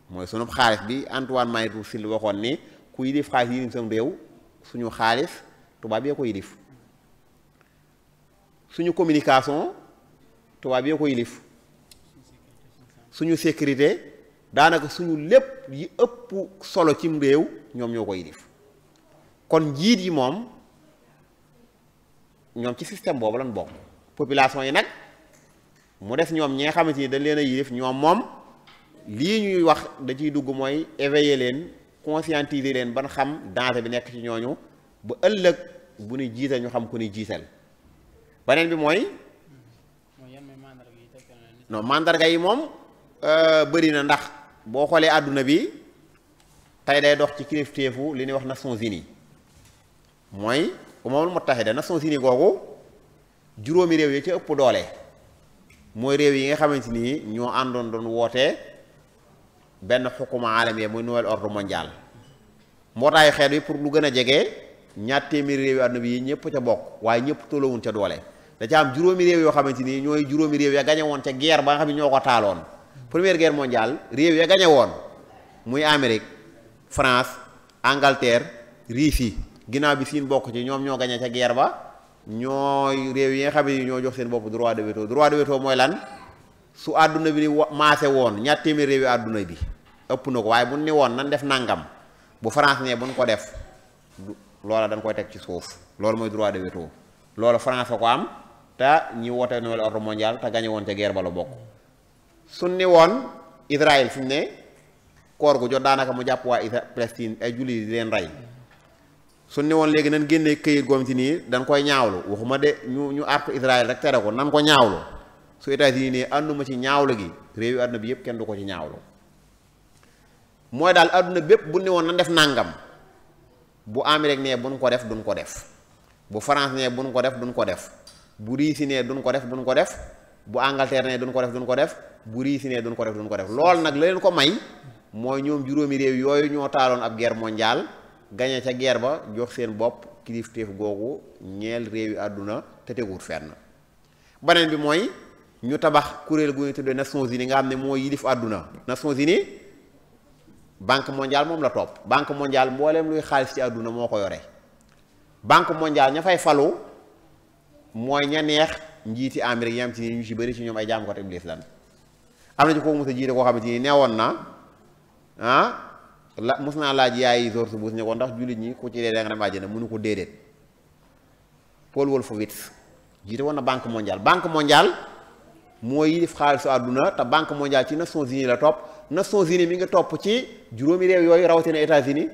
Speaker 2: mooy sunu xaalis bi Antoine Maïtou Syll waxoon ni ku yilif xaalis yi sam réew suñu xaalis tubaab yee ko yilif suñu communication tubaab yee ko yilif suñu sécurité daanaka suñu lépp yi ëpp solo cim réew ñoom ñoo ko yilif kon njiit yi moom ñoom ci système boobu lañ bokk. population yi nag mu des ñoom ñi nga xamante ni dañ leen a yilif ñoom moom lii ñuy wax da ciy dugg mooy éveiller leen conscientiser leen ban xam danger bi nekk ci ñooñu ba ëllëg bu ñuy jiital ñu xam ku ñuy jiital. beneen bi mooy non mandarga yi moom bëri na ndax boo xoolee àdduna bi tey day dox ci kilifteefu li ñuy wax Nations Unies mooy Umamul Muttahida Nations Unies googu juróomi réew yi ci ëpp doole mooy réew yi nga xamante ni ñoo àndoon doon wootee benn xukuma alamiya muy nouvel ordre mondial mbootaayu xeet bi pour lu gën a jege ñaar téeméeri réew yi àdduna bi yi ñëpp ca bokk waaye ñëpp tolloowuñ ca doole da ca am juróomi réew yoo xamante ni ñooy juróomi réew ya gañe woon ca guerre ba nga xam ne ñoo ko taaloon première guerre mondiale réew ya gañe woon muy Amérique France Angleterre Russie ginnaaw bi siin bokk ci ñoom ñoo gañe ca guerre ba ñooy réew yi nga xam ne ñoo jox seen bopp droit de veto droit de veto mooy lan su àdduna bi maase woon ñaar téeméer réew yi àdduna bi ëpp na ko waaye bu ni woon nan def nangam bu France ne buñ ko def loola dañ koy teg ci suuf loolu mooy droit de veto loolu France ko am te ñi woote nouvel ordre mondial te gañe woon ca guerre ba la bokk su ni woon Israël fi mu ne koor gu jot daanaka mu jàpp waa Palestine ay julli di leen rey su ni woon léegi nan génnee këyit goom ci nii dañ koy ñaawlu waxuma de ñu artu Israël rek tere ko nan ko ñaawlu su États-Unis ne ànduma ci ñaawlu gi réew yi àdduna bi yëpp kenn du ko ci ñaawlu mooy daal àdduna bépp bu ni woon nan def nàngam bu Amérique ne buñ ko def duñ ko def bu France ne buñ ko def duñ ko def bu Russie ne duñ ko def duñ ko def bu Angleterre ne duñ ko def duñ ko def bu Russie ne duñ ko def duñ ko def loolu nag la leen ko may mooy ñoom juróomi réew yooyu ñoo taaloon ab guerre mondiale gañe ca guerre ba jox seen bopp kilifteef googu ñeel réew yi àdduna te teguut fenn. beneen bi mooy ñu tabax kuréel gu ñu tuddee Nations Unies nga xam ne moo yilif àdduna Nations Unies banque mondiale moom la topp banque mondiale mbooleem luy xaalis ci àdduna moo ko yore banque mondiale ña fay falu mooy ña neex njiiti Amérique yam ci ni ñu ci bëri ci ñoom ay jaamukatu Iblis lan am na ci kooku mos a jiite koo xamante ni neewoon na la mos naa laaj yaay George Bush ne ko ndax jullit ñi ku ci dee da nga dem àjjana mënu ko déedéet Paul Wolfowitz jiite woon na banque mondiale mooy yilif xaalisu àdduna te banque mondiale ci Nations Unies la topp Nations Unies mi ngi topp ci juróomi réew yooyu rawatina États-Unis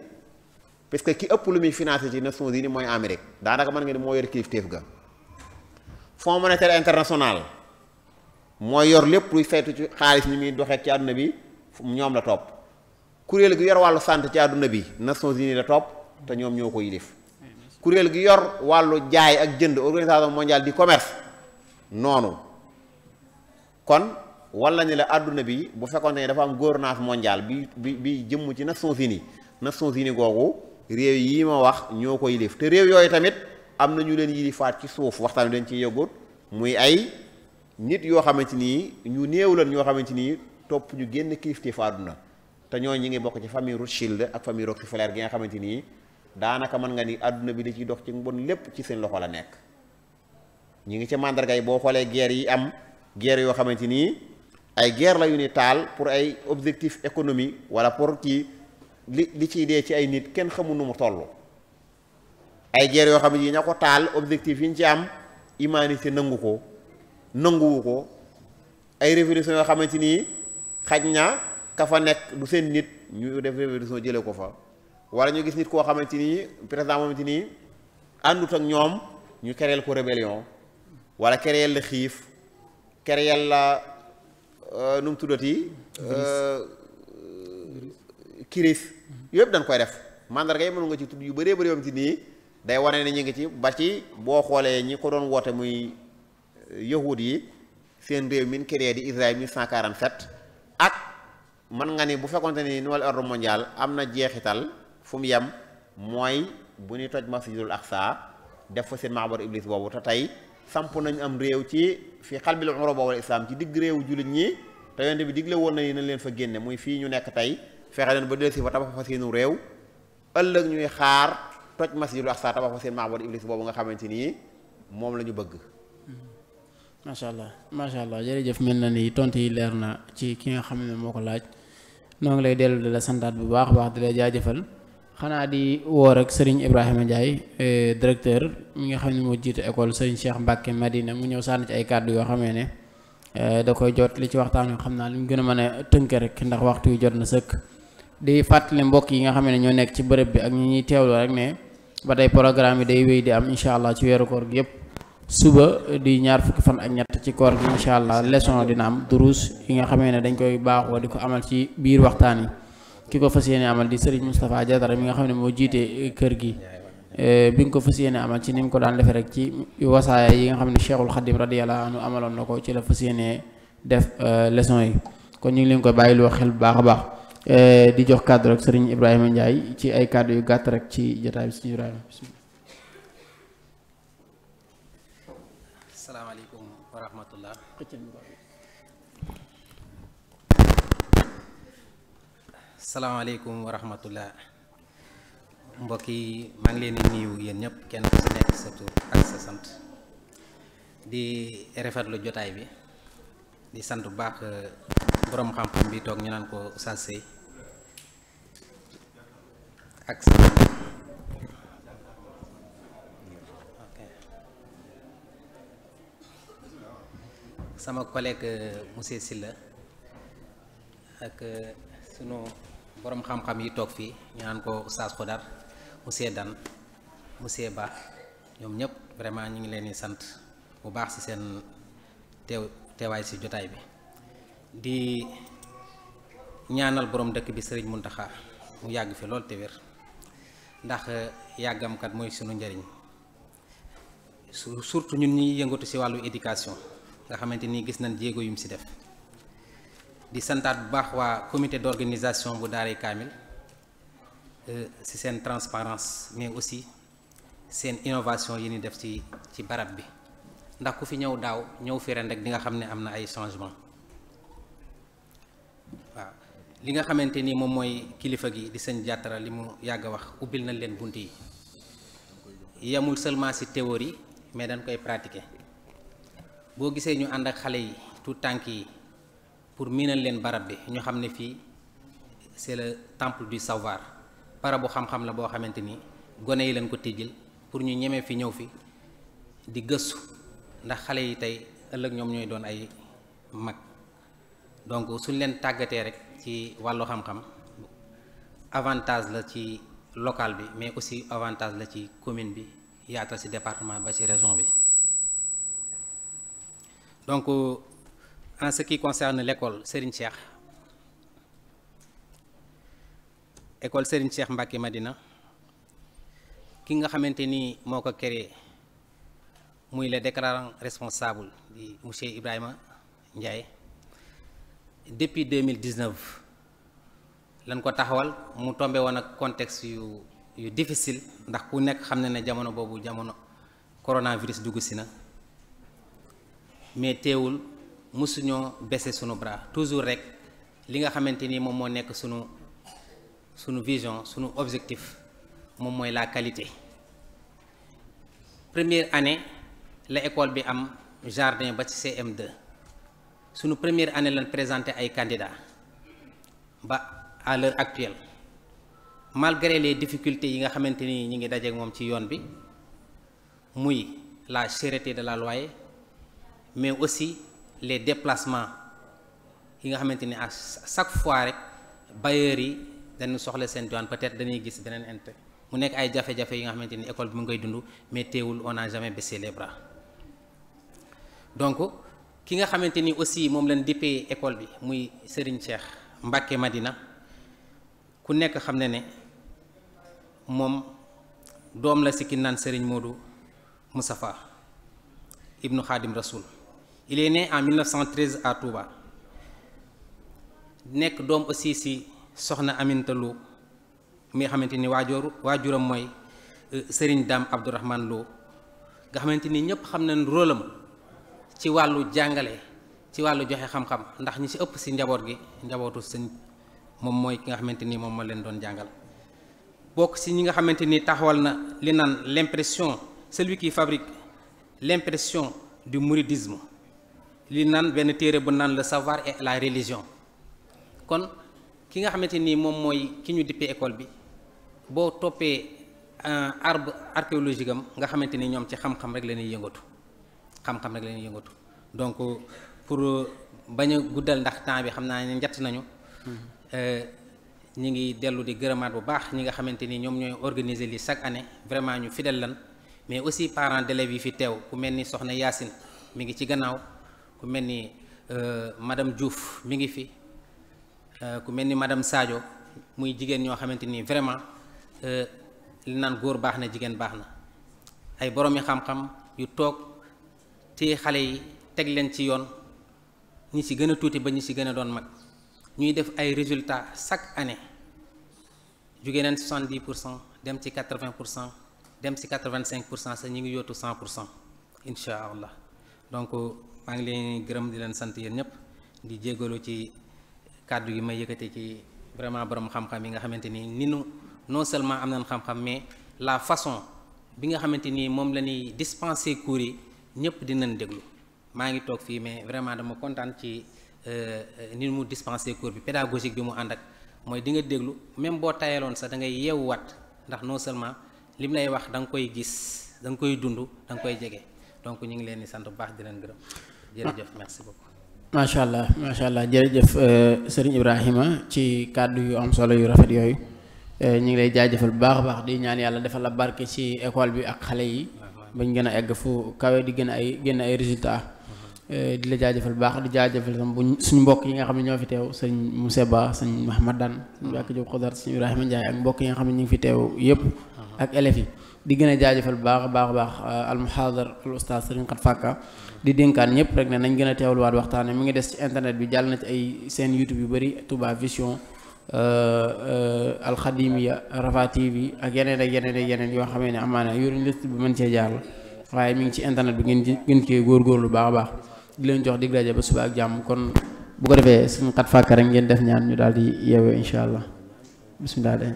Speaker 2: parce que ki ëpp lu muy financé ci Nations Unies mooy Amérique daanaka mën nga ni moo yor kilifteef ga Fonds monétaire international mooy yor lépp luy saytu ci xaalis ni muy doxee ci àdduna bi ñoom la topp kuréel gi yor wàllu santé ci àdduna bi Nations Unies la topp te ñoom ñoo ko yilif kuréel gi yor wàllu jaay ak jënd organisation mondiale du commerce noonu kon wala ni la àdduna bi bu fekkoon ne dafa am gouvernance mondiale bi jëmm ci Nations Unies googu réew yi ma wax ñoo ko yilif te réew yooyu tamit am na ñu leen yilifaat ci suuf waxtaan wi dañ ciy yëgut muy ay nit yoo xamante ni ñu néew lan ñoo xamante ni topp ñu génn kilifteefu àdduna te ñoo ñi ngi bokk ci famille Rothschild ak famille Rockefeller gi nga xamante ni daanaka mën nga ni àdduna bi li ciy dox ci mbon lépp ci seen loxo la nekk ñi ngi ci màndarga yi boo xoolee guerre yi am guerre yoo xamante ni ay guerre la yu ni taal pour ay objectif économique wala pour ci li ciy dee ci ay nit kenn xamul nu mu toll ay guerre yoo xam ne yi ña ko taal objectif yi ñu ci am humanité nanguwu ko ay révolution yoo xamante ni xaj na ka fa nekk du seen nit ñu def révolution jële ko fa wala ñu gis nit koo xamante ni président xamante ni àndut ak ñoom ñu créer ko rébellion wala créer la xiif créer la nu mu tuddati crise yëpp dañ koy def mandarga yi mënu nga ci tudd yu bëree bëri yom ci nii day wane ne ñu ngi ci ba ci boo xoolee ñi ko doon woote muy yahud yi seen réew min créé di Israël 1947 ak mën nga ni bu fekkonte ni nouvel ordre mondial am na jeexital fu mu yem mooy bu ñuy toj masjidul aqsa def fa seen maabar iblis boobu te tey samp nañ am réew ci fi xalbil uruba wal islam ci digg réewu jullit ñi te yonte bi digle woon na ni nañ leen fa génne muy fii ñu nekk tey fexe leen ba del si fa tabax fa seenu réew ëllëg ñuy xaar toj masjidul aqsa tabax fa seen maabar iblis boobu nga xamante ni moom la ñu bëgg.
Speaker 1: macha allah jërëjëf mel na ni tontu yi leer na ci ki nga xam ne moo ko laaj noo ngi lay dellu di la santaat bu baax a baax di la jaajëfal xanaa di woo rek Serigne Ibrahima Ndiaye directeur mi nga xam ne moo jiite école Serigne Cheikh Mbacke Madina mu ñëw sànni ci ay kàddu yoo xamee ne da koy jot li ci waxtaan wi xam naa li mu gën a mën a tënk rek ndax waxtu wi jot na sëkk di fàttali mbokk yi nga xam ne ñoo nekk ci bërëb bi ak ñi ñuy teewloo rek ne ba tey programme yi day wéy di am incha allah ci weeru koor gi yëpp suba di ñaar fukki fan ak ñett ci koor gi incha allah leçon dina am duruus yi nga xamee ne dañ koy baaxoo di ko amal ci biir waxtaan yi ki ko fas yéene amal di Serigne Moustapha Diatara mi nga xam ne moo jiite kër gi bi nga ko fas yéene amal ci ni mu ko daan defee rek ci wasaaya yi nga xam ne Cheikhul Khadim radiyallahu anhu amaloon na ko ci la fas yéene def leçon yi kon ñu ngi leen koy bàyyiloo xel bu baax a baax di jox kàddu rek Serigne Ibrahima Ndiaye ci ay kàddu yu gàtt rek ci jotaay bi Serigne Ibrahima.
Speaker 3: Asalaamaaleykum wa rahmatullah. Asalaamaaleykum wa rahmatullah. Mbokk yi maa ngi leen di nuyu yéen ñëpp kenn ku si nekk sa tur ak sa sant di rafetlu jotaay bi di sant bu baax borom xam-xam bi toog ñu naan ko Oustaz Seye ak sama collègue monsieur Silla ak sunu borom xam-xam yi toog fii ñu naan ko Oustaz Xodar monsieur Dan monsieur Ba ñoom ñëpp vraiment ñu ngi leen di sant bu baax ci seen teewaay ci jotaay bi di ñaanal borom dëkk bi Serigne Mountakha mu yàgg fi lool te wér ndax yàggamkat mooy sunu njariñ surtout ñun ñi yëngatu ci wàllu éducation nga xamante ni gis nañ jéego yum ci def di santaat bu baax waa comité d'organisation bu Daaray Kaamil ci seen transparence mais aussi seen innovation yi ni def ci barab bi ndax ku fi ñëw daaw ñëw fi ren rek di nga xam ne am na ay changement waaw li nga xamante ni moom mooy kilifa gi di sëñ Diatara li mu yàgg a wax ubbil nañ leen bunt yi yemul seulement ci théorie mais dañ koy pratiquer boo gisee ñu ànd ak xale yi tout tànk yi pour miinal leen barab bi ñu xam ne fii c'est le temple du savoir barabu xam-xam la boo xamante ni gone yi leen ko tijjil pour ñu ñemee fi ñëw fi di gëstu ndax xale yi tey ëllëg ñoom ñooy doon ay mag donc suñ leen tàggatee rek ci wàllu xam-xam avantage la ci local bi mais aussi avantage la ci commune bi yaatal ci département ba ci région bi donc en ce qui concerne l'école Serigne Cheikh Mbacke Madina ki nga xamante ni moo ko créé muy le déclarant responsable di monsieur Ibrahima Ndiaye depuis 2019 lañ ko taxawal mu tombé woon ak contexte yu difficile ndax ku nekk xam ne jamono boobu jamono coronavirus dugg si na mais teewul mësuñoo baisser sunu bras toujours rek li nga xamante ni moom moo nekk sunu vision sunu objectif moom mooy la qualité. Première année la école bi am jardin ba ci CM2 sunu première année lañ présenté ay candidats ba à l'heure actuelle malgré les difficultés yi nga xamante ni ñi ngi dajeek moom ci yoon bi muy la cherté de la loyer mais aussi les déplacements yi nga xamante ni à chaque fois rek bailleurs yi dañu soxla seen diwaan peut-être dañuy gis beneen intérêt mu nekk ay jafe-jafe yi nga xamante ni école bi mu ngi koy dund mais teewul on n'a jamais baissé les bras donc ki nga xamante ni aussi moom lañ dippee école bi muy Serigne Cheikh Mbacke Madina ku nekk xam ne moom doom la si ki naan Serigne Modou Moustapha ibnu Khadim Rasoul. Il est né en 1913 à Touba nekk doom aussi si soxna Aminta Lo mi nga xamante ni waajuram mooy Serigne Dame Abdourahmane Lo nga xamante ni ñëpp xam nañ rôle am ci wàllu jàngale ci wàllu joxe xam-xam ndax ñi ci ëpp ci njaboot gi njabootu sëñ moom mooy ki nga xamante ni moom moo leen doon jàngal bokk ci ñi nga xamante ni taxawal na li naan l'impression celui qui fabrique l'impression du mouridisme li naan benn téere bu naan le savoir et la religion kon ki nga xamante nii moom mooy ki ñu dippee école bi boo toppee arbre archéologique am nga xamante ni ñoom ci xam-xam rek la ñuy yëngatu xam-xam rek la ñuy yëngatu donc pour bañ a guddal ndax temps bi xam naa ne njett nañu ñi ngi dellu di gërëmaat bu baax ñi nga xamante ni ñoom ñooy organiser lii chaque année vraiment ñu fidèle lan mais aussi parents d'élèves yi fi teew ku mel ni soxna Yacine mi ngi ci gannaaw ku mel ni madame Diouf mi ngi fi ku mel ni madame Sadio muy jigéen ñoo xamante ni vraiment li naan góor baax na jigéen baax na ay boroomi xam-xam yu toog téye xale yi teg leen ci yoon ñi ci gën a tuuti ba ñi ci gën a doon mag ñuy def ay résultats chaque année jóge neen 70% dem ci 80% dem ci 85% sax ñu ngi yootu 100% incha allah donc maa ngi leen gërëm di leen sant yéen ñëpp di jégalu ci kàddu yi may yëkkate ci vraiment borom xam-xam yi nga xamante ni nu non seulement am nañ xam-xam mais la façon bi nga xamante ni moom la ñuy dispenser cours yi ñëpp dinañ déglu maa ngi toog fii mais vraiment dama kontaan ci ni mu dispenser cours bi pédagogique bi mu ànd ak mooy di nga déglu même boo tayeloon sax da ngay yeewuwaat ndax non seulement lim lay wax da nga koy gis da nga koy dund da nga koy jege donc ñu ngi leen di sant bu baax di leen gërëm jërëjëf merci beaucoup.
Speaker 1: macha allah jërëjëf Serigne Ibrahima ci kàddu yu am solo yu rafet yooyu ñu ngi lay jaajëfal bu baax a baax di ñaan yàlla defal la barke ci école bi ak xale yi bañ gën a egg fu kawe di génn ay résultats di la jaajëfal bu baax di jaajëfal tam bu suñu mbokk yi nga xam ne ñoo fi teew sëñ Moussa Ba sëñ Mahamadan sëñ Bakk Diop Xodar sëñ Ibrahima Ndiaye ak mbokk yi nga xam ne ñu ngi fi teew yëpp ak élèves yi di gën a jaajëfal bu baax a baax al muhadar al ustaz Serigne Khat Fakka di dénkaan ñëpp rek ne nañ gën a teewluwaat waxtaane mi ngi des ci internet bi jàll na ci ay seen YouTube yu bëri Touba Vision Al Khadimiya Rafa TV ak yeneen yoo xamee ne amaana yoruñ liste bi mën cee jaar waaye mi ngi ci internet bi ngeen cee góorgóorlu baax a baax di leen jox dig daje ba suba ak jàmm kon bu ko defee suñu Khat Fakka rek ngeen def ñaan ñu daal di yeewee incha allah bismillah day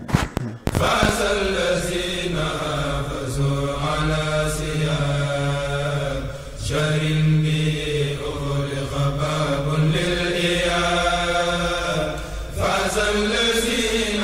Speaker 4: الذين